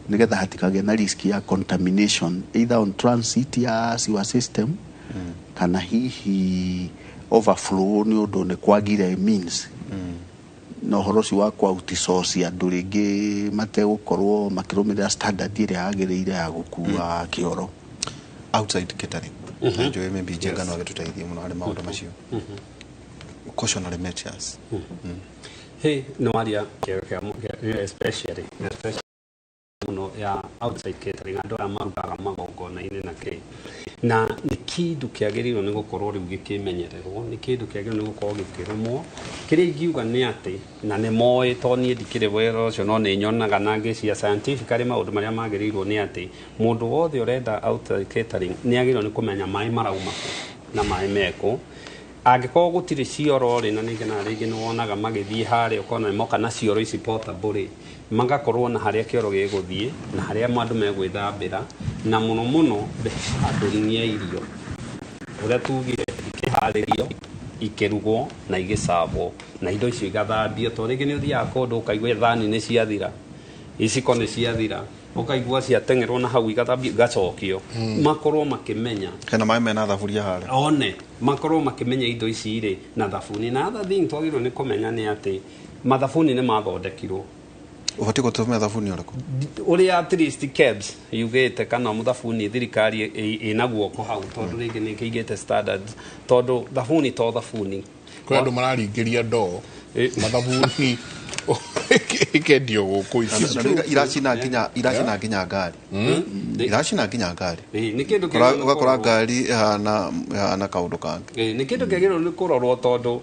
nĩgetha hatikagĩe na risk ya contamination either on transit ya sewer system kana hihi overflow nĩ ũndũ nĩ kwagire means, na ũhoro ũcio wa kwa outsource andũ rĩngĩ mategũkorwo makĩrũmĩrĩra standard ĩrĩa yagĩrĩire ya gũkua kĩoro. Outside catering, na njũĩ maybe Njenga no agĩtũteithie mũno harĩ maũndũ macio, cautionary measures. Hey, no aria especially mũno ya outside catering, andũ aya marugaga magongona-inĩ na kĩ, na nĩ kĩndũ kĩagĩrĩirwo nĩ gũkorwo rĩu gĩkĩmenyererwo, nĩ kĩndũ kĩagĩrĩirwo nĩ gũkorwo gĩkĩrũmwo. Kĩrĩa ingiuga nĩ atĩ na nĩ moĩ, to niĩ ndikĩrĩ wĩra ũcio, no nĩ nyonaga na ngĩcia scientifically maũndũ marĩa magĩrĩirwo nĩ atĩ mũndũ wothe ũrenda outside catering nĩ agĩrĩirwo nĩ kũmenya maĩ marauma kũ na maĩ mekũ. Angĩkorwo gũtirĩ cioro rĩ, na ningĩ na rĩngĩ nĩ wonaga magĩthiĩ harĩa ũkona nĩ moka na cioro ici portable rĩ, magakorwo na harĩa kĩoro gĩgũthiĩ na harĩa andũ megwĩthambĩra, na mũno mũno the handling ya irio, ũrĩa tugire ikĩharĩrio, ikĩrugwo na igĩcabwo, na indo icio igathambio, tondũ rĩngĩ nĩ ũthiaga kũndũ ũkaigua thani nĩ ciathira, iciko nĩ ciathira, ũkaigua ciateng'erwo na hau, igathambio, igacokio. Makorwo makĩmenya Hena maĩ mena thaburia harĩa. One makorwo makĩmenya indo ici rĩ na thabuni. Na other thing twagĩrĩirwo nĩ kũmenya nĩ atĩ mathabuni nĩ mathondekirwo. Ũbatiĩ gũtũmĩra thabuni ũrĩkũ? Ũrĩa at least KEBS yugĩte kana mũthabuni thirikari ĩna guoko hau, tondũ rĩngĩ nĩ ĩkĩigĩte standards, tondũ thabuni to thabuni. Kwĩ andũ mararingĩria ndoo mathabuni. Ĩkendio gũkũ ici. Na iracina nginya ngari. Iracina nginya ngari. Nĩ kĩndũ kĩagĩrĩirwo Ũgakora kũrorwo. ngari ĩhana kaũndũ kangĩ. Nĩ kĩndũ kĩagĩrĩirwo nĩ kũrorwo tondũ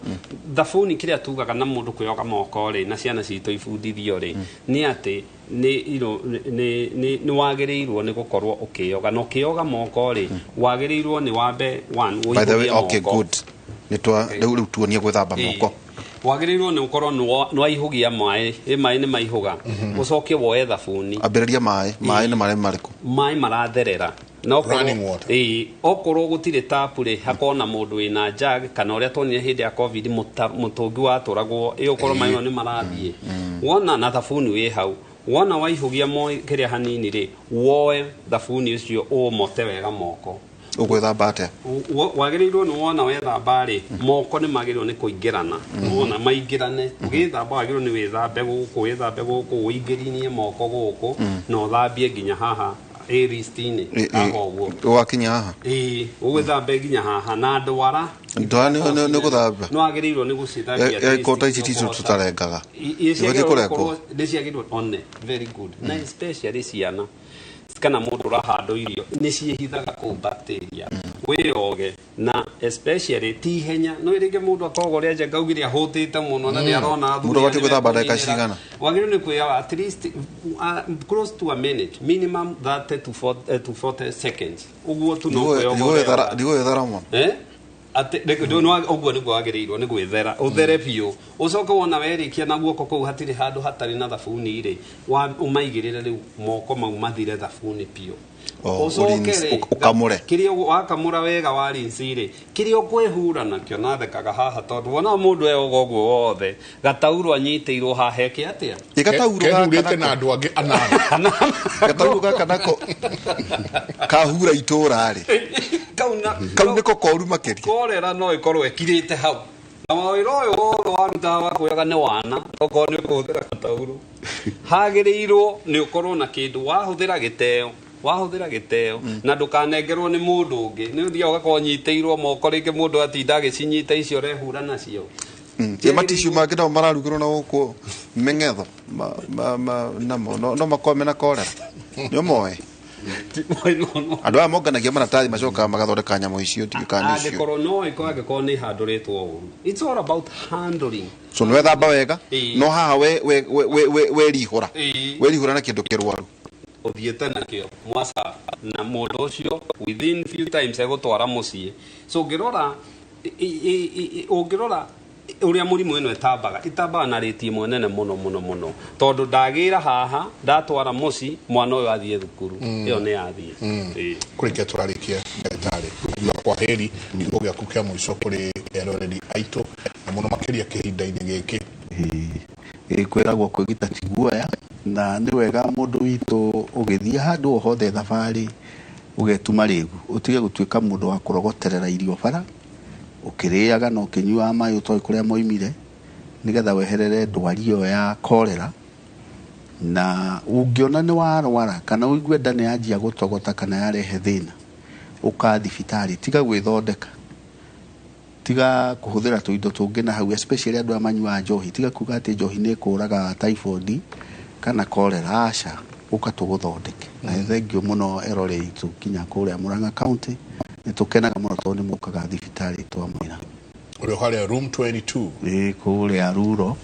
thabuni kĩrĩa tugaga na mũndũ kwĩyoga moko rĩ na ciana citũ ibundithio rĩ nĩ atĩ nĩ wagĩrĩirwo nĩ gũkorwo ũkĩyoga na ũkĩyoga moko rĩ wagĩrĩirwo nĩ wambe one By the way, ũihũgie okay, moko. good. Nĩ twa rĩu tuonie gwĩthamba moko. Wagĩrĩirwo nĩ ũkorwo nĩ waihũgia maĩ, ĩ maĩ nĩ maihũga, ũcoke woe thabuni. Ambĩrĩria maĩ, maĩ nĩ marĩa marĩkũ? Maĩ maratherera na okorwo- Running water. Ĩĩ, okorwo gũtirĩ tapu rĩ hakorwo na mũndũ wĩna jug kana ũrĩa tuonire hĩndĩ ya COVID mũtũngi watũragwo ĩ ũkorwo maĩ mau nĩ marathiĩ wona na thabuni wĩ hau wona waihũgia kĩrĩa hanini rĩ woe thabuni ũcio ũũmote wega moko. Ũgwĩthamba atĩa? Wagĩrĩirwo nĩ wona wethamba rĩ moko nĩ magĩrĩirwo nĩ kũingĩrana wona maingĩrane ũgĩthamba wagĩrĩirwo nĩ wĩthambe gũkũ wĩthambe gũkũ ũingĩrinie moko gũkũ na ũthambie nginya haha ĩ wrist-inĩ haha ũguo. Ũgakinya haha. Ĩĩ, ũgĩthambe nginya haha na ndwara. Ndwara nĩ gũthamba. Nĩ wagĩrĩirwo nĩ gũcithambia at least Ko ta ici ticio ũkũhota. tũtarengaga. Nĩ Ibatiĩ ciagĩrĩirwo kũrengwo. gũkorwo nĩ ciagĩrĩirwo one very good na especially ciana kana mũndũ ũrahandwo irio nĩ ciĩhithaga kũu bacteria wĩyoge na especially ti ihenya no rĩngĩ mũndũ akoragwo ũrĩa Njenga augire ahũtĩte mũno na nĩ arona Mũndũ athuri abatiĩ aya gwĩthamba nĩ ndagĩka cigana? wagĩrĩirwo nĩ kwĩyoga at least close to a minute, minimum 30 to 40, to 40 seconds ũguo tu no kwĩyoga ũreyoga. Ndigũgĩthera mũno. Eh? Atĩ ũguo nĩguo wagĩrĩirwo nĩ gwĩthera ũthere biũ ũcoke wona werĩkia na guoko kũu hatirĩ handũ hatarĩ na thabuni rĩ ũmaigĩrĩre rĩu moko mau mathire thabuni biũ. Oh, Ũcoke ũrinse, rĩ, ũkamũre. Kĩrĩa wakamũra wega wa rinse rĩ kĩrĩa ũkwĩhura nakĩo na thekaga haha tondũ wona mũndũ eyoga ũguo wothe gatauro anyitĩirwo haha eke atĩa? Ĩ gatauro gaka Kehurĩte nako- na andũ angĩ anana. Gatauro gaka nako kahura itũra rĩ kau nĩko koru makĩria. Korera no ĩkorwo ĩkirĩte hau na mawĩra ũyũ wothe warutaga wa kwĩyoga nĩ wana okorwo nĩ ũkũhũthĩra gatauro hagĩrĩirwo nĩ ũkorwo na kĩndũ wahũthĩra gĩteo wahũthĩra gĩteo na ndũkanengerwo nĩ mũndũ ũngĩ nĩ ũthiaga ũgakorwo ũnyitĩirwo moko rĩngĩ mũndũ atinda agĩcinyita icio ũrehura nacio. Ĩ maticu mangĩ nao mararugĩrwo na gũkũ mĩng'etho namo no makorwo mena korera nĩ ũmoĩ andũ aya monganagia maratathi macokaga magathondeka nyamũ icio ndiũĩ kana nĩcio. Angĩkorwo no ĩkorwo angĩkorwo nĩ handũrĩtwo ũru, it's all about handling. So nĩ wethamba wega Ĩĩ. no haha werihũra Ĩĩ. werihũra na kĩndũ kĩrwaru ũthiĩte nakĩo mwaca na mũndũ ũcio within few times egũtwara mũciĩ so ũngĩrora ũngĩrora ũrĩa mũrimũ ĩno ĩtambaga ĩtambaga na rĩti ĩmwe nene mũno mũno mũno tondũ ndagĩra haha ndatwara mũciĩ mwana ũyũ athiĩ thukuru ĩyo nĩ yathiĩ. Ĩĩ. Kũrĩkia tũrarĩkia ndagĩtarĩ na kwa heri kiugo gĩaku kĩa mũico kũrĩ eroreri aitũ na mũno makĩria kĩhinda-inĩ gĩkĩ. Ĩ kwĩragwo kwĩgita ti guoya na nĩ wega mũndũ witũ ũgĩthiĩ handũ o hothe thabarĩ ũgetuma rĩgu ũtige gũtuĩka mũndũ wa kũrogoterera irio bara ũkĩrĩaga na ũkĩnyuaga maĩ ũtoĩ kũrĩa moimire nĩgetha weherere ndwari ĩyo ya korera na ũngĩona nĩ warwara kana ũigue nda nĩ yanjia gũtogota kana yarehe thĩna ũka thibitarĩ tiga gwĩthondeka tiga kũhũthĩra tũindo tũngĩ na hau especially andũ aya manyuaga njohi tiga kuga atĩ njohi nĩ ĩkũraga typhoid kana korera aca ũka tũgũthondeke na nĩ thengiũ mũno eroreri aitũ nginya kũrĩa Murang'a County nĩ tũkenaga mũno tondũ nĩ mũkaga thibitarĩ twamwĩra. Ũrĩa harĩa room 22. Ĩ kũrĩa Ruro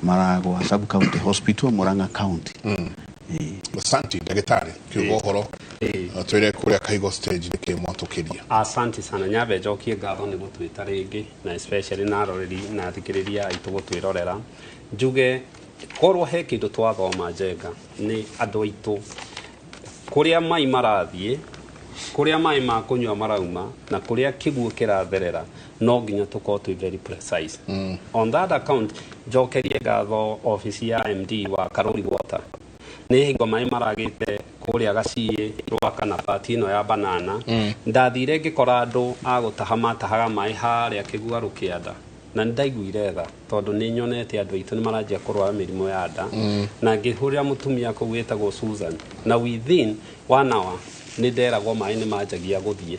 Maragwa Sub County Hospital Murang'a County. Asante ndagĩtarĩ kiugo ũhoro twĩre kũrĩa Kahigo stage nĩkĩ mwatũkĩria. Asante sana nyambe njokie ngatho nĩ gũtwĩta rĩngĩ na especially na aroreri na athikĩrĩria aitũ gũtwĩrorera njuge korwo he kĩndũ twathoma Njenga nĩ andũ aitũ kũrĩa mai marathiĩ kũrĩa maĩ ma kũnyua marauma na kũrĩa kĩguũ kĩratherera no nginya tũkorwo twĩ very precise. On that account njokerie ngatho office ya MD wa Karori Water nĩ hingo maĩ maragĩte kũrĩa gaciĩ rwaka na bati ĩno ya banana ndathire ngĩkora andũ a gũtaha matahaga maĩ harĩa kĩguarũ kĩanda na nĩ ndaiguire tha tondũ nĩ nyonete andũ aitũ nĩ maranjia kũrwara mĩrimũ ya nda na ngĩhũrĩra mũtumia kũu wĩtagwo Susan na within 1 hour nĩ nderagwo maĩ nĩ manjagia gũthiĩ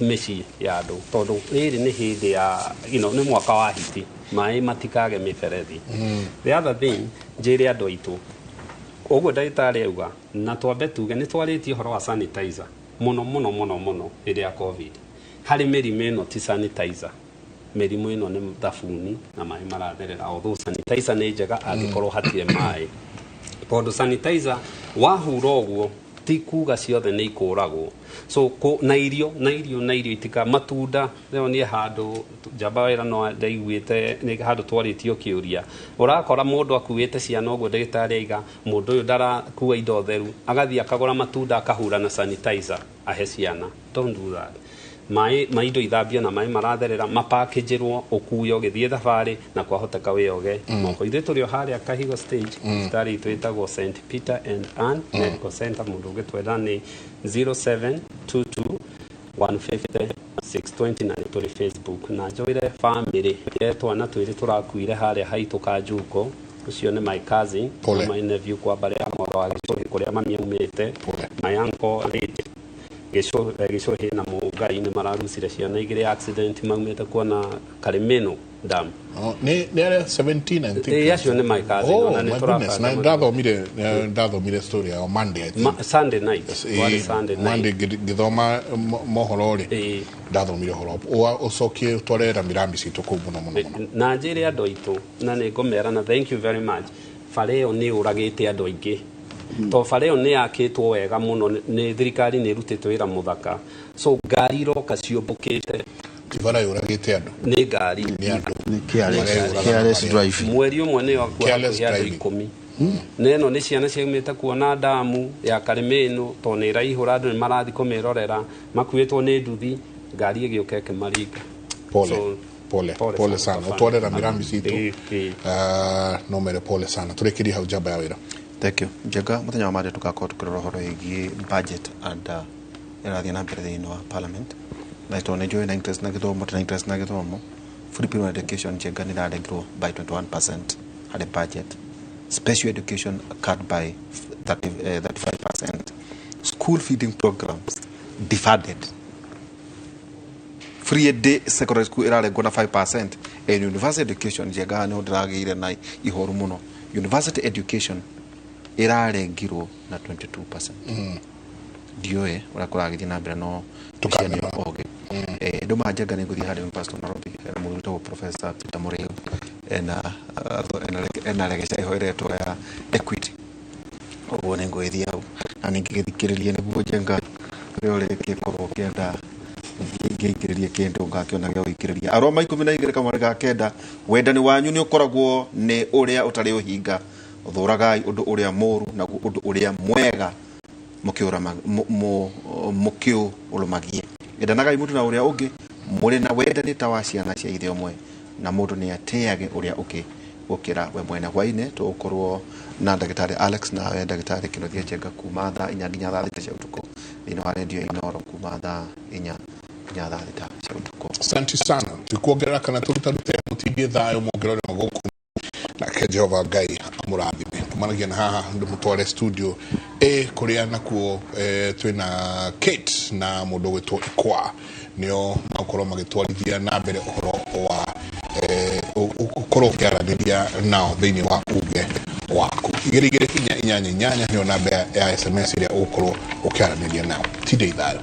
Mĩciĩ ya andũ tondũ rĩrĩ nĩ hĩndĩ ya nĩ mwaka wa hiti, maĩ matikage mĩberethi. The other thing njĩre andũ aitũ ũguo ndagĩtarĩ auga, na twambe tuge nĩ twarĩtie ũhoro wa sanitizer mũno mũno mũno mũno hĩndĩ ya COVID. Harĩ mĩrimũ ĩno ti sanitizer, mĩrimũ ĩno nĩ thabuni na maĩ maratherera, although sanitizer nĩ njega angĩkorwo hatirĩ maĩ, tondũ sanitizer wahura ũguo ti kuga ciothe nĩ ikũragwo. So na irio na irio na irio itika matunda rĩo niĩ handũ njamba wĩra no ndaiguĩte nĩ handũ twarĩtio kĩũria, ũrakora mũndũ akuĩte ciana ũguo ndagĩtarĩ aiga mũndũ ũyũ ndarakua indo theru, agathiĩ akagũra matunda akahura na sanitizer ahe ciana. Don't do that. Maĩ ma indo ithambio na maĩ maratherera, mapakĩnjĩrwo, ũkuo ũgĩthiĩ thabarĩ, na kwahoteka wĩoge moko. Ithuĩ tũrĩ o harĩa Kahigo stage. Thibitarĩ itũ ĩtagwo St Peter and Ann Medical Center. Mũndũ ũngĩtwetha nĩ 0722 150 620, na nĩ tũrĩ Facebook. Na njoire family ye twana twĩrĩ tũrakuire harĩa haitũ Kanjuko, ũcio nĩ my cousin Pole. na my nephew kwa mbarĩ ya mwaro wa Gĩcũhĩ kũrĩa mami aumĩte. My uncle late Gĩcũhĩ na Mũngai nĩ mararucire ciana igĩrĩ accident maumĩte kuona Karimeno dam. Oh, nĩ arĩa 17, I think. Acio nĩ my cousin, Oh, ona nĩ my goodness. Na tũrabanga. ndathomire story yao Monday, I think. Sunday night. Warĩ Sunday night. Monday ngĩthoma mohoro rĩ, ndathomire ũhoro ũcokie ũtware rambirambi citũ kũu mũno mũno mũno. Na njĩre andũ aitũ na nĩ ngũmera na thank you very much, bara ĩyo nĩ ũragĩte andũ aingĩ to bara ĩyo nĩ yakĩtwo wega mũno nĩ thirikari, nĩ ĩrutĩte wĩra mũthaka, so ngari iroka ciũmbũkĩte. Ti bara yũragĩte andũ. Nĩ ngari. Nĩ andũ. Careless, careless driving. Mweri ũmwe nĩyo akua Careless hakuhĩ andũ driving. 10. Na ĩno nĩ ciana ciaumĩte kuona damu ya Karimeno tondũ nĩ ĩraihũra, andũ nĩ marathiĩ kũmĩrorera, makuĩtwo nĩ nduthi, ngari ĩgĩũka ĩkĩmaringa. Pole. So, Pole. Pole pole sana, sana. sana. Ũtware rambirambi citũ. No mere pole sana. Tũrĩkĩrie hau, njamba ya wĩra. Thank you, Njenga. Mũthenya wa Monday tũgakorwo tũkĩrora ũhoro wĩgiĩ budget and ĩrathiĩ na mbere thĩinĩ wa parliament, na tondũ nĩ njũĩ na interest na gĩthomo, tena interest na gĩthomo, free primary education, Njenga, nĩ ĩrarengirwo by 21% harĩ budget, special education cut by 30, 35%, school feeding programs defunded, free day secondary school ĩrarengwo na 5%, and university education, Njenga, nĩ ndĩragĩire na ihoru mũno, university education ĩrarengirwo na 22%. Ndiũĩ ũrĩa kũragĩthiĩ na mbere, no tũkamenya oge. Ndũma Njenga nĩ ngũthiĩ harĩa University of Nairobi, hena mũthuri wĩtagwo Professor Peter Mũrĩu, ena regeca ĩho ĩretwo ya equity, ũguo nĩ ngũgĩthiĩ hau na ningĩgĩthikĩrĩria nĩguo, Njenga, ũrĩa ũrĩgĩkorwo ũkĩenda ngĩikĩrĩrie kĩndũ ngakĩona gĩa gũikĩrĩria. Aroma 12:9, wendani wanyu nĩ ũkoragwo nĩ ũrĩa ũtarĩ ũhinga, thũragai ũndũ ũrĩa mũũru, naguo ũndũ ũrĩa mwega mũkĩũrũmagie. Endanagai mũndũ na ũrĩa ũngĩ mũrĩ na wendani ta wa ciana cia ithe ũmwe, na mũndũ nĩ atĩage ũrĩa ũngĩ gũkĩra we mwene. Hwainĩ tũgũkorwo na ndagĩtarĩ Alex nawe ndagĩtarĩ Kĩnuthia Njenga kuma thaa 4 nginya thaa 6 cia ũtukũ thĩinĩ wa redio Inoro, kuma thaa 4 nginya thaa 6 cia ũtukũ. Asante sana. Tikuongerera kana tũrutarute, mũtindie thayũ mongerere magũkũ, nake Jehova Ngai amũrathime. Kumanagia na haha ndĩmũtware studio ĩ kũrĩa nakuo twĩna Kate na mũndũ ũgwĩtwo Ikwa, nĩo magũkorwo magĩtwarithia na mbere ũhoro wa ũkorwo ũkĩaranĩria nao thĩinĩ wa uge waku. 22488 nĩyo namba ya SMS ĩrĩa ũgũkorwo ũkĩaranĩria nao. Tinde ithayũ.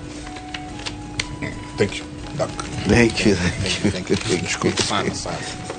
Thank you, Doc. Thank you, thank you. Thank you, thank you. Shukuru sana sana.